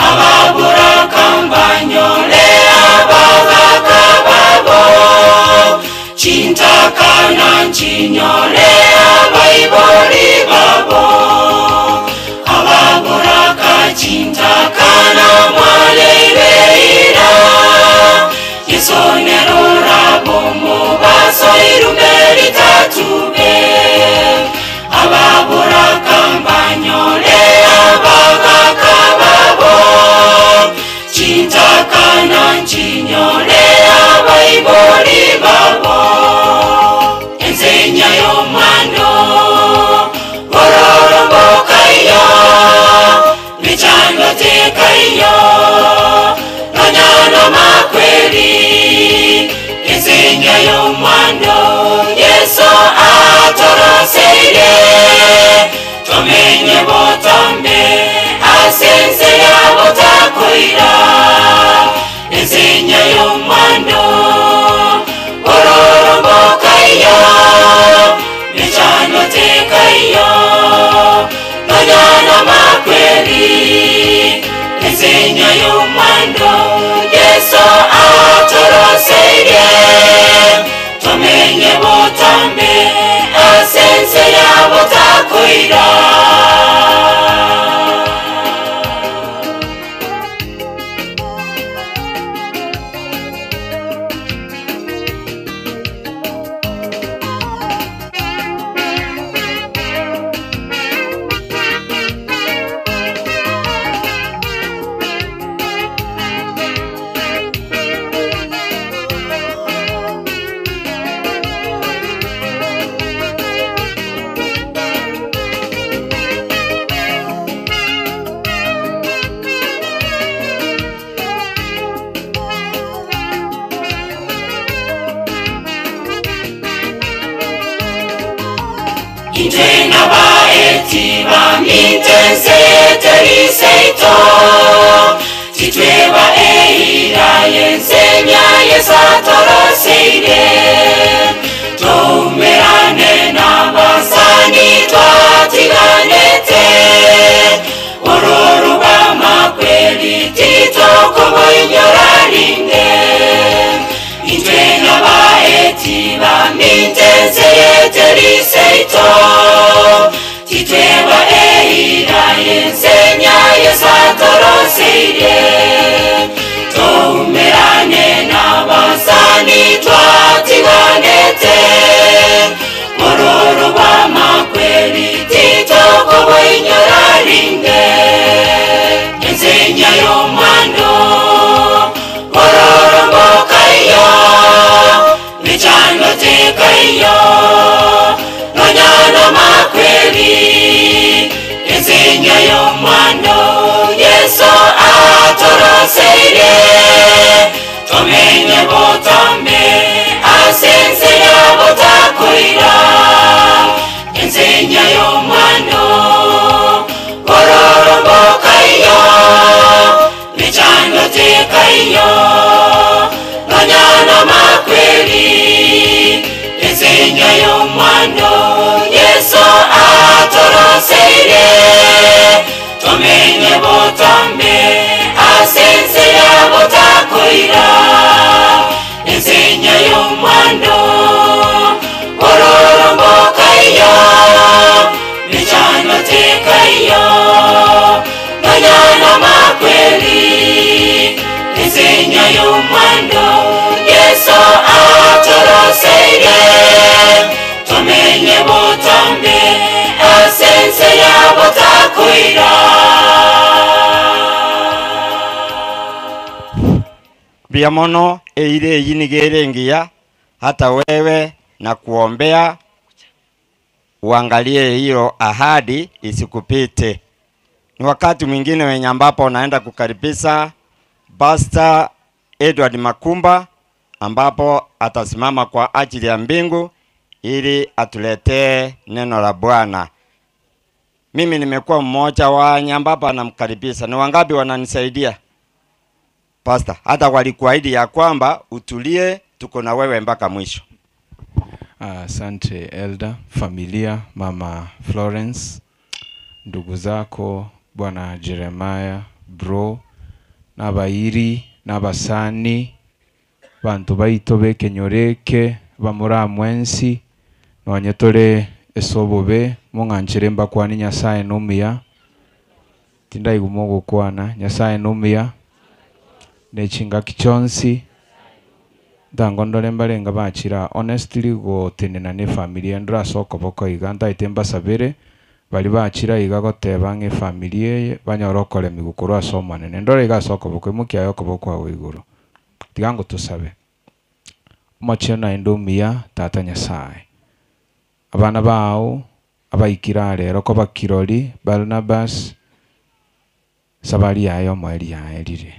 ababurakambanyole abagakababo chintakana nchinyole abaiboli babo ababurakachintakana mwalelweira yesonerora bumubaso irume litatube ababurakambanyole abagakababo chintakana nchinyole abaiboli babo ensenya y'omwano bororombokayo michando tekayo nonyano makweli ensenya y'omwano Yesu atoroseire tumenye botambe asense yabotakoira ensenya y'omwano bororombokayo michano tekayo nonyana makweli ensenya y'omwano Yesu atoroseire tumenye botambe asense yabotakoira. Intwe n'abaeti bamintenseteriseito titweba eira yensenya yesatoroseire tumerane n'abasani twatiganete ororo bamakweli titokoboinyorarinde intwe n'abaeti bamintenseyeteriseito titweba eira yensenya yesatoroseire tumerane n'abasani twatiganete ororo bamakweli titokoboinyorarinde ensenya y'omwano ororombokayo michando tekayo nonyana makweli ensenya y'omwano Yesu ato tekaiyo Nonyana makweli Isinya y'omwando Yesu atoroseire Tumenye botambe Asense yabotakoira Isinya y'omwando Ororombokayo Michano tekayo Nonyana makweli Isinya y'omwando Yesu atoroseire Tumenye botambe Asense yabotakoira Mbia mono eire eyi nigere ngiya hata wewe na kuombea uangalie hiyo ahadi isikupite. Ni wakati mwingine wenye ambapo naenda kukaribisha Pastor Edward Makumba ambapo atasimama kwa ajili ya mbingu ili atuletee neno la Bwana. Mimi nimekuwa mmoja wa ambapo anamkaribisha. Ni wangapi wananisaidia? Pastor, hata walikuahidi ya kwamba utulie, tuko na wewe mpaka mwisho. Asante Elder, familia, Mama Florence, ndugu zako Bwana Jeremiah, bro, n'abayiri n'abasani bantu baito bekenyoreke bamura mwensi nonye tore esobobe mung'anchere mbakwani Nyasaye nomiya tindaiguma ogokwana Nyasaye nomiya nechingaki chonsi ntango ndore mbarenga bachira honestly gotenena ne familia ndora okoboko iga ntaete mbasabere bari bachira iga goteba ng'a efamili eye banyore okoremi gokorwa ase omonene ndore iga ase okoboko imokiaye okoboko ago igoro tiga ngotosabe omochie naende omuya tata Nyasaye abana bao abaikira rero ko bakirori Barnabas sabari yaye omoeri yaerire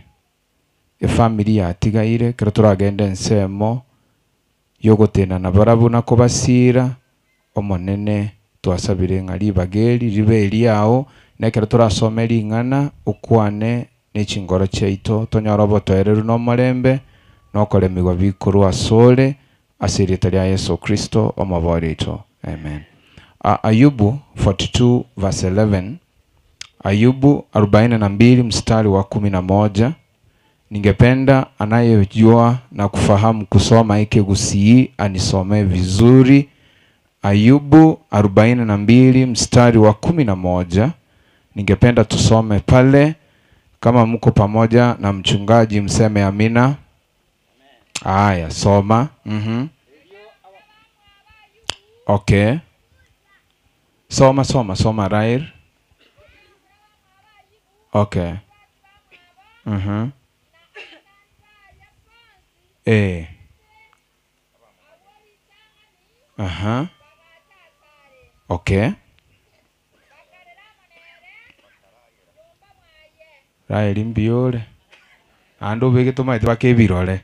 efamili yatigaire kero toragenda ensemo yogotenana barabwo na kobasira omonene twasabire ng'a ribageri ribe eriao nekero torasome ring'ana okwane na chingoro chiaito tonyore obotoereru na omorembe na okoremigwa bikorwa asore ase erieta ria Yesu Kristo omobori oito amen. Ayubu 42 verse 11, Ayubu 42 mstari wa 11. Ningependa anayejua na kufahamu kusoma Ekegusii anisomee vizuri. Ayubu 42 mstari wa 11. Ningependa tusome pale. Kama mko pamoja na mchungaji mseme amina. Aya, soma. Okay. Soma, soma, soma Rair. Okay. Aha. Okay. Raeli mbiore. Andu ubigitwo maite bakebirore.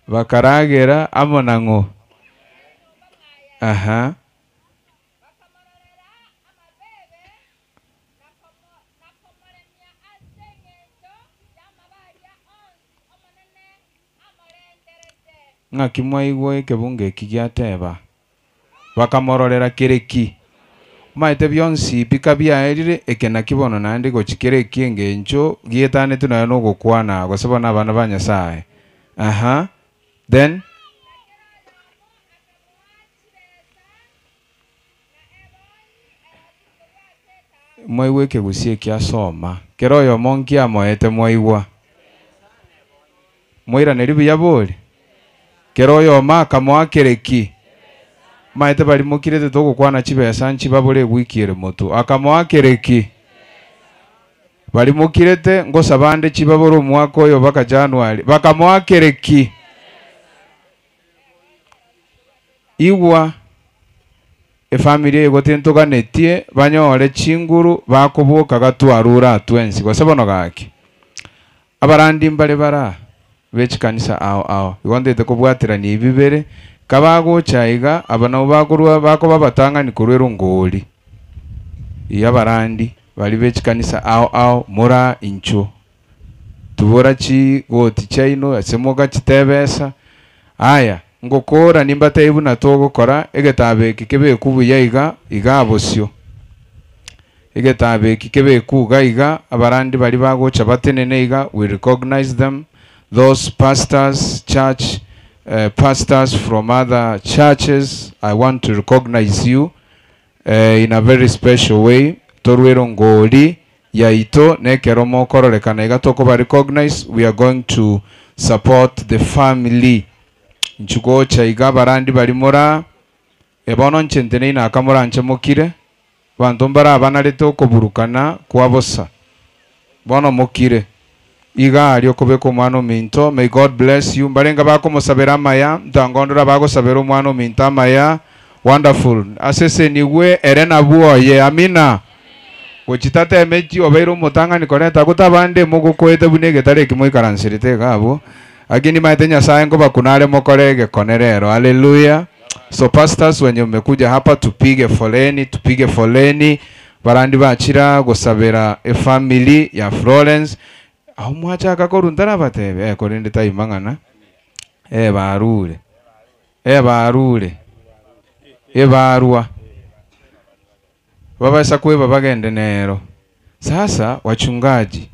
Bakaragera amo nang'o. Aha. Ng'aki mwaigwa ekebungo eki giateba bakamororera kereki maete bionsi bika biaerire eke naki bono naende gochi kereki engencho gietanete nayo nogokwana gose bono abana ba Nyasaye. Aha. Then mwaigwa ekegusi ekiasoma kero oyo monki amoete mwaigwa mwairaneri buya bori kero oyo maka mwakereki maete bari mukirete togokwana chibesa nchibabore gwikire motu akamwakereki bari mukirete ngosabande chibabore omwaka oyo baka January bakamwakereki igwa efamily egote ntoganetie banyore chinguru bakoboka gatwarura atwensi gose bono gaki abarandi mbare bara bechikanisa ao ao igo ndete kobwaterania ibibere kabagocha iga aba nabo bakorwa bakoba batang'ani korwa ngori iya abarandi bari bechikanisa ao ao mora incho Tubora chigoti chiaino ase mogachitebesa. Aya, ngokora nimbatebie buna togokora, egetabo eke kebekwe buya iga, igaa bosio. Egetabo eki kebekwe iga iga, abarandi baria bagocha batenene iga, we recognize them, those pastors, church pastors from other churches, I want to recognize you in a very special way, torwe erongori yaito, na ekero mokororekana iga tokoba recognize, we are going to support the family. Inchu gocha iga abarandi baria moraa, eh bono inche nteneine aka moranche mokire, abanto mbare abanarete okoburukana kwa bosa. Bono mokire. Iga aria okobeka omwana ominto, may God bless you. Mbarenge bakomosabera amaya, ntangondora bagosabera omwana ominto amaya. Wonderful. Asesenigwe ere nabwo oye. Amina. Gochi tatemechi obeire omotang'ani koreta agwo tabande mogokoete buna egetare eki moikaranserete iga abwo. Lakini maete Nyasaye nkobakuna are mokore egekone rero. Hallelujah. So pastors wenye mmekuja hapa tupige foleni, tupige foleni. Barandi bachira gosabera efamily ya Florence. Aho mwachaka korwa ntarabatebia, eh korende taiyo mang'ana. Eh barure. Eh barure. Ebarwa. Babasa kweba bagende nero. Sasa wachungaji,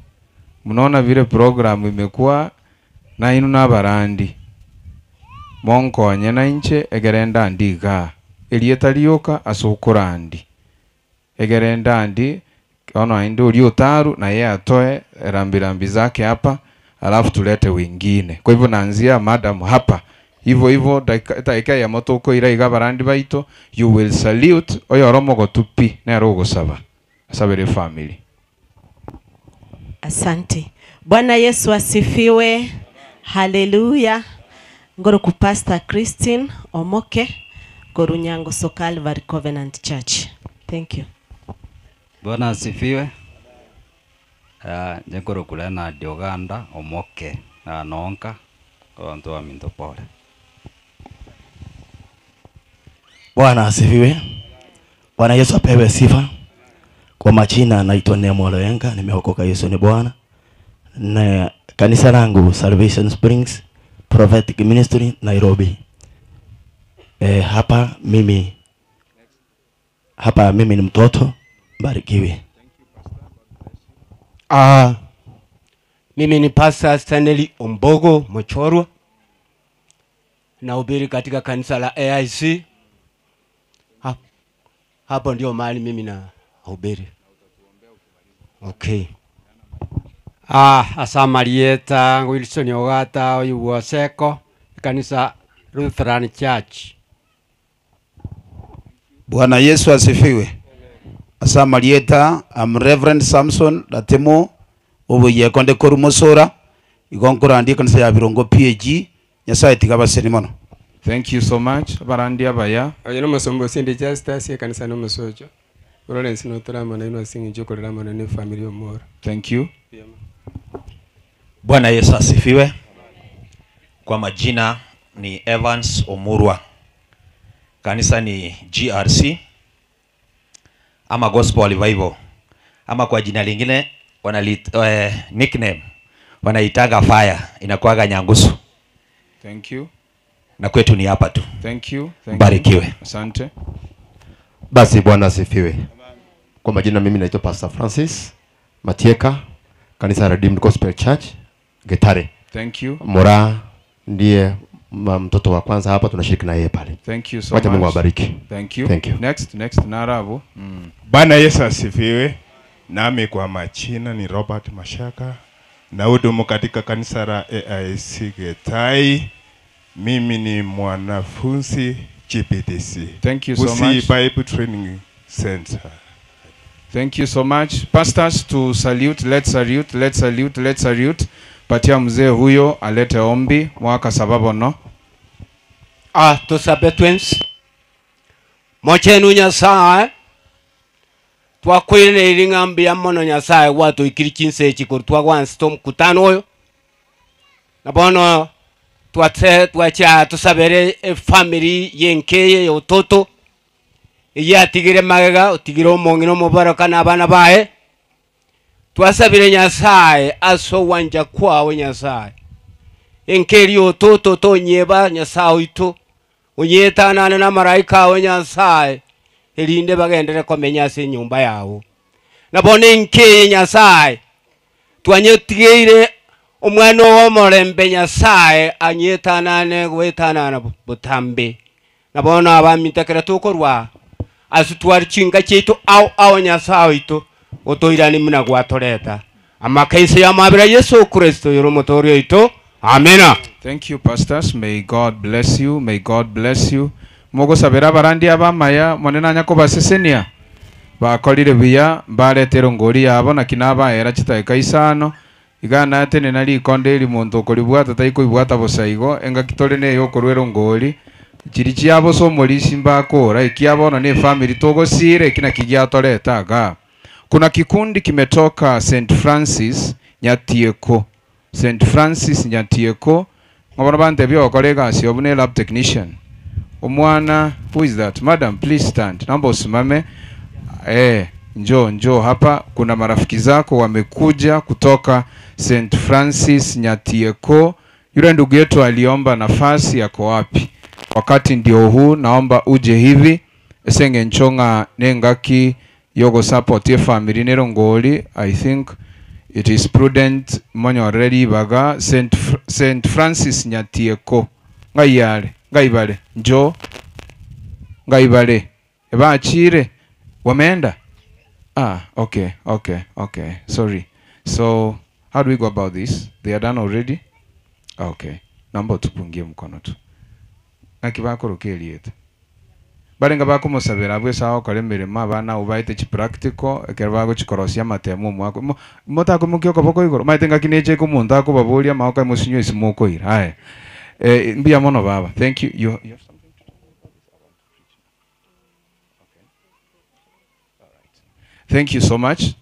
mnaona vile program imekuwa nainwe na abarandi. Monkonye nainche egere ndandi igaa. Erieta rioka ase okorandi. Egere ndandi, bono naende oria otaru naye atoe rambirambi zake hapa, alafu tulete wengine. Kwa hivyo naanzia madam hapa. Hivyo hivyo dakika dakika eyemo tokoira iga abarandi baito, you will salute oyoro omogotu pi, nere ogosaba. Asabere efamily. Asante. Bwana Yesu asifiwe. Haleluya. Ngoroku Pastor Christine Omoke Korunyangoso Calvary Covenant Church. Thank you. Bwana asifiwe. Uh, inche nkorokwa Leonard Oganda Omoke uh, nonka abanto baminto pole. Bwana asifiwe. Bwana Yesu apewe sifa. Kwa majina naitwa Nemo Loenga, nimeokoka Yesu ni Bwana. Na kanisa langu Salvation Springs Prophetic Ministry Nairobi. E, hapa mimi hapa mimi ni mtoto mbarikiwe. Ah, mimi ni Pastor Stanley Ombogo Mochorwa, nahubiri katika kanisa la AIC. Ha, hapo ndio mahali mimi nahubiri. Okay. Ah, asamarieta Wilson Ogata oyu kanisa Lutheran Church. Bwana Yesu asifiwe. Asamarieta, I'm Reverend Samson Latemo obuye konde korumosora igonkorandi kanisa ya Birongo PAG Nyasaye tiga baseni mono. Thank you so much. Abarandi abaya. Oyo nomusumba osinde Justus ekanisa nomusocho Lawrence notoramana ino ase okorera amana ne family omoro. Thank you. Bwana Yesu asifiwe. Kwa majina ni Evans Omurwa, kanisa ni GRC ama Gospel Revival ama kwa jina lingine wanalit, nickname wanaitaga fire, inakuwaga Nyangusu. Thank you. Na kwetu ni hapa tu. Thank you. Thank you. Mbarikiwe. Asante. Basi Bwana asifiwe. Kwa majina mimi naitwa Pastor Francis Matieka, kanisa la Redeemed Gospel Church Getare. Thank you. Mora ndiye mtoto wa kwanza hapa, tunashiriki na yeye pale. Thank you so Wacha Mungu much. awabariki. Thank you. Thank you. Next, next Narabo. Mm. Bwana Yesu asifiwe. Nami kwa majina ni Robert Mashaka, nahudumu katika kanisa la AIC Getai. Mimi ni mwanafunzi GPTC. Thank you so Busi much. Bible Training Center. Thank you so much. Pastors to salute, let's salute, let's salute, let's salute. Patia mzee huyo alete ombi mwaka sababu no. Ah, tusabe twins. Mochenu Nyasaye twakwire ng'ambi ya mono Nyasaye gwatwikiri chinsechi kori twagwansete omukutano oyo na bono twatse twacha tusabere efamily yenkeye ya ototo eye atigire magega otigire omong'ina omobaraka na abana baye. Twasabire Nyasaye ase ogwancha kwao Nyasaye. Enkeria ototo tonyeba Nyasaye oito, onyetanane na amaraika ao Nyasaye, erinde bagendere komenya ase enyomba yao. Na bono enka eye Nyasaye, twanyetigeire omwana ogo omorembe Nyasaye anyetanane goetanana botambe. Na bono abaminto ekero tokorwa ase tware chinka chiaito ao ao Nyasaye oito, otoiranie buna gwatoreta. Amaka inse y'amabera Yesu Kristo oyore omotoori oito. Amina. Thank you, pastors. May God bless you. May God bless you. Mogosabera abarandi abamaya monene anya kobasesenia bakorire buya mbaretera ngori yabo naki nabaera chidakika isano iga natenena rikonde eri monto okoribwata taikoibwata bosa igo engaki tore na eyokorwera ngori chiri chiabo ase omorisi mbakora ekia bono na efamily togosira eki naki giatoreta iga. Kuna kikundi kimetoka St Francis Nyatieko. St Francis Nyatieko ng'obono bantebia ogokora egasi obu ne lab technician. Omwana, who is that? Madam, please stand. Naomba usimame. Njoo njoo hapa, kuna marafiki zako wamekuja kutoka St Francis Nyatieko. Yule ndugu yetu aliomba nafasi, yako wapi? Wakati ndio huu, naomba uje hivi esenge nchonga nengaki yogo support ye family nerongoli. I think it is prudent monyorere ribaga St Francis Nyatieko. Ng'aiyare, ng'aibare, njoo, ng'aibare ebachire wameenda. Ah, okay, okay, okay, sorry. So how do we go about this? They are done already? Okay, naomba utupungie mkono tu. Naki bakoroka erieta barenga bakomosabera abwo ase agokora emeremo abana abo baete chipractical ekero bagochikorosia amatemo omwaka motakoimokia okoboko igoro maete ngaki neche omonto akobaboria amagoko aye mosinyo ase mokoira. Aya, mbuya mono baba, thank you. You have something to talk about? Thank you so much.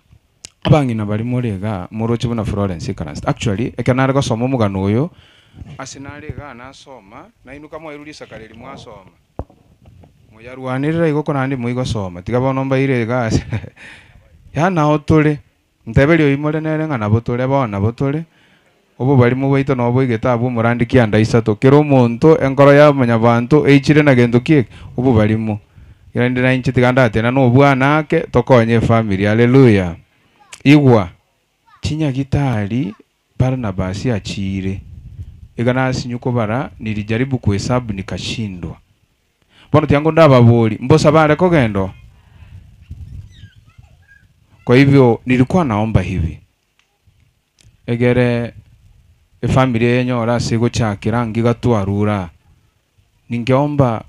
Abang'ina bari more iga moroche buna Florence ikaranse. Actually ekero nare gosoma omogano oyo ase nare iga nasoma nainuka mwairwa risakara eri mwasoma moyarwanirira igo korande moigosoma tiga bono mbaire iga ase yana tore nteberi oimore nere ng'a nabo tore bono nabo tore obo barimo bwaito nobo boigete abwo omorandi kianda isato kera omonto enkoro ya monyabanto eichire na gento kieke obo barimo erinde na inche tiga ndatena na obwana ake tokonye efamily. Haleluya. Igwa chinyagitari Barnabas achire iga nasinyu kobara nilijaribu kuhesabu nikashindwa. Bono tiango ndababori mbosa bare kogendo. Kwa hivyo nilikuwa naomba hivi egere efamily yenyora ase gochakera ngigatwarura. Ningeomba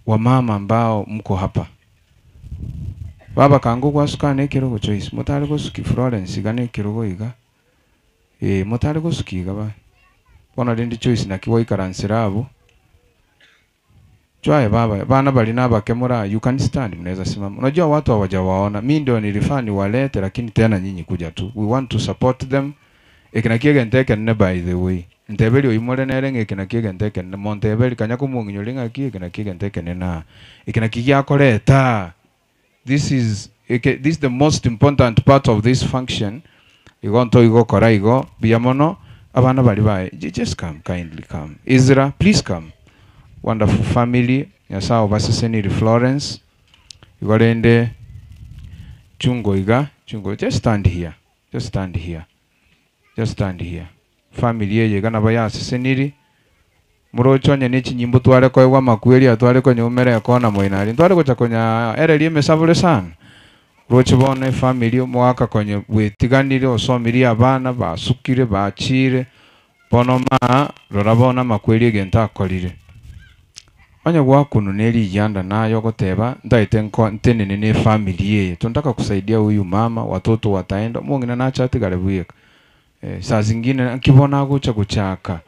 wamama ambao mko hapa, baba kango gwasuka nekirogo Joyce motari gosuki Florence iga nekirogo iga motari gosuki iga ba bono rende Joyce naki waikaransera abo Chwaye baba, bana bali na bakemura, you can stand, mnaweza simama. Unajua watu hawajawaona. Mimi ndio nilifaa niwalete, lakini tena nyinyi kuja tu. We want to support them. Ekina kiege nteke nne by the way. Ntebeli oimore nere ng'e ekina kiege nteke nne. Montebeli kanya kumung'inyori ng'aki ekina kiege nteke nne na. Ekina kigiakoreta. This is eke, this is the most important part of this function. Igo nto igo kora igo biamono abana bali bae. Just come, kindly come. Ezra, please come. Wonderful family. Nyasaye obaseseniri Florence. Igorende chungo iga, chungo, just stand here. Just stand here. Just stand here. Family eye gana bayaseseniri. Murochonye ne chinyimbo tware koegwa makweri atware konyumera ekona moinari. Tware gocha konya ereri emesabure sana. Roche bona family omwaka konye bwetiganire osomirie abana basukire bachire. Bono ma rora bona makweri egento akorire. Onye gwakunu neri yanda nayo goteba ndaite nko ntenene ne family ye. Tunataka kusaidia huyu mama, watoto wataenda mungina nacha atigare bweka. Saa zingine nkibona agocha guchaka.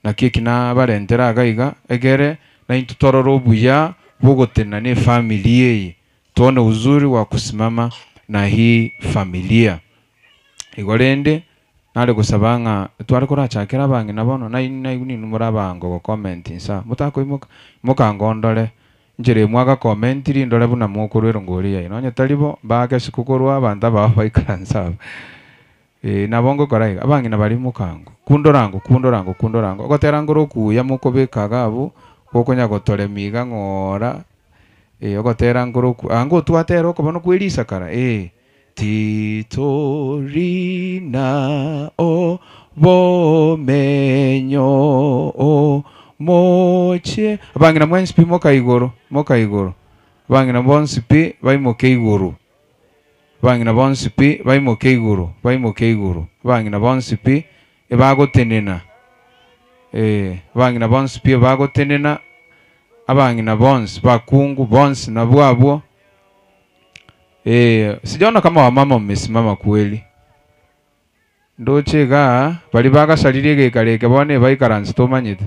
Na kiki na barentera gaiga egere na intutororo buya bugotena ne family ye. Tuone uzuri wa kusimama na hii familia. Igorende nare gusabanga tware korachakera abange nabono na na ni murabango go comment nsa mutako imoka mukangondore Nchere mwagakomentiri ndore buna mokorwa erongori yaino. Onye tari bo, mbake siku korwa abanto abao baikaranse aba. Eh, nabo ngokora iga, abang'ina baria mokango, kundorango kundorango kundorango, ogotera nkore okuya mokobeka iga abwo, gokonya gotoremia iga ng'ora, eh, ogotera nkore oku anga otwatera okobono kwa erisakara eh. Titori na obomenyo omochie. Abang'ina mwensi pi moka igoro, moka igoro, abang'ina bonsi pi baimoke igoro. Abang'ina bonsi pi baimoke igoro, baimoke igoro, abang'ina bonsi pi ebagotenena, eh, abang'ina bonsi pi ebagotenena, abang'ina bonsi, bakungu bonsi nabwo abwo, eh, sijaona kama wamama mmesimama kweli. Ndoche igaa, baria bagasaririe egekaro eke bono ebaikaranse tomanyete.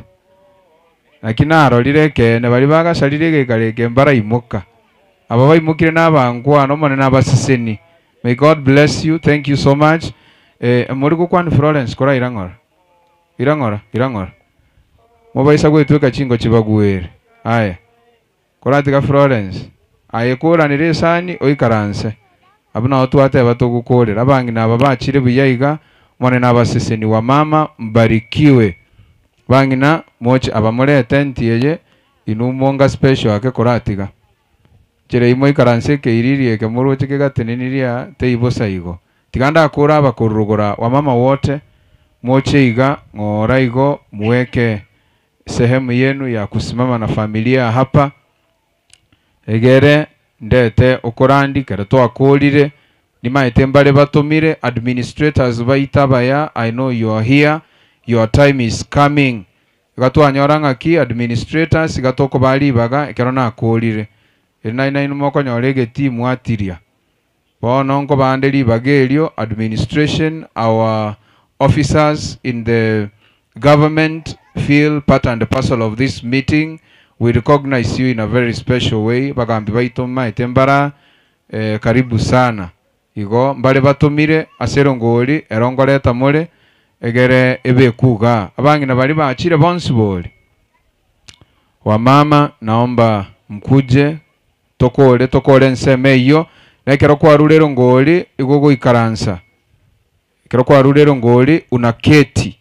Naki narorire ekeene, baria bagasaririe egekaro eke mbaraimoka. Aba baimokire nabankwana, Omonene abasesenie. May God bless you, thank you so much. Eh, mori gokwana Florence kora ira ng'ora. Ira ng'ora, ira ng'ora. Mobaisa goetweka chingo chibagwere. Aya. Koratiga Florence, aye koranera esani oikaranse. Abwo nao twateba togokorera. Abang'ina aba bachire buya iga, Omonene abasesenie wamama mbarikiwe. Bang'ina moche aba morete enti eye inwe monga special ake koratiga. Nchera eyio moikaranse ekeiriri eke moroche kegateneniria tei bosa igo. Tiga ndakore abakorurugora wamama wote moche iga ng'ora igo mweke sehemu yenu ya kusimama na familia hapa egere ndete okorandi kero twakorire nimaete mbare batomire administrators baito abaya I know you are here your time is coming iga twanyora ng'aki administrators iga tokobaa ribaga ekero nakorire eri nari nainwe mokonyora egetii mwatiria bono nkobande ribaga erio administration our officers in the government feel part and parcel of this meeting we recognize you in a very special way bagambi baito mmaete mbara eh, karibu sana igo mbare batomire ase erongori ero nkoreta more egere ebekwe igaa abang'ina baria bachire bonsi bori wamama naomba mkuje tokore tokore ensemo eyio na ekero kwarure erongori igo ogoikaransa ekero kwarure erongori unaketi.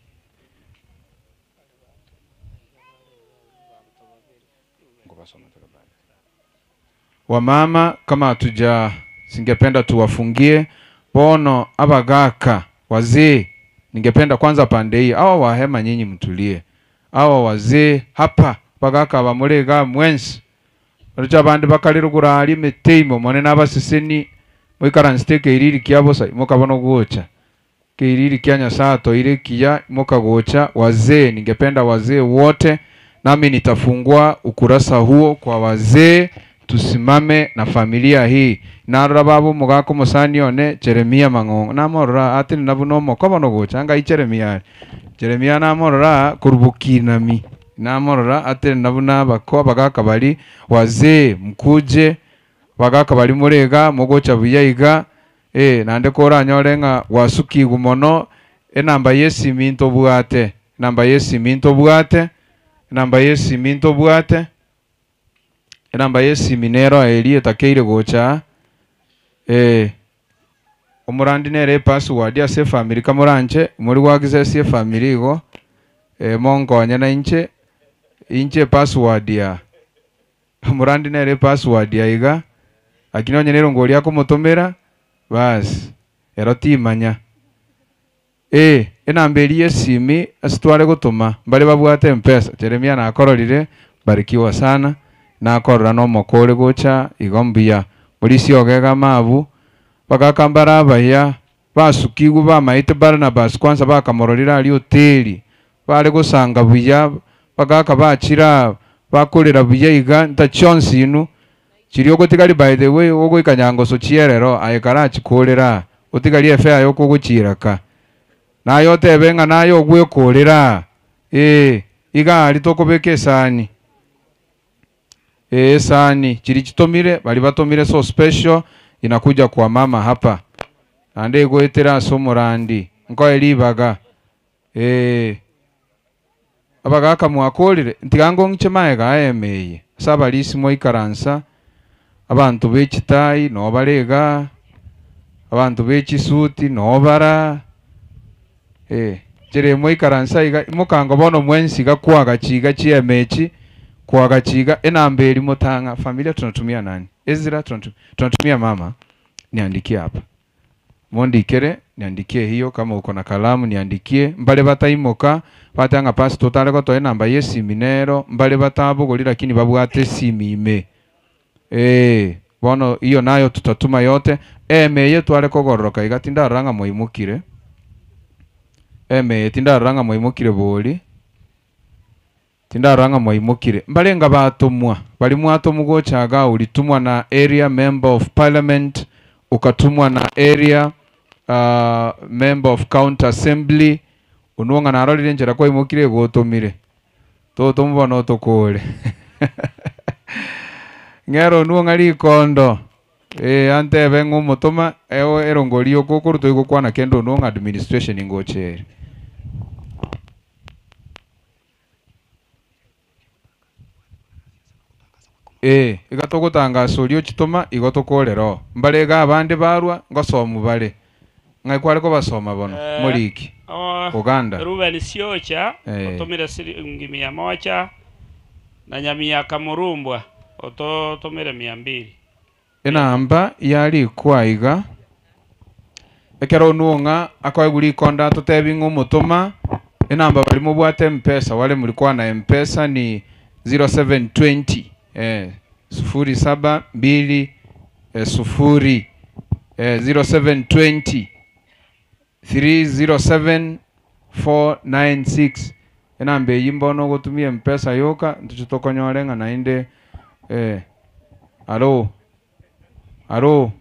Wamama kama hatuja singependa tuwafungie bono abagaka wazee ningependa kwanza pande hii awa wahema nyinyi mtulie awa wazee hapa bagaka abamore iga mwensi oroche abande bakare rogoro aria emete ime omone abaseseni moikaransete ekeiriri kia bosa imoka bono gocha keiriri kia Nyasaye atoire ekiya imoka gocha wazee ningependa wazee wote nami nitafungua ukurasa huo kwa wazee tusimame na familia hii narora baba omogaka omosani one Jeremia Mang'ong'o namorora atenena buna omoko bono gocha ngai Jeremia are Jeremia namorora korwa bokinami namorora atenena buna abako abagaka baria wazee mkuje abagaka baria more iga mogocha buya iga eh naende koranyore ng'a gwasukigwe mono enamba ya esimi ntobwate enamba ya esimi ntobwate enamba ya esimi ntobwate enamba ya esimi nero eria etakeire gocha aa eh. Omorandi nere epassword ase efamiri kamoranche mori goaccess efamiri igo eh monkonye na inche, inche epassword ya omorandi nere epassword ya iga, lakini onye nere ongoria akomotomera baas ero timanya. Eh enamba eria yesimi ase tware gotoma mbare babwate mpesa Jeremia nakororire barikiwa sana nakorora nomoko ore gocha igo mbuya morisia ogegama abwo bagaka mbare abaya basukigwe bamaete Barnabas kwanza bakamororire aria hoteli bare gosanga buya bagaka bachire aa bakorera buya iga nta chionsi inwe Chiria ogotigari by the way ogoika nyangoso chierero aye karachikorera aa otigarie efare yokogochiiraka. Naye otebe ng'a naye ogwekorera aa ee iga aria tokobeka esani ee esani chiria chitomire baria batomire so special inakuja kwa mama hapa naende egoetera ase omorandi nkoe ribaga ee. Abagaka mwakorire ntiga ngong'iche magega aye ime eye. Ase abarisi mwaikaransa, abanto ba echitai noo bare igaa, abanto ba echisuti noo bara, eh, nchera mwaikaransa iga, imokango bono mwensi iga kwagacha iga chiema echi, kwagacha iga, enamba eria motang'a, familia tunatumia nani? Ezra tunatumia, tunatumia mama, niandikie hapa. Mondikere, niandikie hiyo kama uko na kalamu niandikie, mbare bataimoka, bateba ng'a pastor otare gotoa enamba ya esimi nero, mbare batabogori lakini babwate esimi ime. Eeh, bono hiyo nayo tutatuma yote, eme eye tware kogororoka iga tindarora ng'a mwaimokire, eme eye tindarora ng'a mwaimokire bori, Tindarora ng'a mwaimokire. Mbarenge abatomwa, baria mwatomwa gocha igaa oritumwa na area member of parliament, okatumwa na area member of county assembly, onwo ng'a narorire enchera kwaimokire igo otomire. Totomwa bono otokore. Ng'ere onwo ng'a rikondo, eh antebe ng'a omotoma, erongori yoka okorwa toigokwana kende onwo ng'a administration ngocha ere. Ee, iga togotangasa oria ochitoma, igo tokorera oo. Mbare iga abande barwa, ngosomu bare. Ng'ai kware kobasoma bono? Eh, Moriki. oh, Uganda. Ruben Siocha Eh. otomire siringi mia moja na Nyamiaka Murumbwa ototomire mia mbili. Enamba yarikwa aiga, ekero onwo ng'a akoegwa rikonda atotebi ng'a omotoma, enamba baria mobwate mpesa wale mlikuwa na mpesa ni 0720 eh, sufuri saba mbili eh, sufuri eh, 0720 307 496 enamba eywo mbono ogotumia mpesa yoka ntoche tokonyore ng'a naende eh, alo alo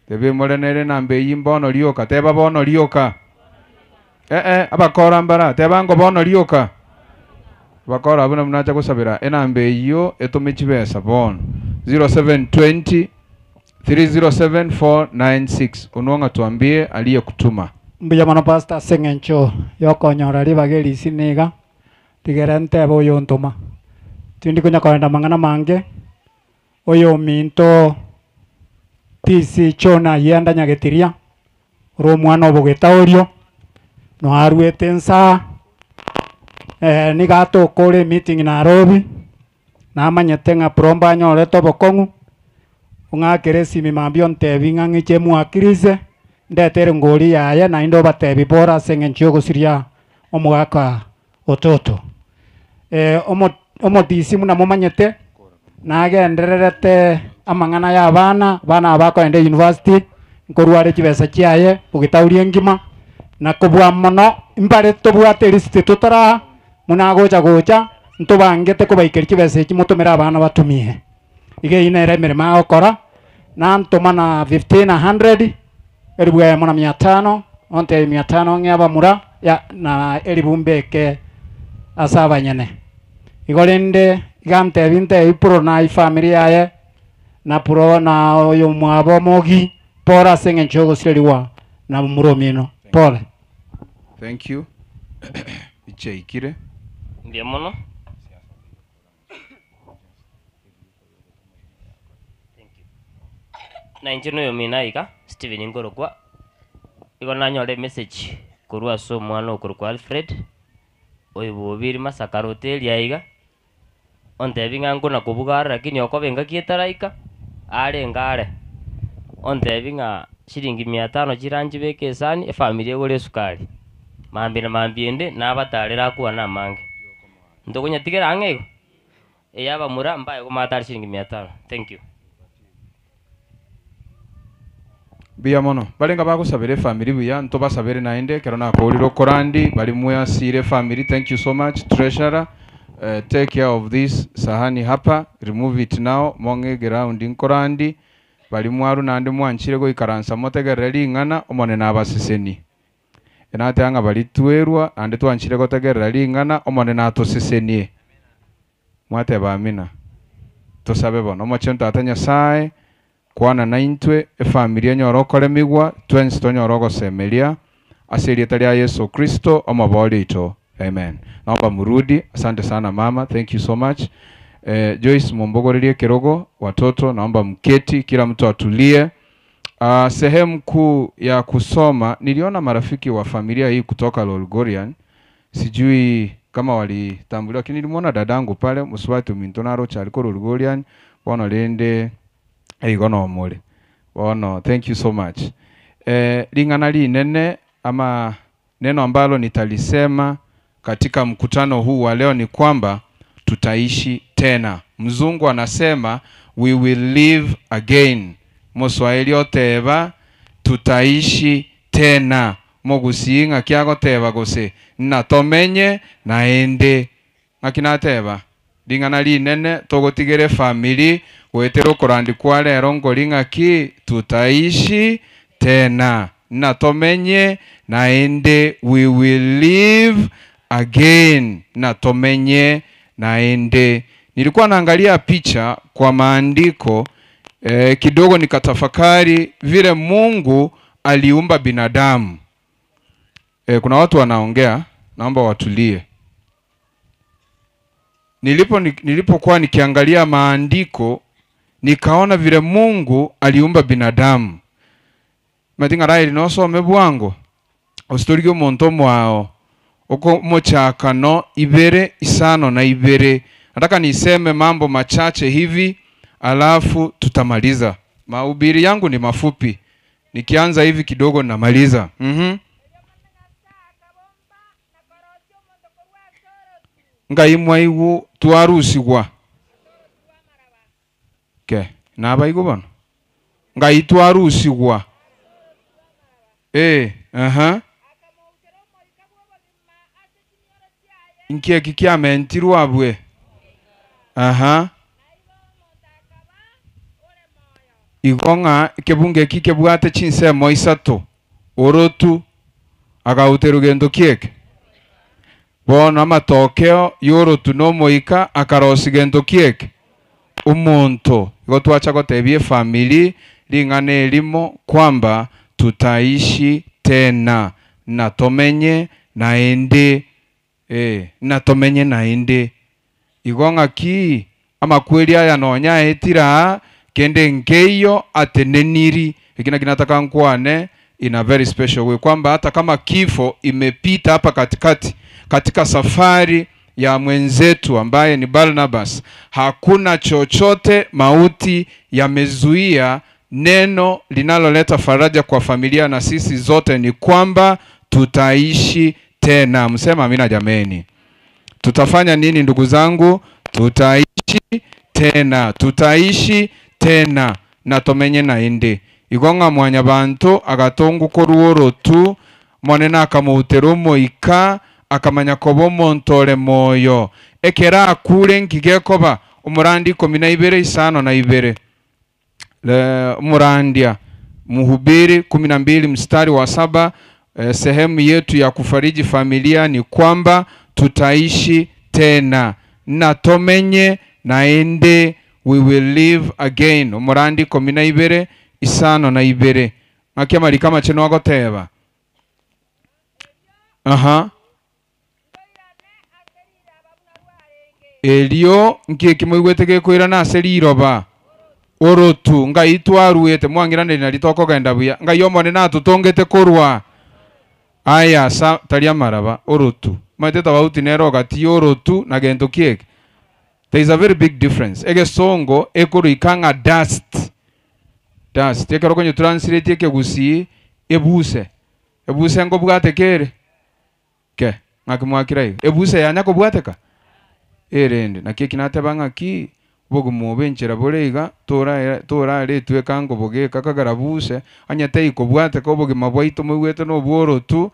tebe more nere enamba eywo mbono rioka teba bono rioka eh eh abakora mbara teba ngo bono rioka abakora abwo nabwo nacha gosabera enamba eywo etome chibesa bono 0720 307496 onwo ng'a twambie aliyekutuma. Mbuya mono pastor ase eng'encho yokonyora ribaga erisi niga, tigere ntebe oyontoma. Tindi konya kogenda amang'ana amange, oyominto PC John Ayienda Nyagetiria, ore omwana obogeta orio, noaruete nsaa, nigo atokore emeeting Nairobi, Namanyete ng'a Promba anyorete obokong'u, ong'akere esimi mambia ontebi ng'a ng'iche mwakirise, ndete erongori yaye naende obatebi bora ase eng'encho y'ogosiria omogaka ototo. Omodisi buna momanyete, nagendererete amang'ana ya abana, abana aba bakoenda university, nkorwa are chibesa chiaye, ogetauri engima, na kobua mono mbare tobwate erisiti totaraa. Buna agocha gocha, ntobangete kobaikeria chibesa echi motomere abana batumie. Iga eyio nere emeremo agokora, nantoma na 1500, elifu eyemo na mia tano, ontebia mia tano ng'e abamura, ya na elifu mbeke ase abanyene. Igo rende, iga antebi ntebi pro na efamiri yaye, na pro na oyomwabo omogi, pore ase eng'encho yogosirerigwa na momura omino. Pole. Thank you. Ichaikire. Mbuya mono. Na inche noyomino aiga, Stephen nkorokwa, igo nanyore emessage korwa ase omwana okorokwa Alfred, oyo bwobiri Masaka Rotary aiga, Ontebi ng'a nkona kobuga are lakini okoba engaki etaraika, arenge are. Ontebi ng'a shilingi mia tano chiranchibeke esani, efamiri egore esukari. Mambia na mambia ende, nabatarere akwane amange. Ntokonyatigera ang'e igo? Eya abamura mbaye komatara shilingi mia tano. Thank you. Mbuya mono. Barenge abagosabera efamiri buya, ntobasabere naende ekero nakoorire okorandi, baria mwasiire efamiri thank you so much treasurer take care of this sahani hapa, remove it now, mong'e eground nkorandi, baria mwarwa naende mwanchire goikaransa motegerere ring'ana, Omonene abasesenie. Enateba ng'a baria twerwa naende twanchire gotegerera ring'ana, Omonene atosesenie. Mwateba amina. Tosabe bono. Omochenu Tata Nyasaye, Kwana naintwe, efamiri enyore okoremigwa, twensi tonyore ogosemeria, ase erieta ria Yeso Kristo, Omobooria oito. Amen. Naomba murudi. Asante sana mama, thank you so much. Eh, Joyce mumbogorerie kirogo, watoto naomba mketi, kila mtu atulie. Sehemu kuu ya kusoma niliona marafiki wa familia hii kutoka Lolgorian, sijui kama walitambuliwa, lakini nilimwona dadangu pale muswati minto narocha aliko Lolgorian bono rende eigo nomore bono, thank you so much. Ling'ana linene ama neno ambalo nitalisema katika mkutano huu wa leo ni kwamba tutaishi tena. Mzungu anasema we will live again. Muswahili oteba tutaishi tena. Mogusi ng'aki agoteba gose natomenye naende ng'aki nateba ring'ana rinene togotigere family gwetera okorandikwa rero ngori ng'aki tutaishi tena natomenye naende, we will live again, natomenye naende. Nilikuwa naangalia picha kwa maandiko kidogo nikatafakari vile Mungu aliumba binadamu. Kuna watu wanaongea, naomba watulie. Nilipokuwa nikiangalia maandiko nikaona vile Mungu aliumba binadamu. Matinga raili nosome bwango ositorige omonto omwao oko mochakano ibere isano na ibere. Nataka niseme mambo machache hivi alafu tutamaliza. Mahubiri yangu ni mafupi, nikianza hivi kidogo namaliza. Ngai mwaigu twarusigwa ke nabaigu bono ngai twarusigwa aha nkieki kiamentirwe abwe aha igo ng'a ekebungo eki kebwate chinsemo isato orotu agautera rugendo kieke bono amatokeo yorotu nomoika akarosi gento kieke omonto igo twacha gotebia efamili ring'ana erimo kwamba tutaishi tena natomenye naende natomenye naende igo ng'aki amakweri aya nonya aetira kende nkeiyo ateneniri ikina kinataka nkwane in a very special way kwamba hata kama kifo imepita hapa katikati katika safari ya mwenzetu ambaye ni Barnabas, hakuna chochote mauti yamezuia. Neno linaloleta faraja kwa familia na sisi zote ni kwamba tutaishi tena. Msema amina jameni. Tutafanya nini ndugu zangu? Tutaishi tena, tutaishi tena natomenye naende igo ng'a mwanyabanto agatonguka oruorotu monene akamoutera omoika akamanya koba omonto ore moyo ekero akure nkigekoba omorandi 12 isano na ibere murandia Mhubiri 12 mstari wa 7. Sehemu yetu ya kufariji familia ni kwamba tutaishi tena natomenye naende, we will live again. Omorandi 12 isano na ibere ng'aki amariko amachenu agoteba aha erio nkieki moigwete gekoirana ase riroba orotu ngai twaruete mwangiraneri nari tokogenda buya ngai omone natotongete korwa aya sa tari amaraba orotu maete tofauti nero gati orotu na gento kieke. There is a very big difference. Egesongo ekoruika ng'a dust dust ekero konye translate ekegusi ebuse ebuse ngobwate kere ke ng'aki mwakira igo ebuse yanya kobwateka erende naki ekinateba ng'aki bogima obe enchera bore iga toraretwe kango bogeka kagara buse anyete ikobwateka obogima bwaito moigwete na obworotu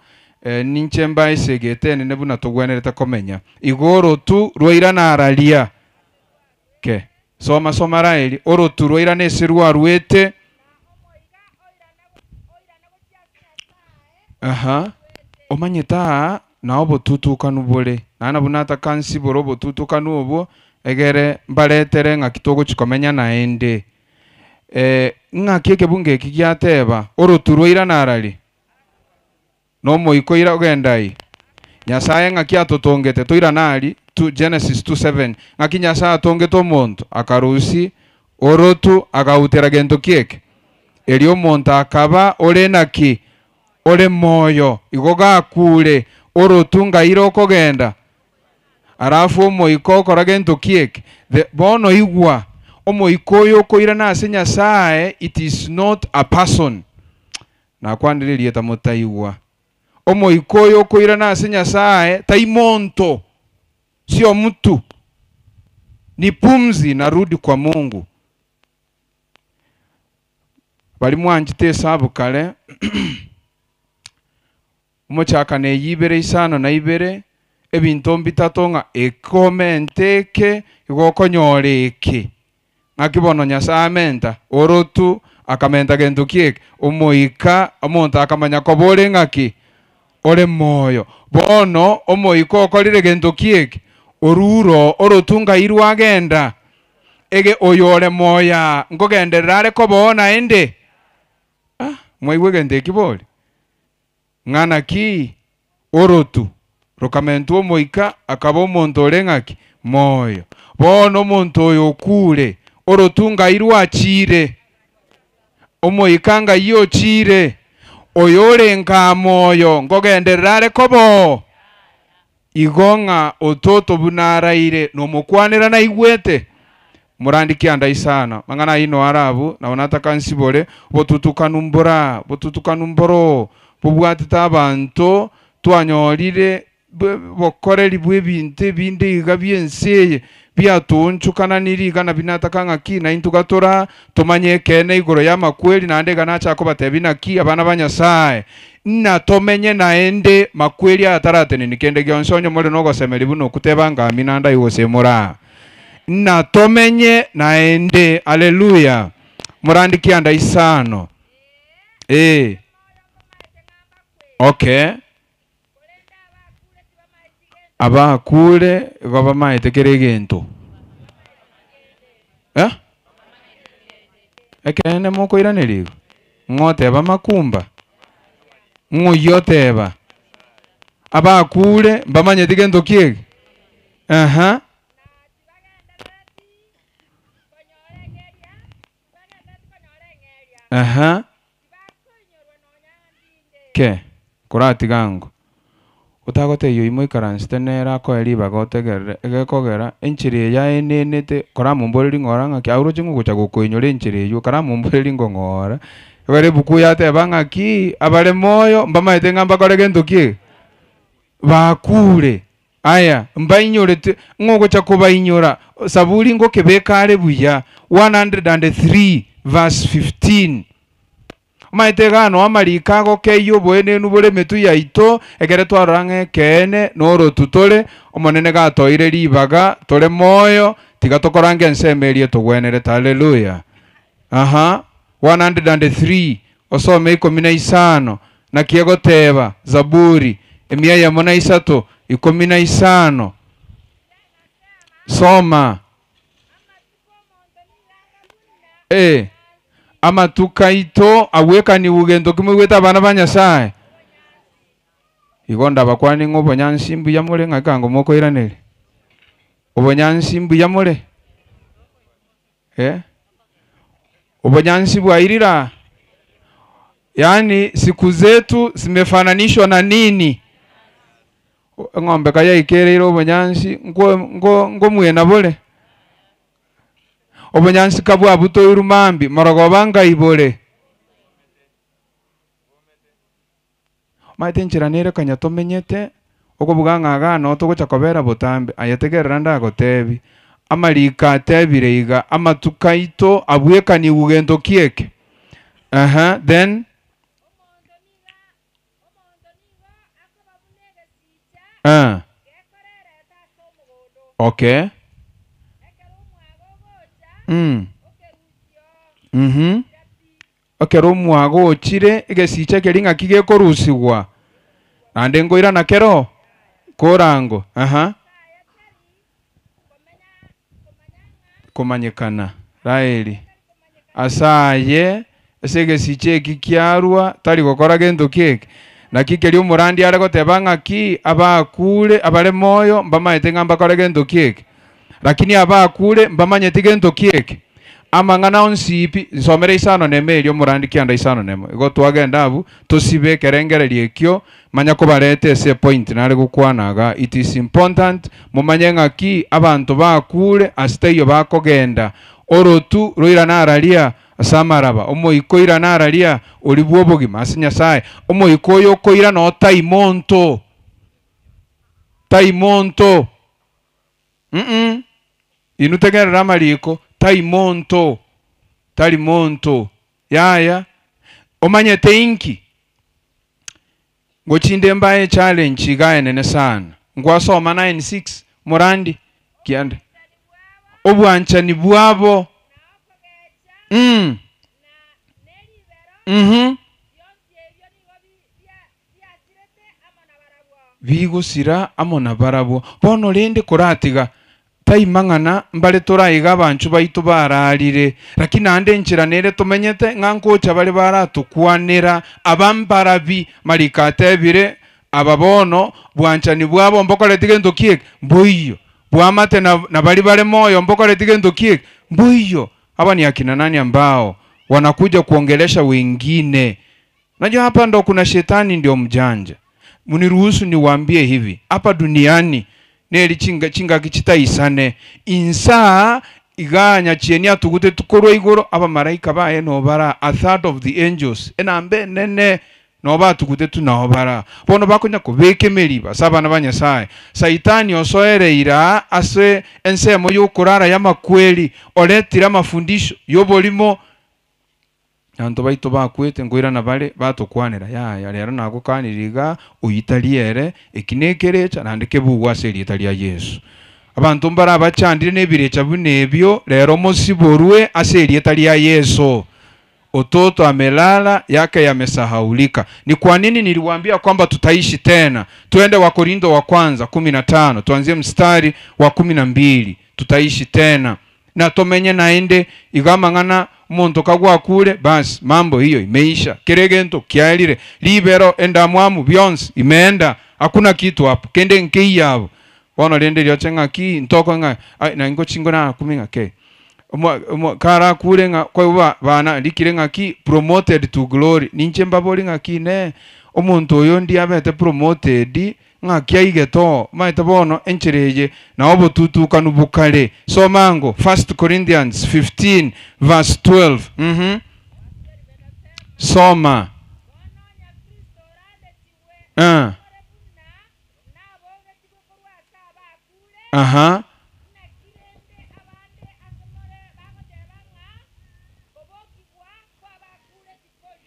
ninche mbaisegete enene buna togwenerete komenya igo orotu rwairana araria ke soma soma raeri orotu rwairana ase rwarwete aha omanyete aa nao obotutukanu bore naende buna atakansi bore obotutukanu obwo egere mbaretere ng'aki togochikomenya naende ng'aki ekebungo eki giateba orotu rwairana arari nomoiko ira ogendai Nyasaye ng'aki atotongete toirana ari 2, Genesis 2:7 ng'aki Nyasaye atongete omonto akarusi orotu agautera gento kieke erio omonto akaba ore naki ore moyo igo gakure orotu ng'aire okogenda alafu omoika okora gento kieke the bono igwa omoika oyo okoirana ase Nyasaye it is not a person nakwanire erieta motaigwa omoika oyo okoirana ase Nyasaye tai monto sio mtu ni pumzi narudi kwa Mungu bari mwanchete esabu kare omochakano eywo ibere isano na ibere ebinto mbitato ng'a ekomente eke igo okonyora eke ng'aki bono Nyasaye amenta orotu akamenta gento kieke omoika omonto akamanya koba ore ng'aki ore moyo bono omoika okorire gento kieke oruro orotu ng'ai rwagenda ege oyo ore moya nkogenderera are koba naende ah mwaigwa egento eki bori ng'ana ki orotu rokamentwa omoika akaba omonto ore ng'aki moyo bono omonto oyo okure orotu ng'ai rwachire omoika ng'ai ochire oyo ore nka moyo nkogenderera are kobo igo ng'a ototo buna araire nomokwanera naigwete murandiki andai sana mang'ana aino arabu nabo nataka nsibore botutukanu mbora botutukanu mboro bobwatete abanto twanyorire bokoreri bwa ebinto ebinde iga bia ense eye biatonchukananiri iga nabi nataka ng'aki naintwe gatora tomanye ekene igoro ya makweri naende iga nacha kobatebia naki abana ba Nyasaye nna tomenye naende makweri aya tarateneni kende gionsi onye more na ogosemeri buna okuteba ngami naende aye gose moraa nna tomenye naende haleluya murandiki anda isano eh okay abakure igo bamaete kere egento eh ekene mokoiraneria igo ng'oteba makumba ng'oyio oteba abakure mbamanyeti gento kiege aha aha ke koratiga ango otagotebia oywo moikaransete nere akoe ribaga otegerere egekogera enchera eye aenenete koramomboreri ng'ora ng'aki aroche ng'ogocha gokoinyora enchera eywo koramomboreri ngong'ora ekero ebuku yateba ng'aki abare moyo mbamaete ng'a mbakore gento ki bakure aya mbainyorete ng'ogocha kobainyora saburi ngokebeka are buya 103 verse 15 Omaete iga no amariko agokeyia oboenenu bore emetwe yaito ekere twarora ng'a ekeene norotu tore omonene gatoire ribaga tore moyo tiga tokorange ensemo eria etogwenerete haleluya aha 103 osome ikomi na isano naki egoteba zaburi emia eyemo na isato ikomi na isano soma eh amatuko aito agwekaniwu gento kimoigwete abana ba Nyasaye igo ndabakwani ng'a obonyansi mbuya more ng'aki ango mokoiraneria obonyansi mbuya more eh obonyansi bwairira yaani siku zetu zimefananishwa na nini eng'ombe kayaikereire obonyansi nko nko nkomwena bore obonyansi kabwabutoirwe mambi morogoba ngaibore omanyete enchera nere konya tomenyete okobuga ng'a iga noo togocha kobera botambe aye tegerera ndagotebi amariko atebire iga amatuko aito abwekaniwu gento kieke aha then ah okay mm mhm ekero omwaga ochire egesicha keria ng'aki gekorusigwa naende nkoirana kero korango aha komanyekana Raheli ase aye ase egesicha eki kiarwa tari gokora gento kieke Naki keria omorandi are goteba ng'aki abakure abare moyo mbamaete ng'a mbakore gento ki eke, lakini abakure mbamanyeti gento ki eke. Amang'ana onsi pi, nsomere isano nemo eria omorandi kianda isano nemo. Igo twagenda abwo, tosibe ekerengererio ekio, manya kobareta ase epoint nare gokwana igaa. It is important momanye ng'aki abanto bakure ase taiyo bakogenda. Orotu roirane araria ase amaraba, omoika oirane araria oria bw'obogima ase Nyasaye. Omoika oyo okoirana oo tai monto, tai monto. Mm inwe tegerera amariko, tai monto, tari monto, yaya. Omanyete inki? Ngochinde mbae echallenge iga enene sana. Ngwasoma 9:6 morandi kianda. Obwanchani bwabo. Mm. Mhm. Bigosira amo nabarabwo. Bono rende koratiga tai mang'ana mbare toraiga abanchwa baito bararire, lakini naende enchera nere tomenyete ng'a nkocha bare baratokwanera aba mbarabi. Mariko atebire, Aba bono bwanchani bwabo mbokoreti gento ki eke? Mboiyo. Bwamate na na baria bare moyo mbokoreti gento ki eke? Mboiyo. Aba ni akina nani ambao wanakuja kuongelesha wengine? Unajua hapa ndo kuna shetani ndio mjanja. Muniruhusu niwaambie hivi, hapa duniani neri chinga chingaki chitaisane insaa iga nyachieni atugute korwa igoro abamaraika baye nobara a third of the angels enamba enene noo batugute tu nao bara bono bakonya kobeka emeriba ase abana ba Nyasaye. Saitani osoereire aa ase ensemo yokorara y'amakweri oretire amafundisho y'oborimo. Abanto baito bakwete nkoirana bare, batokwanera, Yaya, rero nagokanirie iga, oyio tari ere, eki nekerecha, naende kebugwe ase erieta ria Yeso. Abanto mbare abachandire nebirecha buna ebio, rero mosiborwe ase erieta ria Yeso. Ototo amelala, yake yamesahaulika. Ni kwa nini niliwaambia kwamba tutaishi tena? Twende Wakorintho wa kwanza 15, tuanzie mstari wa 12. Tutaishi tena. Na tomenye naende igo amang'ana omonto kagwakure, basi mambo hiyo imeisha, kera egento kiaerire, ribero, endamwamu, bionsi imeenda, hakuna kitu hapo, kende nkeiyo abwo. Bono rende rioche ng'aki ntoko ng'a ai na ngochi ngorakumie ng'a kei. Omo omo karakure ng'a kwaigwa ba bana rikire ng'aki promoted to glory, ninche mbabori ng'aki inee, omonto oyo ndiabete promoted Ng'aki aigete oo, omanyete bono enchera eye na obotutukanu bokare. Soma ango First Corinthians 15 verse 12. Mhm. Soma. Eh. Aha.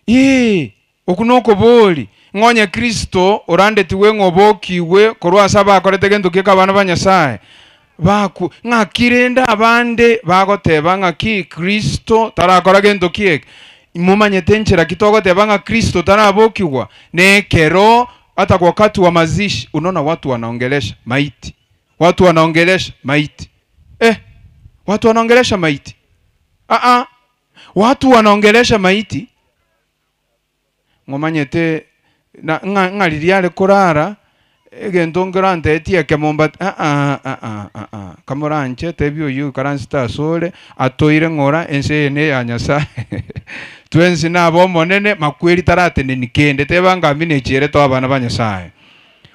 Ee, Oku nokobori, ng'a onye Kristo orandetigwe ng'a obokigwe korwa ase abakorete gento ki abana ba Nyasae bakwe, ng'aki rende abande bagoteba ng'a ki Kristo tarakora gento ki eke? Momanyete enchera ki togoteba ng'a Kristo tarabokigwa? Nekero hata wakati wa mazishi unaona watu wanaongelesha maiti, watu wanaongelesha maiti, eh, watu wanaongelesha maiti, aa, watu wanaongelesha maiti. Ng'omanyete na ng'a ng'a riria are korara, egento nkerantetie ekemomba aa aa aa, kamoranche tebia oyio oikaransete asore, atoire ng'ora ense eye neya Nyasaye. Twensi naba omonene, makweri tarateneni kende, teba ng'a amina echiere toe abana ba Nyasaye.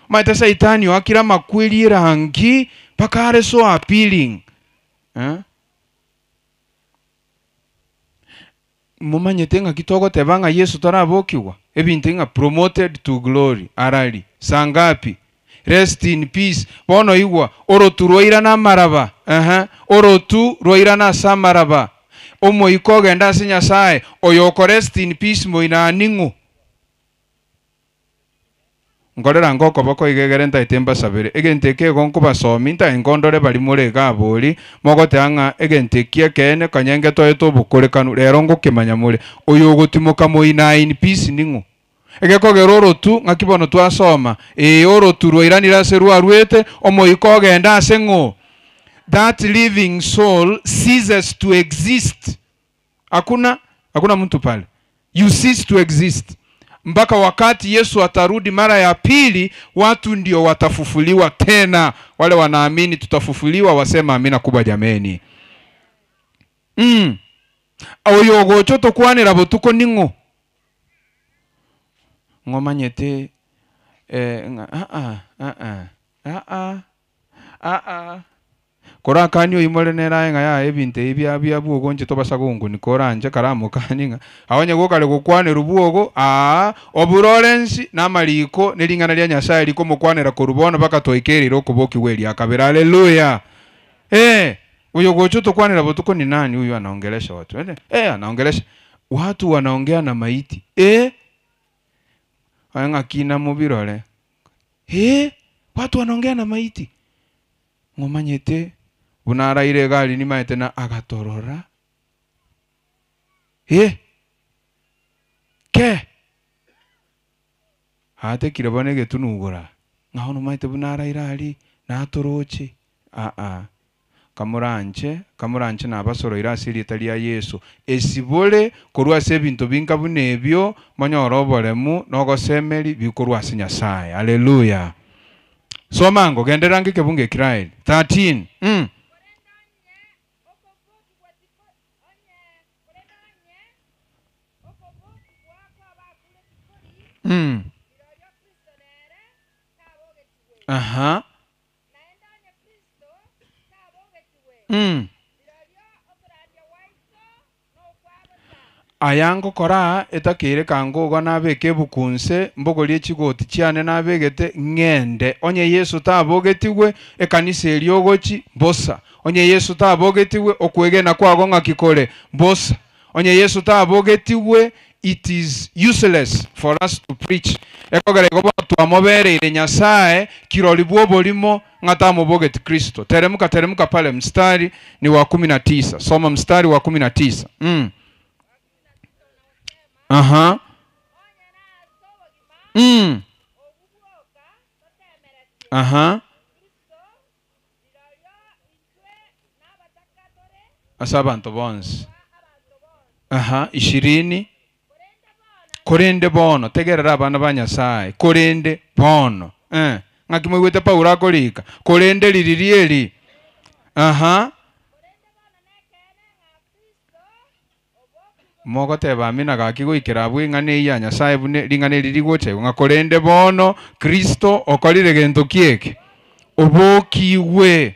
Omanyete saitani oakire amakweri erangi mpaka are so appealing eh. Momanyete ng'aki togoteba ng'a Yeso tarabokigwa? Ebinto ng'a promoted to glory, arari, saa ngapi? Rest in peace. Bono igwa, orotu rwairana amaraba, ehe, orotu rwairana ase amaraba. Omoika ogende ase Nyasaye, oyo oko rest in peace moino ning'o? Nkorera ngokoboko iga egere ntaete mbasabere. Egento eke igo nkobasomia, ntae nkondore baria more iga abori, mogoteba ng'a egento eki ekeene konya ngetoete obokorekanu, rero ngokemanya more. Oyo ogotimoka moino in peace ning'o? Egekogera orotu, ng'aki bono twasoma, ee orotu rwairanire ase rwarwete, omoika ogenda ase ng'o? That living soul ceases to exist. Hakuna, hakuna mtu pale. You cease to exist. Mpaka wakati Yesu atarudi mara ya pili, watu ndio watafufuliwa tena. Wale wanaamini tutafufuliwa wasema amina kubwa jameni. Oyo ogocha tokwanera botuko ning'o ng'omanyete ng'a a a a a a a korakani oimore nerae ng'a ya ebinto ebi bia bia bwogo inche tobasa gongoni koranje karamokani ng'a aonye gokare gokwanerwa bwogo aa oburorensi na amariko na ering'ana ria Nyasaye rikomokwanera korwa bono mpaka twaikereire okobokigwa eria kabere. Haleluya. Oyo gocha otokwanera botuko ni nani huyu anaongelesha watu? Anaongelesha watu wanaongea na maiti. Oyo ng'aki namobirore. Watu wanaongea na maiti. Ng'omanyete buna araire egari nimaete na agatorora. Ke atekire bono egetunugora. Ng'a ono maete buna araire ari natoroche. Aa kamoranche kamoranche nabasoroire ase erieta ria Yesu. Esibore korwa ase ebinto binga buna ebio monyore oboremu na ogosemeri bikorwa ase Nyasaye. Haleluya. Somango genderera nkebunge Israeli 13. Aha. Aya ngokora etakeire kango nabeke ebuku nse mbogorie chigoti chiane nabegete ng'ende onye Yesu tabogetigwe ekanisa eri ogochi mbosa onye Yesu tabogetigwe okwegena kwago ng'aki kore mbosa onye Yesu tabogetigwe it is useless for us to preach. Ekogera igo bono twamobereire Nyasaye kirori bwa oborimo ng'a tamobogeti Kristo. Teremuka teremuka pale mstari ni wa 19. Soma mstari wa 19. Aha. Aha. Ase abanto bonsi. Aha, 20. Korende bono tegerera abana ba Nyasaye korende bono ng'aki moigwete Paulo akorika korende ririri eri. Aha. Mogoteba amina gaki goikera abwo eng'ana eyio ya Nyasaye bune ring'ana eri rigocha igo ng'a korende bono Kristo okorire gento kieke obokigwe.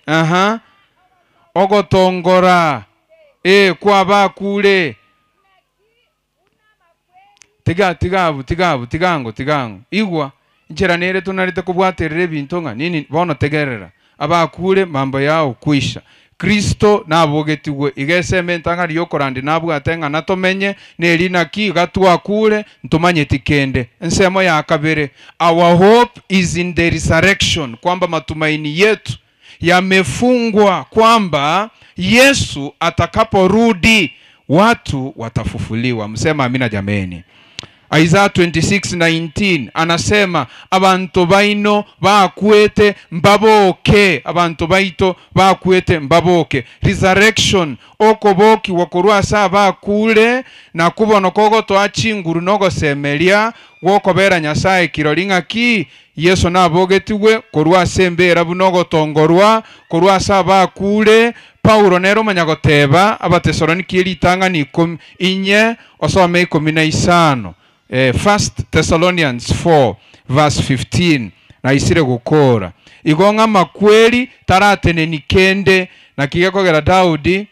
Aha. Ogotongora kwabakure. Tiga tigabu tigabu tigango tigango igwa nchera nere tunarete kobwaterera ebinto ng'a nini bono tegerera abakure mambo yao kwisha Kristo nabogetigwe igeseme ntang'ari yokorandi nabwate ng'a natomenye neri naki gatwakure ntomanyeti kende. Ensemo ya kabere, our hope is in the resurrection, kwamba matumaini yetu yamefungwa kwamba Yesu atakaporudi watu watafufuliwa. Msema amina jameni. Isaiah 26:19 anasema abantu baino bakwete mbaboke, abantu baito bakwete mbaboke. Resurrection okoboki wakorwa ase bakure na kubono kogotoa chinguru nogosemeria gwokobera Nyasaye kirori ng'aki Yesu nabogetigwe korwa ase embera buna ogotongorwa korwa ase bakure. Paulo nero manya goteba Abatesaloniki eritang'ani 14 osome 15. 1 Thessalonians 4 verse 15 naisire gukora igo ng'a makweri tarateneni kende na kigekogera Daudi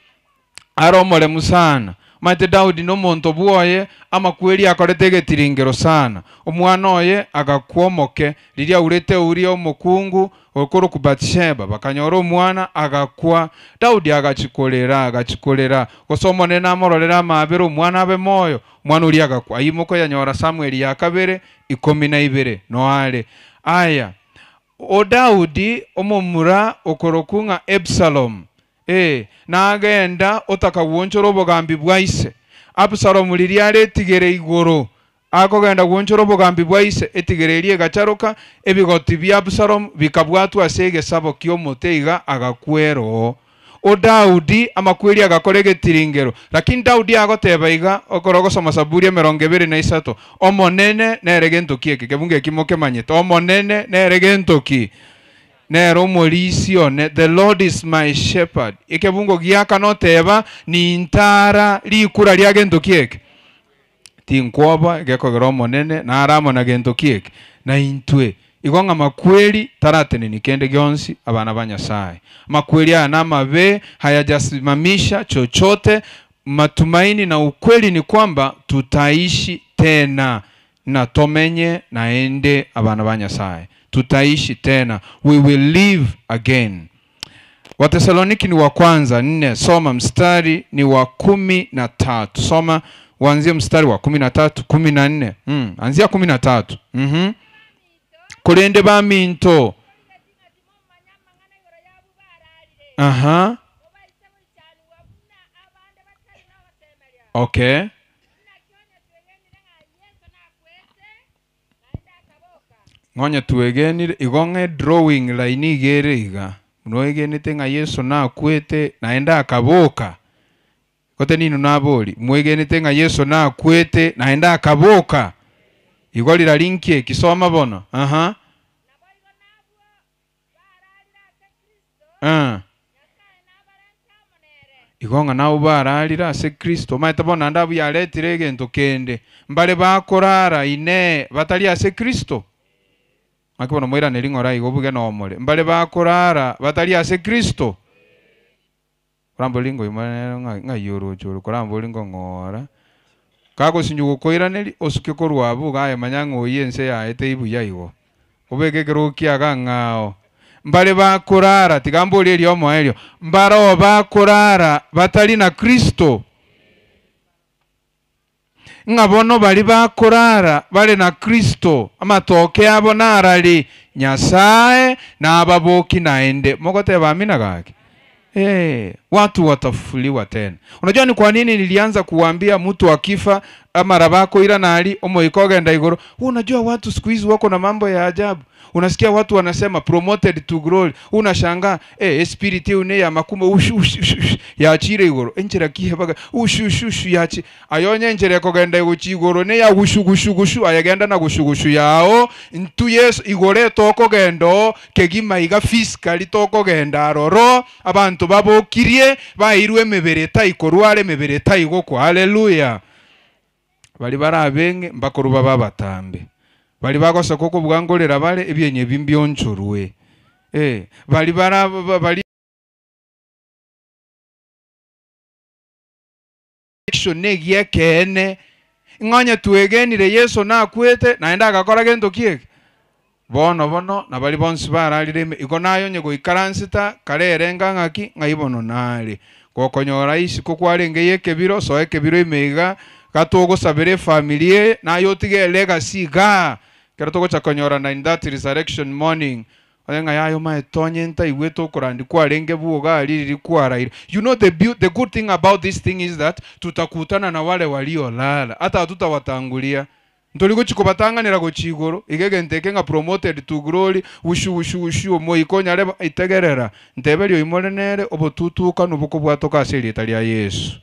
aromoremu sana. Maete Daudi nomonto bwoye amakweri akorete egetiringero sana. Omwana oye agakwomoke riria aurete uria omokungu okoroku Bathsheba bakanyora omwana agakwa. Daudi agachikorera agachikorera gose omonene namororera amabere omwana abe moyo omwana oria agakwa. Aimoko yanyora Samueli ya kabere 12 noare. Aya o Daudi omomura okoroku ng'a Absalom nagenda otakagwonchora obogambi bwa ise. Absalom riria aretigere igoro akogenda gwonchora obogambi bwa ise etigere eria egacharoka ebigoti bia Absalom bikabwatwa ase egesabo kia omote iga agakwera oo. O Daudi amakweri agakora egetiringero. Lakini Daudi agoteba iga, okoro ogosoma Saburi 23, Omonene nere gento ki eke, kebungo eki mokemanyete. Omonene nere gento ki? Nere omorisia one, the Lord is my shepherd. Ekebungo giaka noteba, nintara rikura ria gento ki eke? Tinkwoboa, gekogera Omonene nare amo na gento ki eke? Na intwe. Igo ng'a makweri tarateneni kende gionsi abana ba Nyasaye. Makweri aya namabe, hayajasimamisha chochote. Matumaini na ukweli ni kwamba tutaishi tena, na tomenye naende abana ba Nyasaye. Tutaishi tena, we will live again. Wathesaloniki ni wa kwanza 4, soma mstari ni wa 13. Soma uanzie mstari wa 13, 14. Anzia 13. Korende baminto. Aha. Okay. Ng'onye twegenire igo ng'e drawing line igere iga. Mwegenete ng'a Yesu nakwete naende akaboka. Gote ninu nabori, mwegenete ng'a Yesu nakwete naende akaboka. Igo rira linki ekisoma bono. Aha. Igo ng'a nabo bararire ase Kristo. Omanyete bono naende abwo yaretire egento kende. Mbare bakorara ine batari ase Kristo. Ng'aki bono moirane ring'ora igo obuge nomore. Mbare bakorara batari ase Kristo. Korambori ringo imane ng'ai oroche ore, korambori ngong'ora. Kagosinyu gokoiraneri osuke korwa abwo gaye manya ng'a oyi ense yaye teibuya igo. Obeke ekero kiaga ng'ao. Mbare bakorara, tiga mbori erio omoerio. Mbaro bakorara batari na Kristo. Ng'a bono bari bakorara bare na Kristo, amatoke abo narari Nyasaye nababoki naende. Mogoteba amina gaki? Watu watafufuliwa tena. Unajua ni kwa nini nilianza kuambia mtu akifa ama abakoira nari omoika ogenda igoro? Unajua watu siku hizi wako na mambo ya ajabu. Unasikia watu wanasema promoted to glory. Unashangaa, spirit une ya makumo ushu, ushu, ushu, ushu, yachire igoro. Enchera kihebaga ushu, ushu, ushu, yachi. Ayonye enchera kogenda igochi igoro ne ya gushu, gushu, gushu, ayagenda na gushu, gushu yao. Ntu Yesu igore tokogendo kegima iga physically tokogenda aroro. Abantu babokirie bairwe emebere taikorware emebere taigokwa. Haleluya. Bari barabenge mbakoruba babatambe. Bari bagoseka okobwangorera bare ebyenye bimbionchorwe. Bari bara bari negiekene ng'onye twegenire Yesu nakwete naende agakora gento kieke. Bono bono na bari bonsi bararire igo nayo nye goikaransita karerenga ng'aki ng'ai bono nare. Gokonyora isiko kwarenge yekebiro so ekebiro emeiga gatogosabere familie nayo otige legacy ga kero togocha konyora na in that resurrection morning. Oye ng'a yayo maetonye ntaigwete okorandi kwarenge bwoga riri kwaraire. You know the good thing about this thing is that tutakutana na wale waliolala, hata hatutawatangulia. Ntoli gochikobatanganira gochigoro igegente eke ng'a promoted to glory ushu ushu ushu omoiko nyare itegerera nteberio imorenere obotutuka nobokobwatoka ase erieta ria Yesu.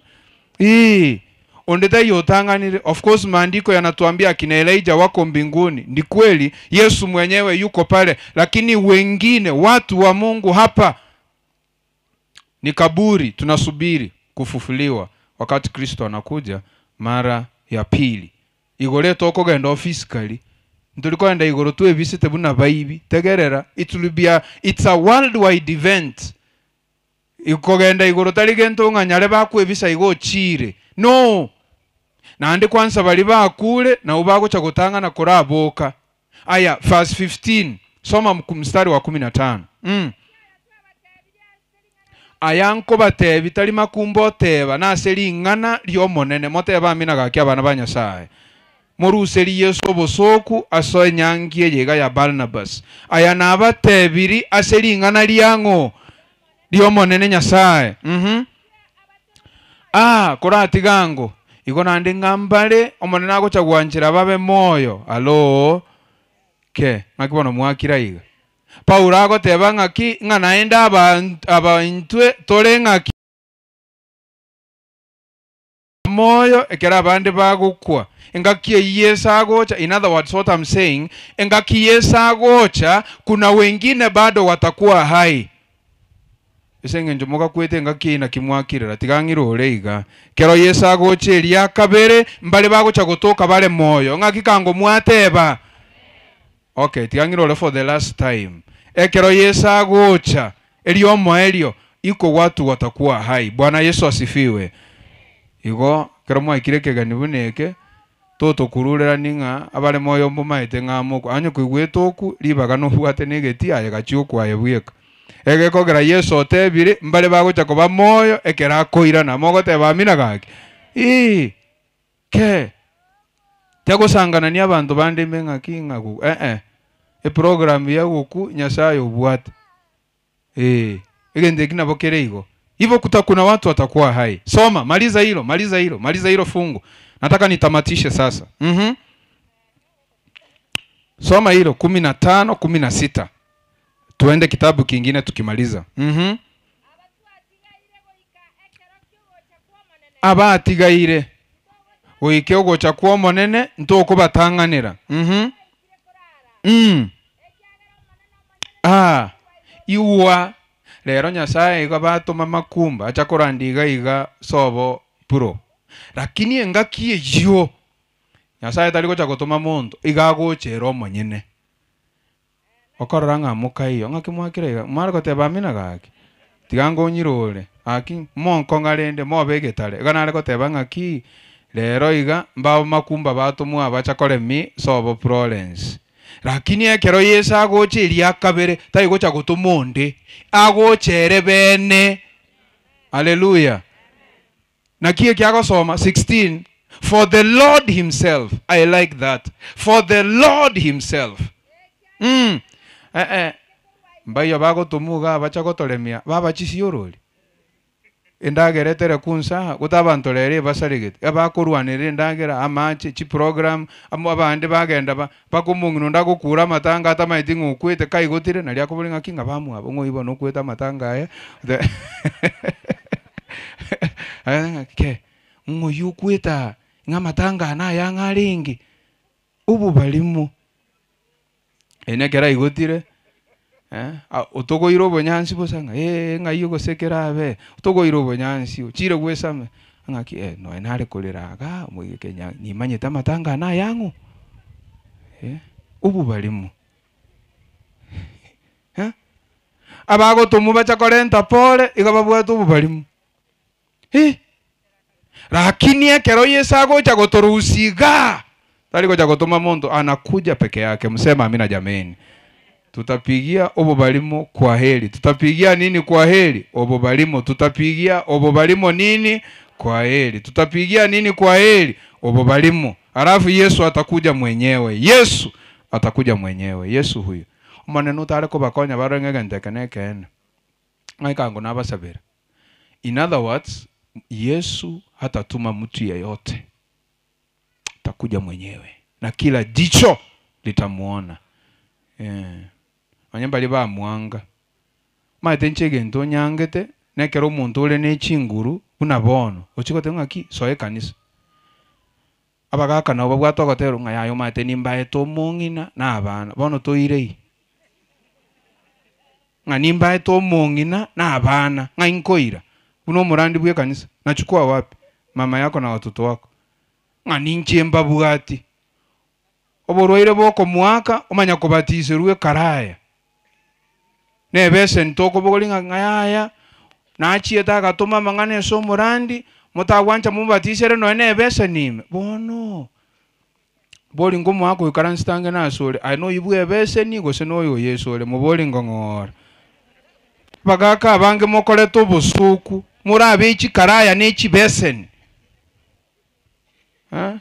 Onde tayotanganire. Of course maandiko yanatuambia akina Elijah wako mbinguni. Ni kweli Yesu mwenyewe yuko pale, lakini wengine watu wa Mungu hapa ni kaburi, tunasubiri kufufuliwa wakati Kristo anakuja mara ya pili. Igore tokogenda physically ntulikoenda igoro twebisite buna baibi tegerera. It will be a, it's a worldwide event. Ikogenda igoro tari gento ng'anyare bakwebisa igo chire. No. Naende kwanza bari bakure na ubagocha gutangana kuraboka. Aya verse 15 soma mstari wa 15. Aya nkobatebi tari makumbo teba nase ring'ana riomonene moteba amina gaki abana ba Nyasaye. Moruseri Yesu obosoku aso enyangi eyega ya Barnabas. Aya nabatebiri ase ring'ana riang'o riomonene Nyasaye. Koratigango igo nande ng'ambare omonene agocha gwanchera babe moyo. Alo ke ng'aki bono mwakira iga. Paulo agoteba ng'aki ng'a naende aba aba intwe tore ng'aki moyo ekero abande bagokwa. Engaki eyio Yeso agocha, in other words what I'm saying, engaki Yeso agocha kuna wengine bado watakuwa hai. Ase eng'encho mogakwete engaki eyio naki mwakirera, tiga ng'ire ore iga. Ekero Yeso agocha eria kabere, mbare bagocha gotoka bare moyo. Ng'aki kango mwateba? Okay, tiga ng'ire ore for the last time. Ekero Yeso agocha, erio omoerio, iko watu watakuwa hai. Bwana Yeso asifiwe. Igo, ekero mwaikire ekegeni buna eke, totokururerani ng'a abare moyo mbomaete ng'a mokwe. Onye koigwete okwo, ribaga nobwate na egetii aye gachia okwo aye bweka. Egekogera Yeso otebire, mbare bagocha koba moyo ekero akoirana. Mogoteba amina gaki? Ii! Ke! Tegosanganania abanto bande ime ng'aki ng'a gu eh-eh. Eprogram ya goku Nyasaye obwate. Ee, egento eki nabo kere igo. Hivyo kutakuna watu watakuwa hai. Soma, maliza hilo, maliza hilo, maliza hilo fungu. Nataka nitamatishe sasa. Mhm. Soma hilo 15, 16. Tuende kitabu kingine tukimaliza. Mhm. Abatigaire goika ogocha kw'Omonene ntokobatang'anera. Mhm. Mm. Ah, igwa, rero Nyasaye iga batoma makumba acha korandia iga iga sobo puro. Lakini engaki eyio Nyasaye tari gocha gotoma monto, iga agocha ere omonyene. Okorora ng'a mokaiyo, ng'aki mwakire iga? Mware goteba amina gaki? Tiga ngonyirore, gaki monkong'a rende mobe egetare. Iga nare goteba ng'aki, rero iga mbao makumba batomwa abacha koremi sobo Florence. Lakini ekero Yeso agocha eria kabere, tari gocha gotoma onde, agocha ere bene. Haleluya! Naki eki agosoma 16 For the Lord himself, I like that, for the Lord himself. Mm. Eh, eh. Mbaiyo bagotomwa iga abacha gotoremia babachisiorori endagera etere kunsa gote abanto rero ebasaregete abakorwanerera endagera amache chiprogram amo abande bagenda ba mpaka omong'ina onde agokura amatanga atamaeti ng'a okwete kaigotire naria akoboria ng'aki ng'a bamwabo ng'o oyio bono okwete amatanga aya Ng'ake, ng'oyio okwete aa, ng'a amatanga aya nayang'e arenge, obobarimo. Ere ekero aigotire, otogoire obonyansi bosa ng'a eh ng'ai gose kerabe, otogoire obonyansi ochire gwesame, ng'aki eh nonye nare korera igaa omoigeke nya nimanyete amatanga aya nayang'o? Obobarimo. Abagotomwa bacha korenta pore, iga babwate obobarimo. Eh! Lakini ekero Yeso agocha gotorusia igaa, tari gocha gotoma monto, anakuja peke yake. Mseme amina jameni. Tutapigia obobarimo kwaheri. Tutapigia nini kwaheri? Obobarimo. Tutapigia obobarimo nini? Kwaheri. Tutapigia nini kwaheri? Obobarimo. Alafu Yesu atakuja mwenyewe. Yesu atakuja mwenyewe. Yesu huyu. Omonene otare kobakonya barore ng'a egento eke nekeene. Ng'a ekango nabasabera. In other words, Yesu hatatuma mtu yeyote, atakuja mwenyewe na kila jicho litamuona. Eh, onye mbaria bamwanga. Omanyete inche egento onyangete, nekero omonto ore ne chinguru buna bono, ochia goteba ng'aki soa ekanisa. Abagaka nabo babwate ogoterwa ng'a yaya omanyete nimbaete omong'ina na abana, bono toirei. Ng'a nimbaete omong'ina na abana, ng'ai nkoira? Buna omorandi bw'ekanisa, nachukua wapi? Mama yako na watoto wako. Ng'a ninche mbabwati. Oborwaire bokomoaka, omanya kobatiserwa ekaraya. Na ebeseni tokobogoria ng'a ng'a yaya, nachiete agatoma amang'ana ase omorandi, motagwancha mobatisere nonya na ebeseni ime. Bono, bori ngomoaka oikaransete ange nasore, aye noyio bwa ebeseni gose noyo o Yeso ore, mobori ngong'ora. Abagaka abange mokorete obosoku, morabe chikaraya ne chibeseni. Eh,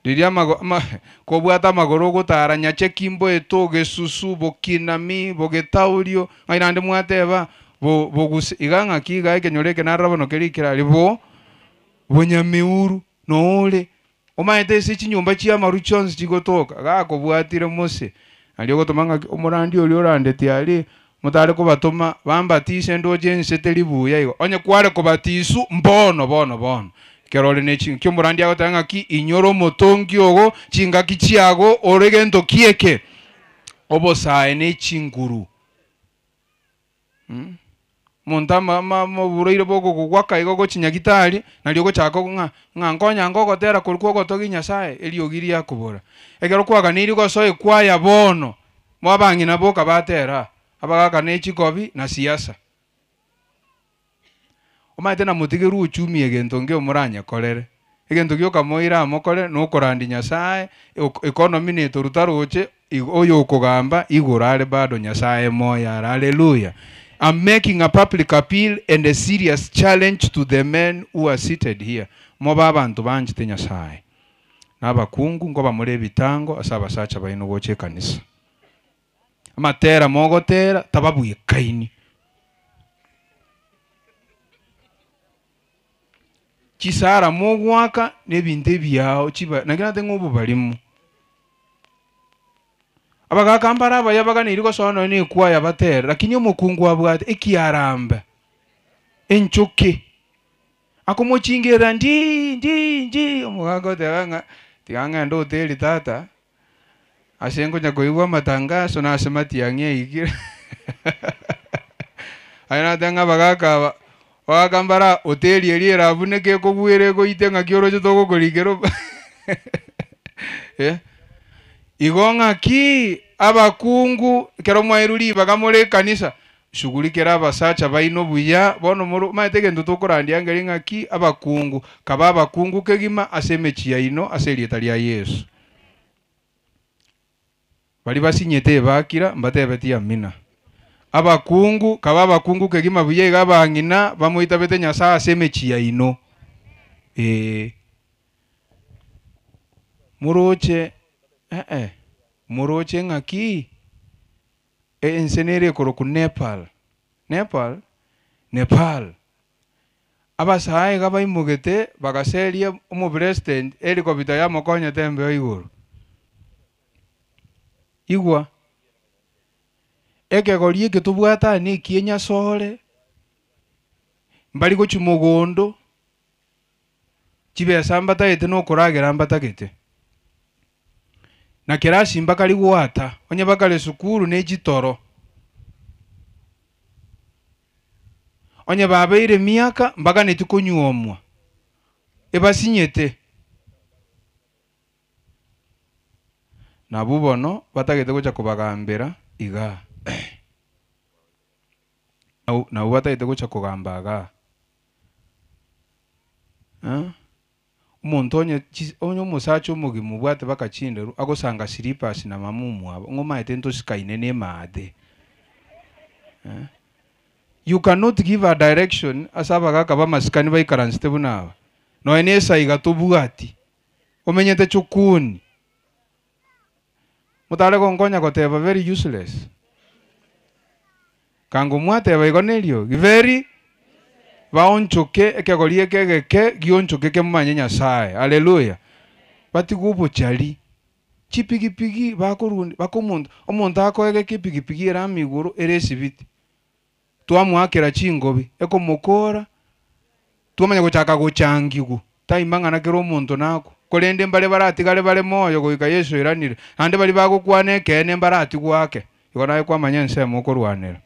riria amago ama kobwate amagoro ogotara nyacheki mboeto gesusu bokinami bogetaurio ng'ai naende mwateba bo boguse iga ng'aki iga ekenyoro eke narora bono keria kerari bo bonyamiuru nore omanyete ase chinyomba chia amaru chionsi chigotoka gakobwatire mose Nario ogotoma ng'aki omorandi oria orandeti aria, motare kobatoma bambatise ndoche ense teri buya igo. Onye kware kobatisu mbono bono bono, ekero ore ne chi nki omorandi agoteba ng'aki inyora omotongi ogo, chingaki chiago ore gento ki eke? Obosae ne chinguru. Omonto ama ama oborwaire bogokogwaka igo gochia nyagitari, nario ogochaka ng'a ng'a nkonya ngogotera korwa kwa ogotogia Nyasaye, eriogi riakobora. Ekero kwaganeirie gosoa ekwaya bono, mwabang'ina boka batera, abagaka ne chikobi na siasa. Omanyete namotigerwe uchumi egento nkio moranyekorere. Egento gioka moire amokore nokorandia Nyasaye, economy netoruta roche, oyo okogamba igoro are bado Nyasaye moyo are. Hallelujah. I'm making a public appeal and a serious challenge to the men who are seated here. Mobe abanto banchete Nyasaye. Na abakungu nkoba more ebitango ase abasacha baino gocha ekanisa. Amatera mogotera tababwekaini. Chisara mogoaka na ebinto ebiao chiba naki nate ng'a obobarimo. Abagaka mbare abaya baganeiri gosoa nonya na ekwaya batere, lakini omokungu abwate ekiarambe, enchoke, akomochingerera ndii ndii ndii, omogaka oteba ng'a tiga ng'ende hoteli tata, Ase nkonya koigwa amatangaso na ase matiang'i aikire. Aye nateba ng'a abagaka aba, abagaka mbare aa hoteli eria erabuneke ekogwere egoite ng'aki oroche togokorikera obo eh. Igo ng'aki abakungu ekero mwairwe ribaga more ekanisa, shughulikera abasacha baino buya, bono more omanyete egento tokorandia nkeri ng'aki abakungu, kaba abakungu kegima ase emechie yaino ase erieta ria Yeso. Baria basinyete ebakira mbatebetie amina. Abakungu, kaba abakungu kegima buya iga abang'ina bamoitabete Nyasae ase emechie yaino. Ee. Moroche, eh-eh, moroche ng'aki? Ense nere ekorokwa Nepal. Nepal? Nepal. Abasae iga baimogete bagaseria omopresident helicopter yamokonyete embeo igoro. Igwa, ekegori eke tobwate aa nekie Nyasore, mbari gochia mogondo, chibesa mbatagete na okoragera mbatagete. Na kerasi mbakari goata, onye bakare sukuru ne chitoro. Onye babeire emiaka mbaganeti konyuomwa, ebasinyete. Nabwo bono batagete gocha kobagambera igaa. Nabwo batagete gocha kogamba igaa. Omonto onye onye omosacha omogima obwate baka chinderu agosanga slippers na mama omwabo, ng'a omaete ntosikaine na emaate. Eh. You cannot give a direction ase abagaka b'amasikani baikaransete buna aba. Nonya na esaiga tobwati, omenyete chukuni. Motare gonkonya goteba very useless. Kango mwateba igo neriogi very baonchoke ekegori eke egeke gionchoke kemomanye Nyasaye. Haleluya! Batige obochari. Chipigipigi bakorundi baka omonto omonto akoegeka epigipigi ere amo igoro ere esibiti. Twamoakera chingobi ekomokora twamanya gochaka gochangigwa tai mang'ana kera omonto nakwe. Korende mbare baratigare bare moyo goika Yeso oiranire, naende baria bagokwana ekeene mbaratigwe ake. Igo naye kwamanya ensemo okorwanera.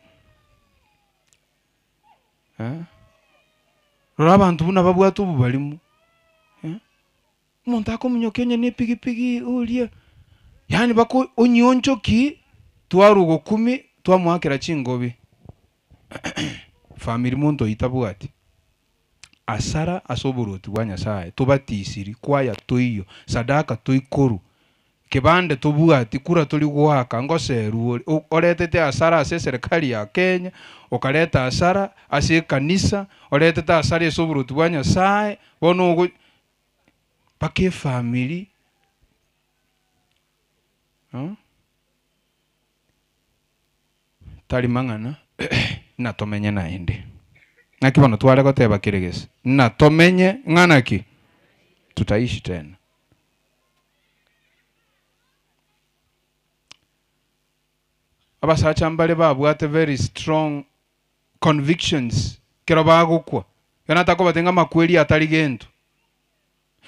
Eh. Rora abanto buna babwate obobarimo. Eh. Omonto akominyokia onye ne epigipigi oria, yaani baka onyionchoki twarwa ogokumi twamoakera chingobi. Famiri monto oyio tabwati asara ase oboruoti bwa Nyasaye, tobatisiri, kwaya toiyo, sadaka toikoru, kebande tobwati, kura tori goaka, ngoserwa ore, oretete asara ase eserekari ya Kenya, okareta asara ase ekanisa, oretete asara ase oboruoti bwa Nyasaye, bono ogo mpaka efamiri. Tari mang'ana, natomenye naende. Naki bono tware goteba kere gese, natomenye ng'ana ki? Tutaishi tena. Abasacha mbare babwate very strong convictions ekero bagokwa, ekero natakobatebi ng'a amakweri atari gento.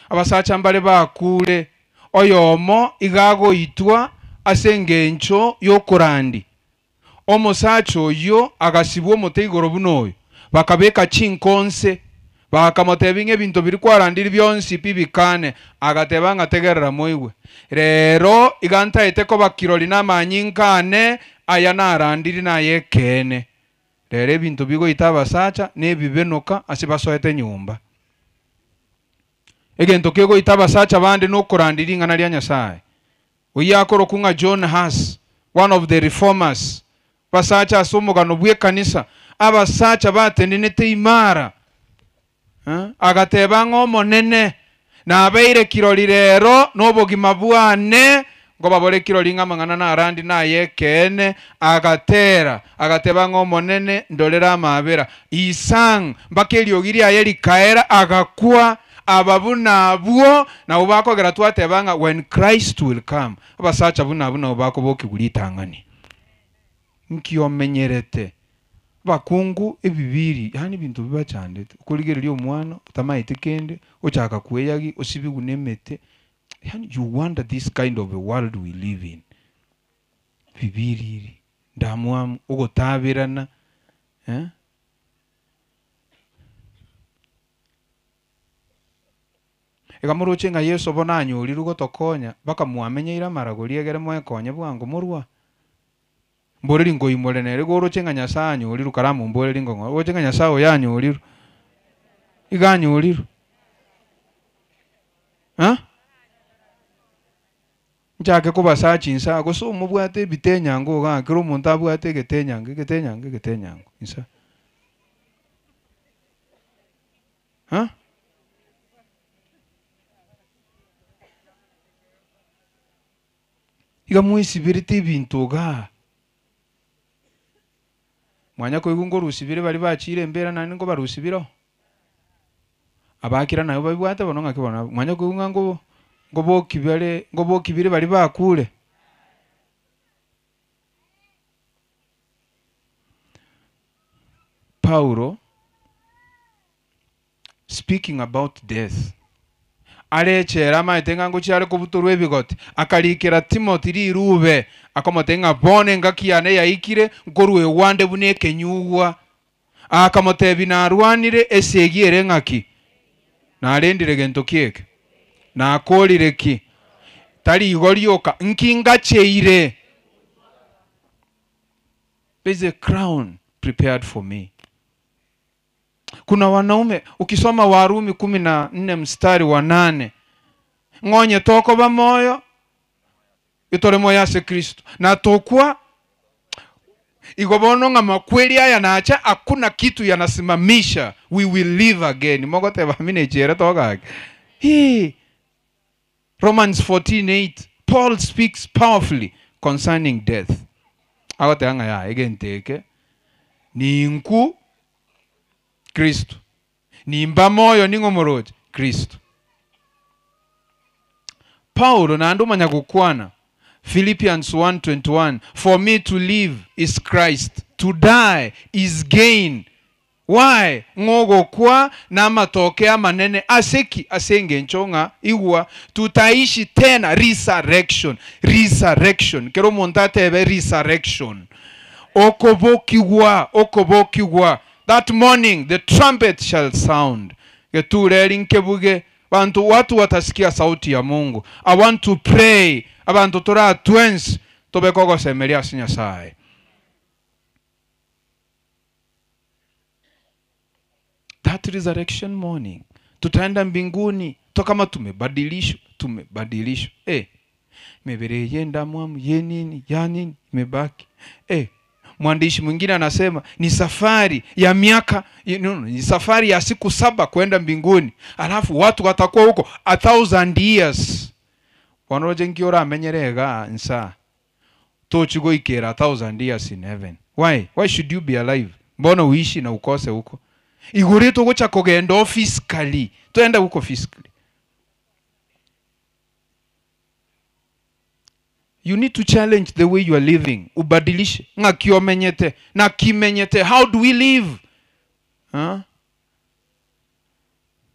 Abasacha mbare bakure, oyomo iga agoitwa ase engencho y'okorandi. Omosacha oyio agasibwa omote igoro buna oyo, bakabeka chinkonse, bakamotebia ng'a ebinto biria kwarandiri bionsi pi bikane. Agateba ng'a tegerera moigwe, rero iga ntaete koba kirori namanyinga ane aya narandiri nay'ekeene. Rero ebinto bigoita abasacha nebibenoka ase basoete nyomba. Egento kegoita abasacha bande nokorandia ring'ana ria Nyasae. Oyio akorokwa ng'a John Huss, one of the reformers, basacha ase omogano bw'ekanisa, abasacha batenenete imara, eh, agateba ng'a Omonene, nabeire kirori rero nobogima bwane, nkobabore kirori ng'a amang'ana narandi nay'ekeene, agatera, agateba ng'a Omonene, ndorere amaabera. He sang, mpaka eriogi riaye rikaera, agakwa. Aba buna abwo nabwo bakogera twateba ng'a when Christ will come, abasacha buna abwo nabwo bakobokigwa ritang'ani. Nki omenyerete? Abakungu ebibiri, yaani ebinto bibachandete, okorigereria omwana otamaeti kende, ochaka kweyagi, osibigwe na emete, yaani you wonder this kind of a world we live in. Bibiri iri, ndamwamu, ogotaberana eh. Iga moroche ng'a Yeso bono anyorirwe gotokonya, mpaka mwamenyeire amaragori egere mwekonye bwango morwa? Mboreri nkoimore nere, igo oroche ng'a Nyasae anyorirwe, karamomboreri ngong'ora, oroche ng'a Nyasae oyo anyorirwe? Iga anyorirwe? Eh? Nchake kobasacha inse aa, gose omobwate ebitenyango igaa, kera omonto abwate egetenyango, egetenyango, egetenyango, inse aa. Eh? Iga mwesibirete ebinto igaa. Mwanya koigwa nkorusibire baria bachiire embera naende nkobarusibire oo. Abakira nabo babibwate bono ng'aki bono mwanya koigwa ng'a nko nkoboki bare nkobokibire baria bakure. Paulo speaking about death, are echela amaete ng'a ngochia are kobutorwa ebigoti, akarikera Timothy rirube, akomotebia ng'a bono engaki yane yaikire, nkorwa egwande buna ekenyugwa. Akamotebia narwanire esegi ere ng'aki? Narendire gento ki eke? Nakorire ki? Tari igo rioka, nki ngacheire? There is a crown prepared for me. Kuna wanaume, ukisoma Warumi 14 mstari wa 8, ng'onye tokoba moyo, etore moyo ase Kristo, na tokwa igo bono ng'a makweri aya nacha hakuna kitu yanasimamisha, we will live again. Mogoteba amina echiere togake. Hii. Romans 14:8, Paul speaks powerfully concerning death. Agoteba ng'a yaya egento eke ninku Kristo, nimba moyo ning'o moroche Kristo. Paulo naende omanya gokwana Philippians 1:21, for me to live is Christ, to die is gain. Why? Ng'a ogokwa namatoke amanene. Ase ki? Ase engencho ng'a, igwa, tutaishi tena, resurrection, resurrection. Kera omonto atebe resurrection. Okobokigwa, okobokigwa. That morning the trumpet shall sound. Getureri nkebuge, banto, watu watasikia sauti ya Mungu. I want to pray, abanto toratwensi tobeke ogosemeria ase Nyasaye. That resurrection morning tutaenda mbinguni to kama tumebadilishwa, tumebadilishwa. Eh, mibiri eye endamwamu ye nini ya nini imebaki. Eh, mwandishi mwingine anasema ni safari ya miaka, no, no, ni safari ya siku 7 kwenda mbinguni, alafu watu watakuwa huko 1,000 years. Wanoje nkiora amenyerega nsa tochigoikera 1,000 years in heaven. Why? Why should you be alive? Mbona uishi na ukose huko? Iguri tugucha kugenda physically. Twende huko physically. You need to challenge the way you are living, ubadilishe ng'aki omenyete, naki menyete, how do we live? Huh?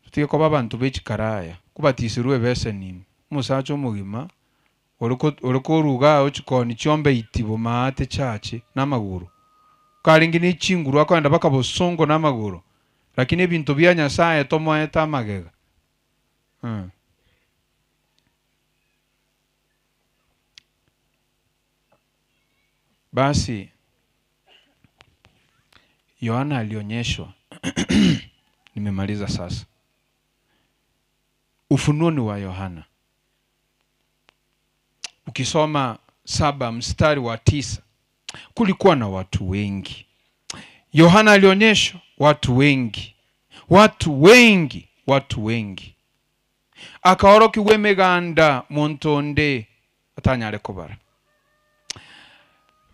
Totige koba abanto be chikaraya, kobatisirwe ebeseni ime, omosacha omogima ore ko ore koruga igaa chikoni chiombe itibo maate chache na amagoro, karenge na echinguru akoenda mpaka bosongo na amagoro, lakini ebinto bia Nyasaye tomoete amagega eh. Basi Yohana alionyeshwa nimemaliza sasa. Ufunuo ni wa Yohana. Ukisoma 7 mstari wa 9, kulikuwa na watu wengi. Yohana alionyeshwa watu wengi, watu wengi, watu wengi. Akaorokiwa emeganda monto onde atanyare kobara.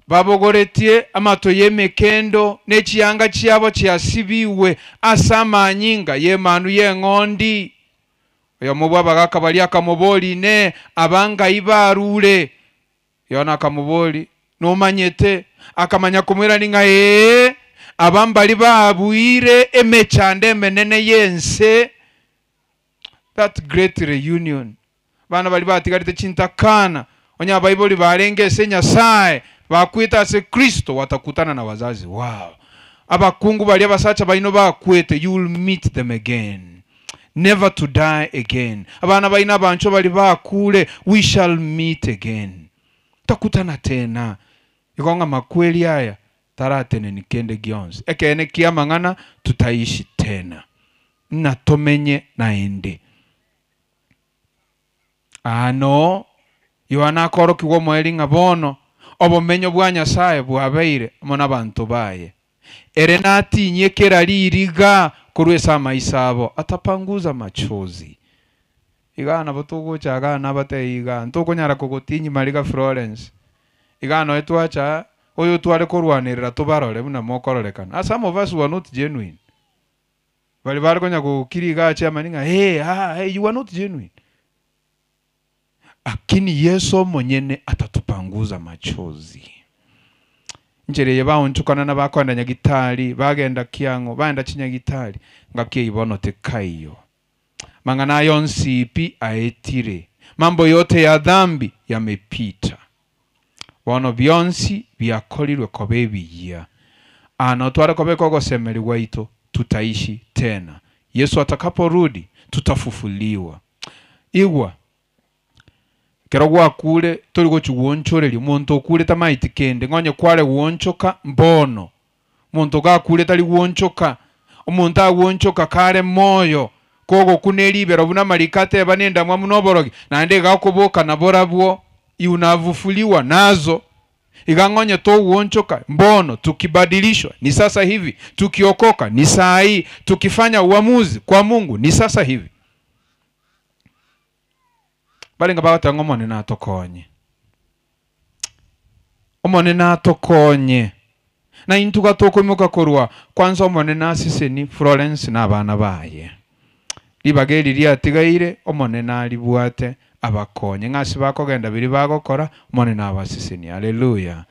Babogoretie amato y'emekendo n'echiyanga chiabo chiasibiwe ase amanyinga y'emanu y'eng'ondi. Oyomo bwa abagaka baria akamobori ne abangai barure. Yohana akamobori nomanyete, akamanya komwirani ng'a ee abambari babuire emechando emenene y'ense. That great reunion. Bana bari batigarete chintakana onya abaibori barenge ase Nyasaye bakwete ase Kristo watakutana na wazazi wao. Abakungu baria abasacha baino bakwete, you will meet them again, never to die again. Abana baino abancho bari bakure, we shall meet again, takutana tena. Igo ng'a makweri aya tarateneni kende gionsi ekene kia mang'ana, tutaishi tena na tomenye naende. Ano Yohana akorokigwa omoeri ng'a bono obomenyo bwa Nyasaye bwabeire amo n'abanto baye. Ere natinyie kera ririga korwa ase amaiso abo, atapanguza machozi. Iga nabo togocha iga nabatebia iga ntokonyara kogotinyia mariga Florence. Iga noe twacha oyo tware korwanerera tobarore buna mokororekana. Ah, some of us were not genuine. Bari bare konya gokira iga ache amani ng'a hey, ah, hey, you are not genuine. Lakini Yesu omonyene atatupanguza machozi. Nchera eye baonchokana na bakoenda nyagitari, bagenda kiang'o, baenda chinyagitari, ngaki eyio bono tekaiyo. Mang'ana aya onsi pi aetire, mambo yote ya dhambi yamepita. Bono bionsi biakorirwe koba ebiyia. Ano tware kobeka ogosemeri gwaito, tutaishi tena. Yesu atakaporudi, tutafufuliwa. Igwa, kero gwakure tori gochi gwonchoreria, omonto okure tamaeti kende, ng'onye kware gwonchoka mbono. Omonto gakure tari gwonchoka, omonto agwonchoka kare moyo, kogokuna eribero buna amariko ateba na endamwamu na oborogi, naende iga akoboka naborabwo, unavufuliwa nazo. Iga ng'onye togwonchoka mbono, tukibadilishwa ni sasa hivi, tukiokoka ni saa hii, tukifanya uamuzi kwa Mungu ni sasa hivi. Barenga bagoteba ng'a Omonene atokonye, Omonene atokonye, na intwe gatokoimoka korwa kwanza Omonene aseseni Florence na abana baye. Ribaga eri riatigaire Omonene aribwate abakonye, ng'a ase bakogenda biria bagokora Omonene abaseseni. Haleluya.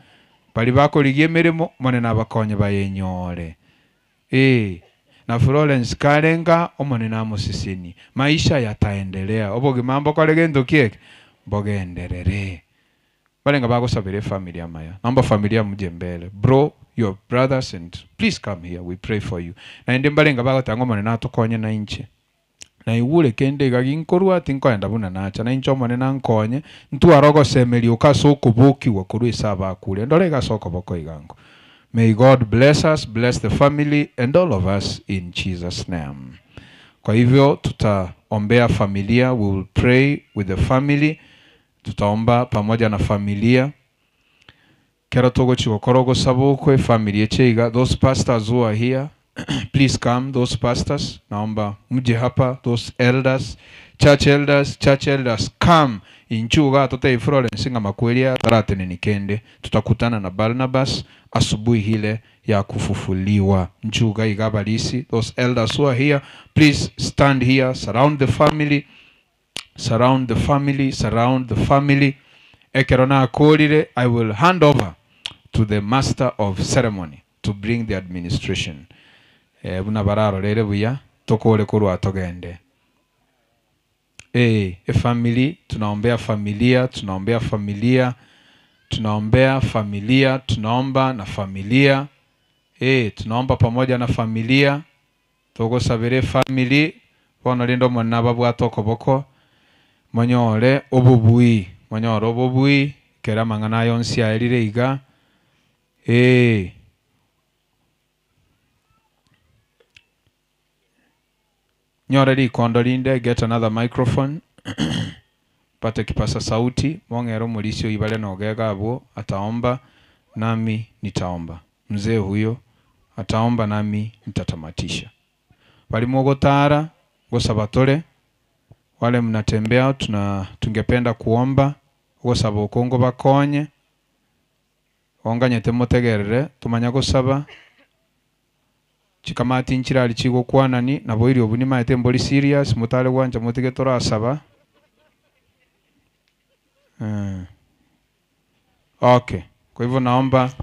Bari bakorigia emeremo Omonene abakonye bayenyore. Ee, na Florence karenga Omonene amoseseni, maisha yataendelea, obogima mbokore gento ki eke mbogenderere. Barenga bagosabera efamily amaya, naomba familia muje mbele, bro your brothers and please come here we pray for you. Naende mbarenga bagoteba ng'a Omonene atokonye na inche. Naigure kende iga ginkorwa tinkoenda buna nacha, na inche Omonene ankonye ntware ogosemeria oko ase okobokigwa korwa ase abakure. Ndore iga ase okoboko iga nko. May God bless us, bless the family and all of us in Jesus name. Kwa hivyo tutaombea familia, we will pray with the family, tutaomba pamoja na familia. Kero togochi gokora ogosaba okwo efamily eche iga, those pastors who are here, please come, those pastors, naomba muje hapa, those elders, church elders, church elders, come. Inchuo iga totebie Florence ng'a makweri aya tarateneni kende, tutakutana na Barnabas asubuhi ile ya kufufuliwa. Inchuo iga iga abarisi, those elders who are here, please stand here, surround the family, surround the family, surround the family. Ekero nakorire, I will hand over to the master of ceremony to bring the administration. Eh, buna bararorere buya, tokore korwa togende. Eh, efamily, tunaombea familia, tunaombea familia, tunaombea familia, tunaomba na familia. Eh, tunaomba pamoja na familia. Togosabere efamily, bono rende omonene ababwate okoboko, monyore obobui, monyore obobui, ekero amang'ana aya onsi aerire iga, eh. Nyore rikondo rinde, get another microphone, pate kipasa sauti, mong'ere omorisia oyio bare nogega abwo, ataomba, nami nitaomba. Mzee huyo ataomba nami nitatamatisha. Bari mogotara, gosaba tore, wale mnatembea, tuna tungependa kuomba, gosaba okongo bakonye, onganyete motegerere, tumanya gosaba, chikamati nchirari chigokwanani, naboiri obu nimaete mbori serious, motare gwancha motige torasaba. Okay, kwa hivyo naomba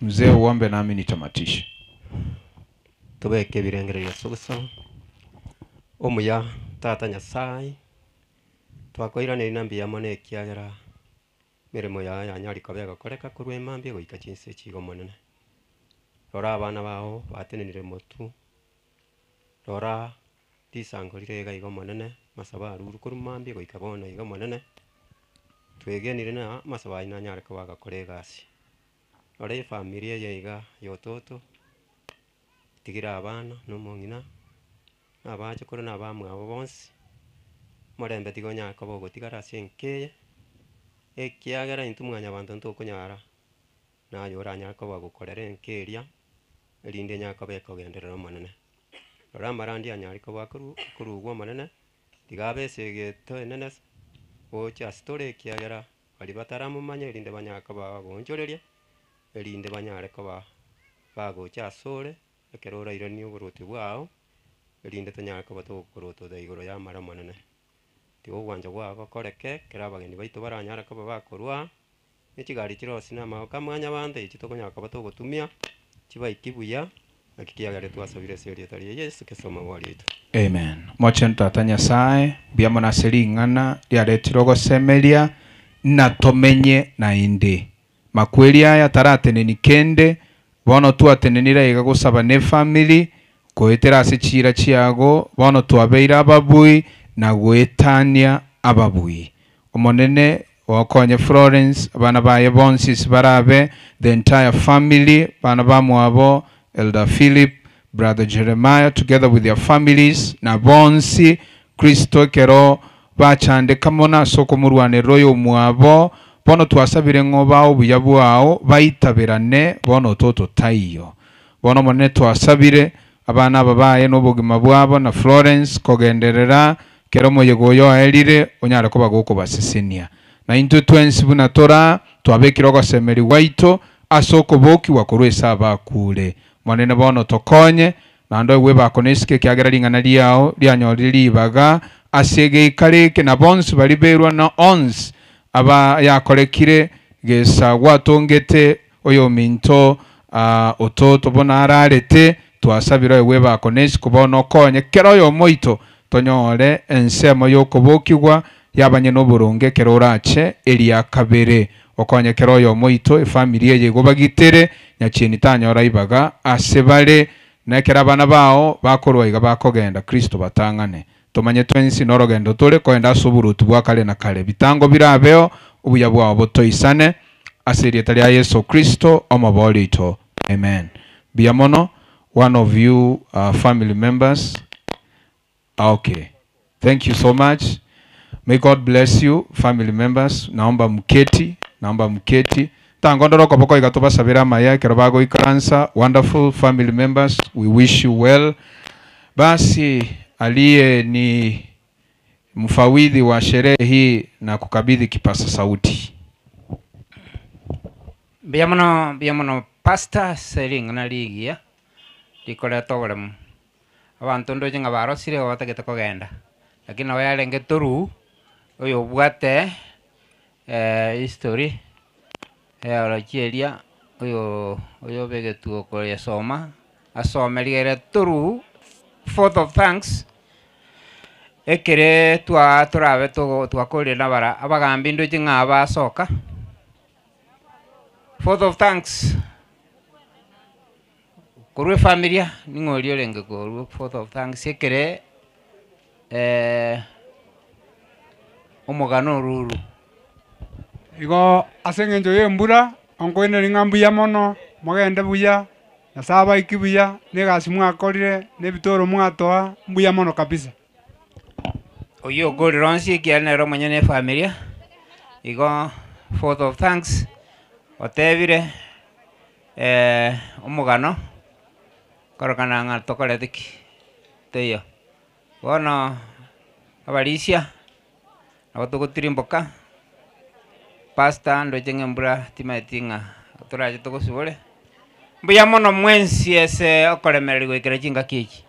mzee uombe nami nitamatishe. Tobeke ebirengererio ase ogosaba, omuya tata nyasaye, twakoiraneria na mbuya mono ekiagera emeremo yaye yanyari koba egokoreka korwa emambia goika chinse echi iga omonene. Rora abana bao batenenire motwe, rora risango rire iga iga omonene, amasabo arure korwa mambia goika bono iga omonene, twegenire na amasabo aywo nanyare koba agokora egasi. Rora efamiri eye iga ya ototo, tigire abana na omong'ina, na abachokoro na abamwabo bonsi, omorembe tiga onyare koba ogotigara ase enka eye, ekiagera intwe mwanyabanto ntokonyara, naye oranyare koba gokorera enka eria, erinde enyare koba ekogenderera omonene. Rora amarandi anyare koba akoru akorugwa omonene, tiga abe esegeto enene ase gocha ase tore ekiagera baria bataramomanya erinde banyare koba bagoonchoreria, erinde banyare koba bagocha ase ore, ekero orairanie oborwoti bwao, erinde tonyare koba togokorotota igoro ya amare omonene. Tiga ogwancha kwao gokoreke, ekero abageni baito baranyare koba bakorwa, na echigari chirosi na amagoka mwanyabanto echi tokonyara koba togotumia, chibaiki buya, naki kiagera twasabire ase erieta ria Yeso kristo omobori oito. Amen. Mochenu Tata Nyasae, mbuya mono ase ring'ana riaretire ogosemeria, natomenye naende. Makweri aya tarateneni kende, bono twatenenire aiga gosaba ne efamiri, goetera ase chiira chiago, bono twabeire ababui na goetania ababui. Omonene okonye Florence, abana baye bonsi ase barabe, the entire family, abana bamwabo, Elder Philip, Brother Jeremiah together with their families, na bonsi, Kristo ekero bachandeka mono ase okomorwanerera oyomwabo, bono twasabire ng'a obae obuya bwao, baitaberane, bono ototo taiyo. Bono Omonene twasabire, abana aba baye na obogima bwabo na Florence kogenderera, ekero omoyega oyo oerire, onyare koba gokobasesenia. Na intwe twensi buna tore aa, twabekire ogosemeria gwaito ase okobokigwa korwa ase abakure. Omonene bono tokonye, naende oigwe ebako na esike ekiagera ring'ana riao rianyorire ribaga ase egeikaro eke, na bonsi baria berwa na onsi aba yakorekire gesa gwatongete oyominto ototo bono ararete, twasabire oigwe ebako na esiko bono okonye kera oyomo oito tonyore ensemo y'okobokigwa y'abanyene oboronge ekero orache eria kabere. Okonye kera oyomo oito efamiri eye igo bagitere, nyachieni tanyora ibaga ase bare, na ekero abana bao bakorwa iga bakogenda, Kristo batang'ane. Tomanye twensi norogendo tore koenda ase oboruoti bwa kare na kare. Bitango birabeo, obuya bwao botoisane, ase erieta ria Yeso Kristo omobori oito. Amen. Mbuya mono, one of you family members. Okay. Thank you so much. May God bless you family members. Naomba mketi, naomba mketi. Tango ndore okoboko iga tobasabere amaya ekero bagoikaransa. Wonderful family members, we wish you well. Basi aliye ni mfawidhi wa sherehe hii na kukabidhi kipasa sauti. Mbuya mono, mbuya mono pastor ase ring'ana rigiya, rikoreta oboremu. Abanto ndoche ng'a barosire igo batagete kogenda, lakini nabo yarenge toruu, oyobwate. History eyorochia eria oyo oyobegetwe okoyesoma asome rigere through fourth of thanks ekere twa torabe togo twakorire na bara abagambi ndoche ng'a basoka. Fourth of thanks korwa efamilia ning'o oria orenge korwa fourth of thanks ekere omogano oruru. Igo ase eng'encho ya embura, onkoineria ng'a mbuya mono, mogende buya, Nyasaye abaiki buya, na egasi mwakorire, na ebitoro mwatoa, mbuya mono kabisa. Oyio okorire onsi ekiagera nere omonyene efamilia, igo fourth of thanks, otebire omogano, korokana ng'a tokorete ki? Teiyo. Bono abarisia, nabo togotirimboka, pastor ndoche ng'a embura timaeti ng'a torache togosibore, mbuya mono mwensi ase okoremereria goikera chingaki echi.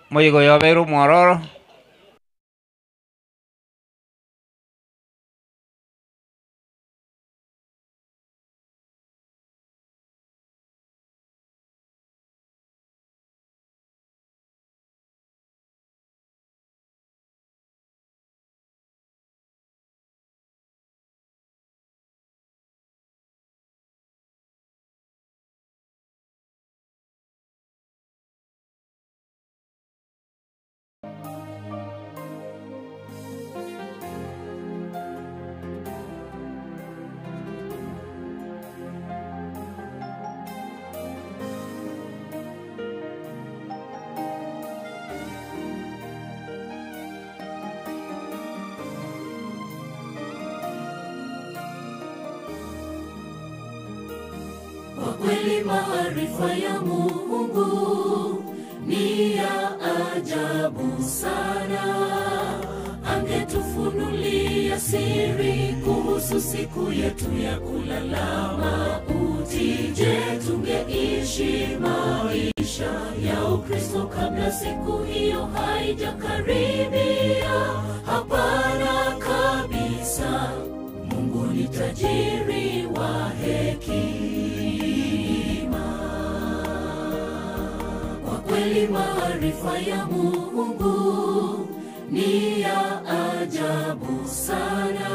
Moyigo oyo obeire omwororo. Kwa kweli maarifa ya Mungu ni ya ajabu sana. Angetufunulia siri kuhusu siku yetu ya kulala mauti. Je, tungeishi maisha ya Ukristo kabla siku hiyo haijakaribia? Hapana kabisa. Mungu ni tajiri wa hekima. Kwa kweli maarifa ya Mungu ni ya ajabu sana.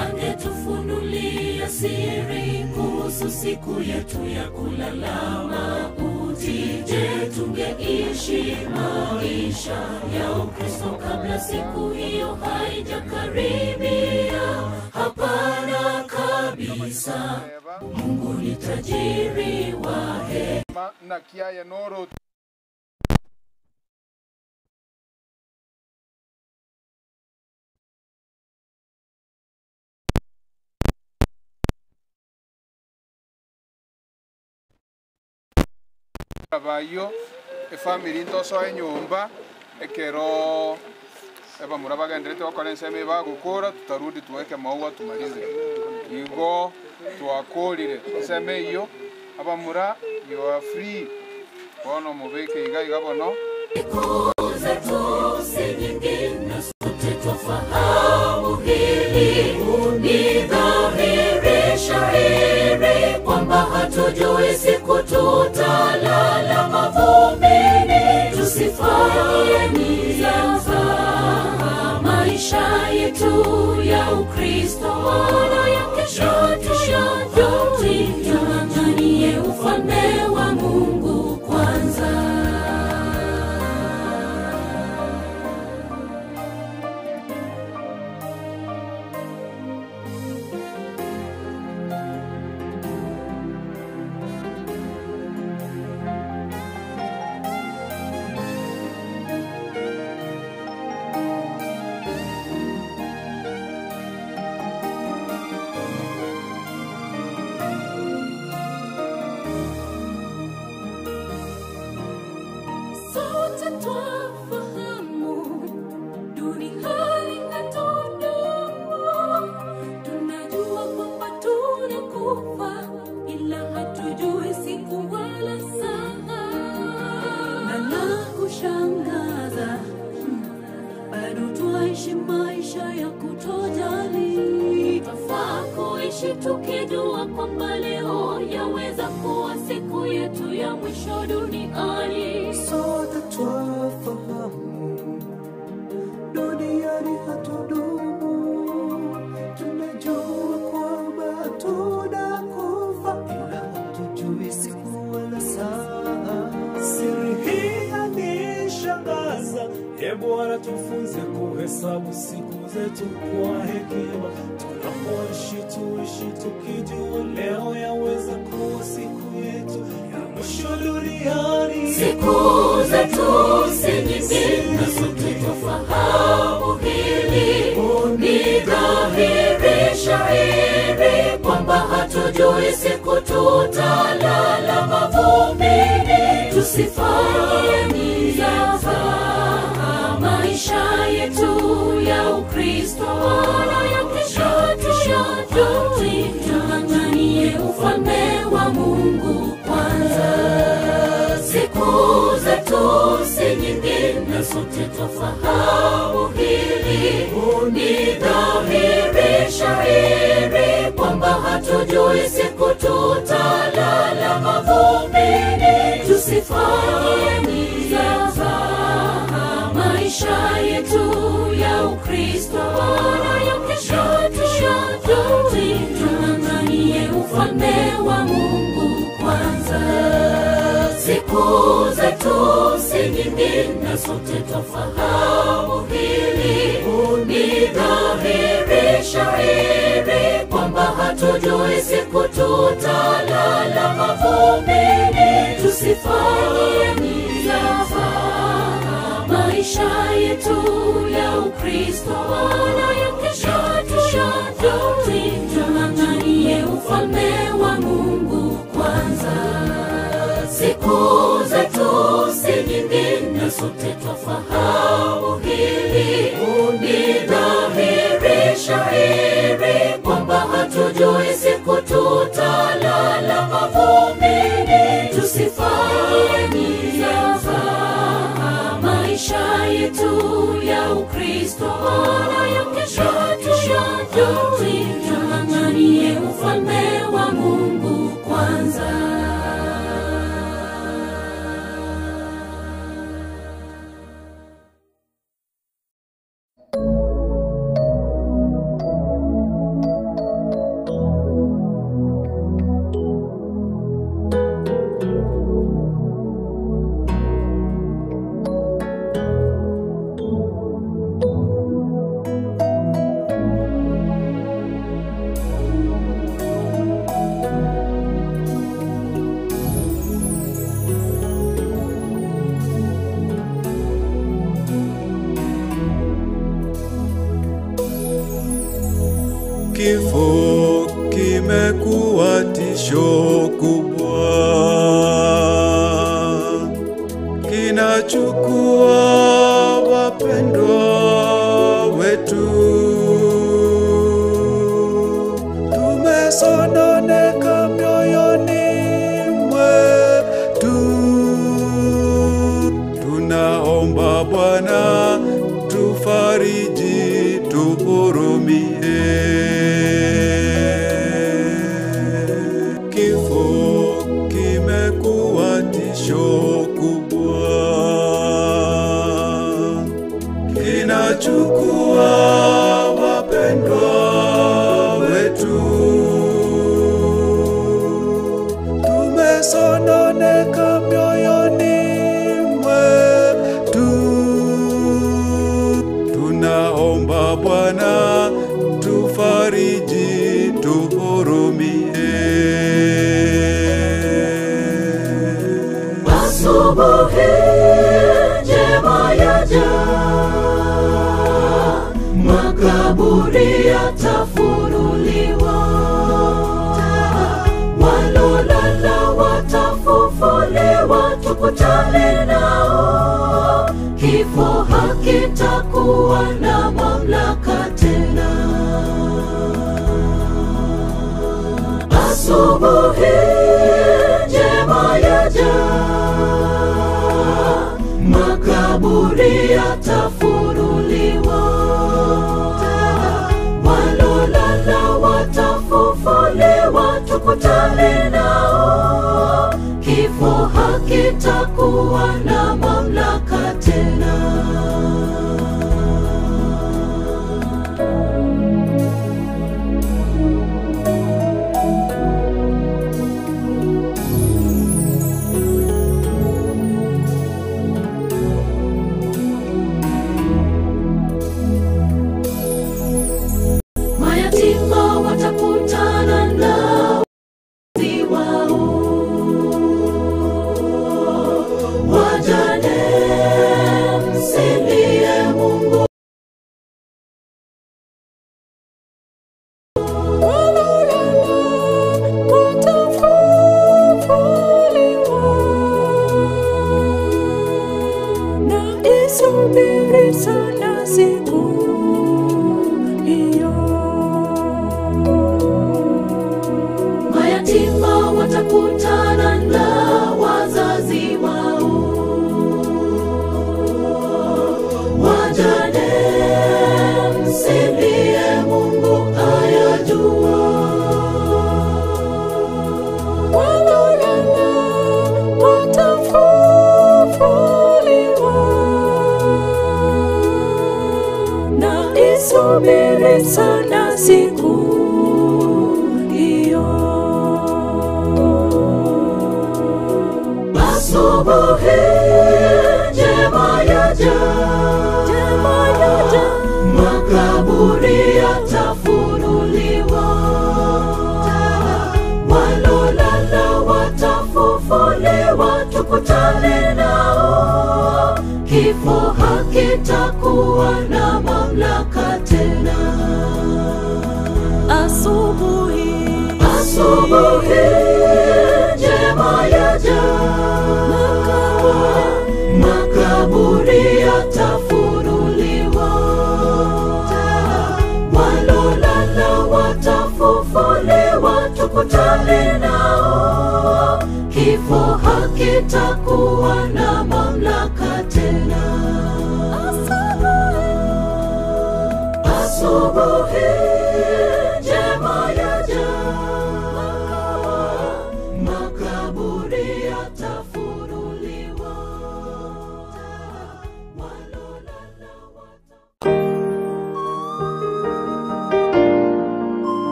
Angetufunulia siri kuhusu siku yetu ya kulala mauti. Je, tungeishi maisha ya Ukristo kabla siku hiyo haijakaribia? Hapana kabisa. Mungu ni tajiri wa hekima. Bayo efamily ntosoe enyomba ekero ebamura bagenderete gokora ensemo ebagokora tutarudi tuweke maua tumalize igo twakorire ensemo eyo abamura you are free bono mubeke iga iga bono Siku zetu si nyingi na sote twafahamu hili, ni dhahiri shahiri kwamba hatujui siku tutalala mavumbini. Tusifanye mzaha maisha yetu ya Ukristo, wala ya kesho tuyajui. Tung'ang'anie ufalme wa Mungu kwanza. Sote twafahamu duniani hatudumu, tunajua kwamba tunakufa, ila hatujui siku wala saa. Na la kushangaza, bado twaishi maisha ya Tunaishi tukijua kwamba leo yaweza kuwa siku yetu ya mwisho duniani. Sote twafahamu duniani hatudumu, tunajua kwamba tunakufa, ila hatujui siku wala saa. Siri hii yanishangaza, e Bwana, tufunze kuhesabu siku zetu kwa hekima. Tunapoishi tuishi tukijua leo yaweza kuwa siku yetu ya mwisho duniani. Siku zetu si nyingi na sote twafahamu hili. Ni dhahiri shahiri kwamba hatujui siku tutalala mavumbini. Tusifanye mzaha maisha yetu ya Ukristo wala ya kesho tuyajui. Tung'ang'anie ufalme wa Mungu kwanza. Siku zetu si nyingi na sote twafahamu hili. Ni dhahiri shahiri kwamba hatujui siku tutalala mavumbini. Tusifanye mzaha maisha yetu ya Ukristo wala ya kesho tuyajui. Tung'ang'anie ufalme wa Mungu kwanza. Siku zetu si nyingi na sote twafahamu hili. Ni dhahiri shahiri kwamba hatujui siku tutalala mavumbini. Tusifanye mzaha maisha yetu ya Ukristo wala ya kesho tuyajui. Tung'ang'anie ufalme wa Mungu kwanza. Siku zetu si nyingi na sote twafahamu hili. Ni dhahiri shahiri kwamba hatujui siku tutalala mavumbini. Tusifanye mzaha maisha yetu ya Ukristo wala ya kesho tuyajui. Tung'ang'anie ufalme wa Mungu kwanza. Kifo kimekuwa tisho kubwa, kinachukua wapendwa wetu. Tumesononeka mioyoni mwetu, tunaomba Bwana tufariji, tuhurumie. Kifo kimekuwa tisho kubwa, kinachukua wapendwa wetu. Tumesononeka mioyoni mwetu, tunaomba Bwana tufariji, tuhurumie. Asubuhi njema yaja, makaburi yatafunuliwa, walolala watafufuliwa, tukutane nao. Kifo hakitakuwa na mamlaka tena. Asubuhi njema yaja, makaburi yatafunuliwa, walolala watafufuliwa, tukutane nao, kifo hakitakuwa na mamlaka tena. Mayatima watakutana na wazazi wao, wajane msilie Mungu. Naisubiri sana siku hiyo. Mayatima watakutana na wazazi wao, wajane msilie Mungu ayajua. Walolala watafufuliwa. Naisubiri sana siku hiyo. Asubuhi njema yaja, njema yaja, makaburi yatafunuliwa, walolala watafufuliwa, tukutane nao, kifo hakitakuwa na mamlaka tena. Asubuhi, asubuhi njema yaja, makaburi yatafunuliwa, walolala watafufuliwa, tukutane nao, kifo hakitakuwa na mamlaka tena. Asubuhi njema yaja, makaburi yatafunuliwa,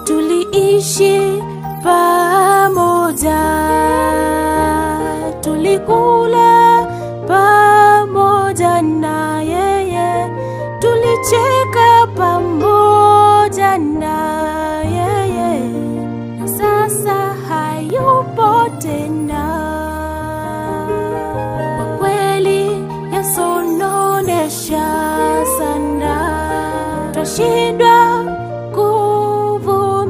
Tuliishi pamoja, tulikula pamoja na yeye, tulicheka pamoja na yeye, na sasa hayupo tena. Kwa kweli yasononesha sana, twashindwa kuvumilia,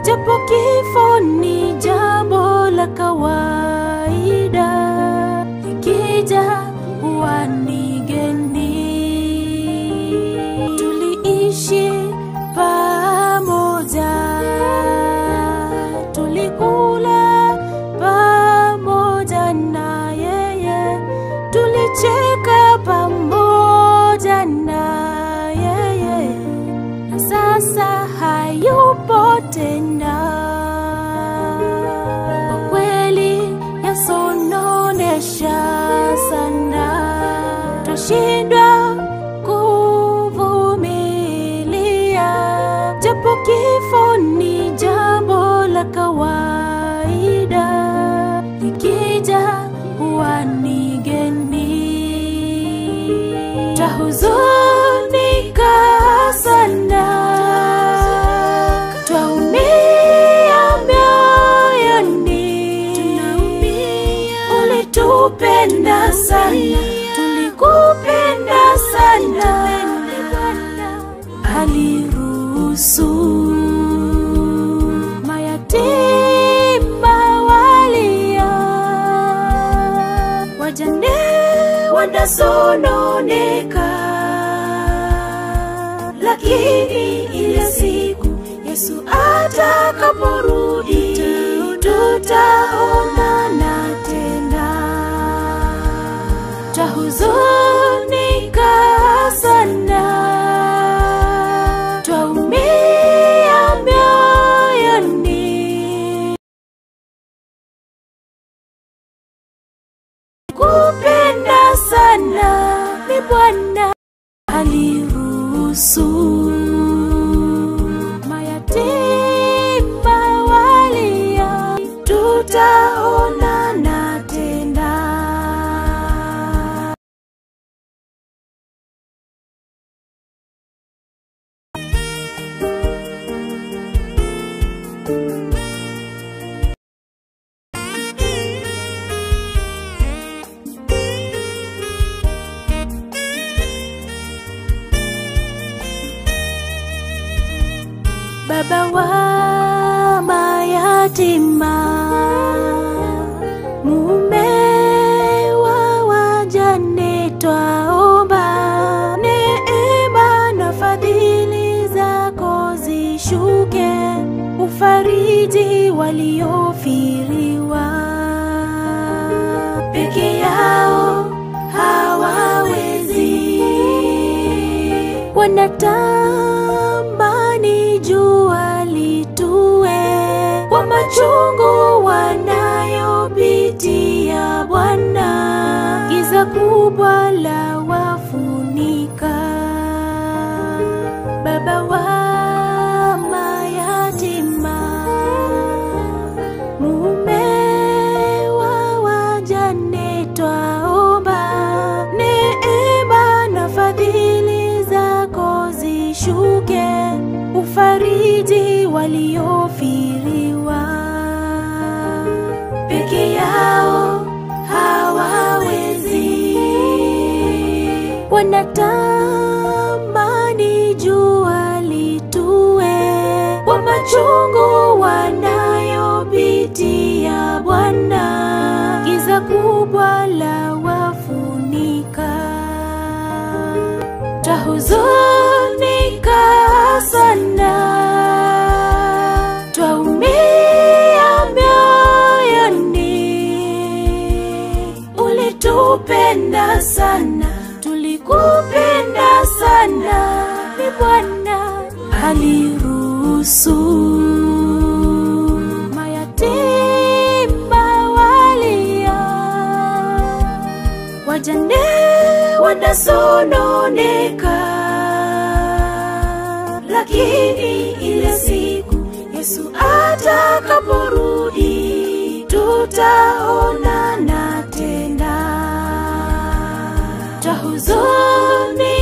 japo kifo ni jambo la kawaida, likija huwa ni geni. Tuliishi pamoja, tulikula pamoja na yeye, tulicheka pamoja na yeye, na sasa hayupo tena. Kwa kweli yasononesha sana, twashindwa kuvumilia, japo kifo ni jambo la kawaida, likija huwa ni geni. Twahuzunika sana, twaumia mioyoni, ulitupenda sana, tulikupenda sana, aliruhusu mayatima walia, wajane wanasononeka, lakini ile siku atakaporudi tutaonana tena. Twahuzunika sana, twaumia mioyoni. Kupenda sana ni Bwana aliruhusu. Mayatima walia, tutaonana tena. Baba wa mayatima, mume wa wajane, twaomba neema na fadhili zako zishuke, ufariji waliofiriwa. Peke yao hawawezi, wanatamani jua litue kwa machungu wanayopitia Bwana, giza kubwa la wafunika. Baba wa mayatima, mume wa wajane, twaomba neema na fadhili zako zishuke, ufariji waliofiriwa. Peke yao hawawezi, wanatamani jua litue kwa machungu wanayopitia Bwana, giza kubwa la wafunika. Twahuzunika sana, twaumia mioyoni. Ulitupenda sana, tulikupenda sana, ni Bwana aliruhusu. Mayatima walia, wajane wanasononeka, lakini ile siku Yesu atakaporudi tutaonana tena. Twahuzunika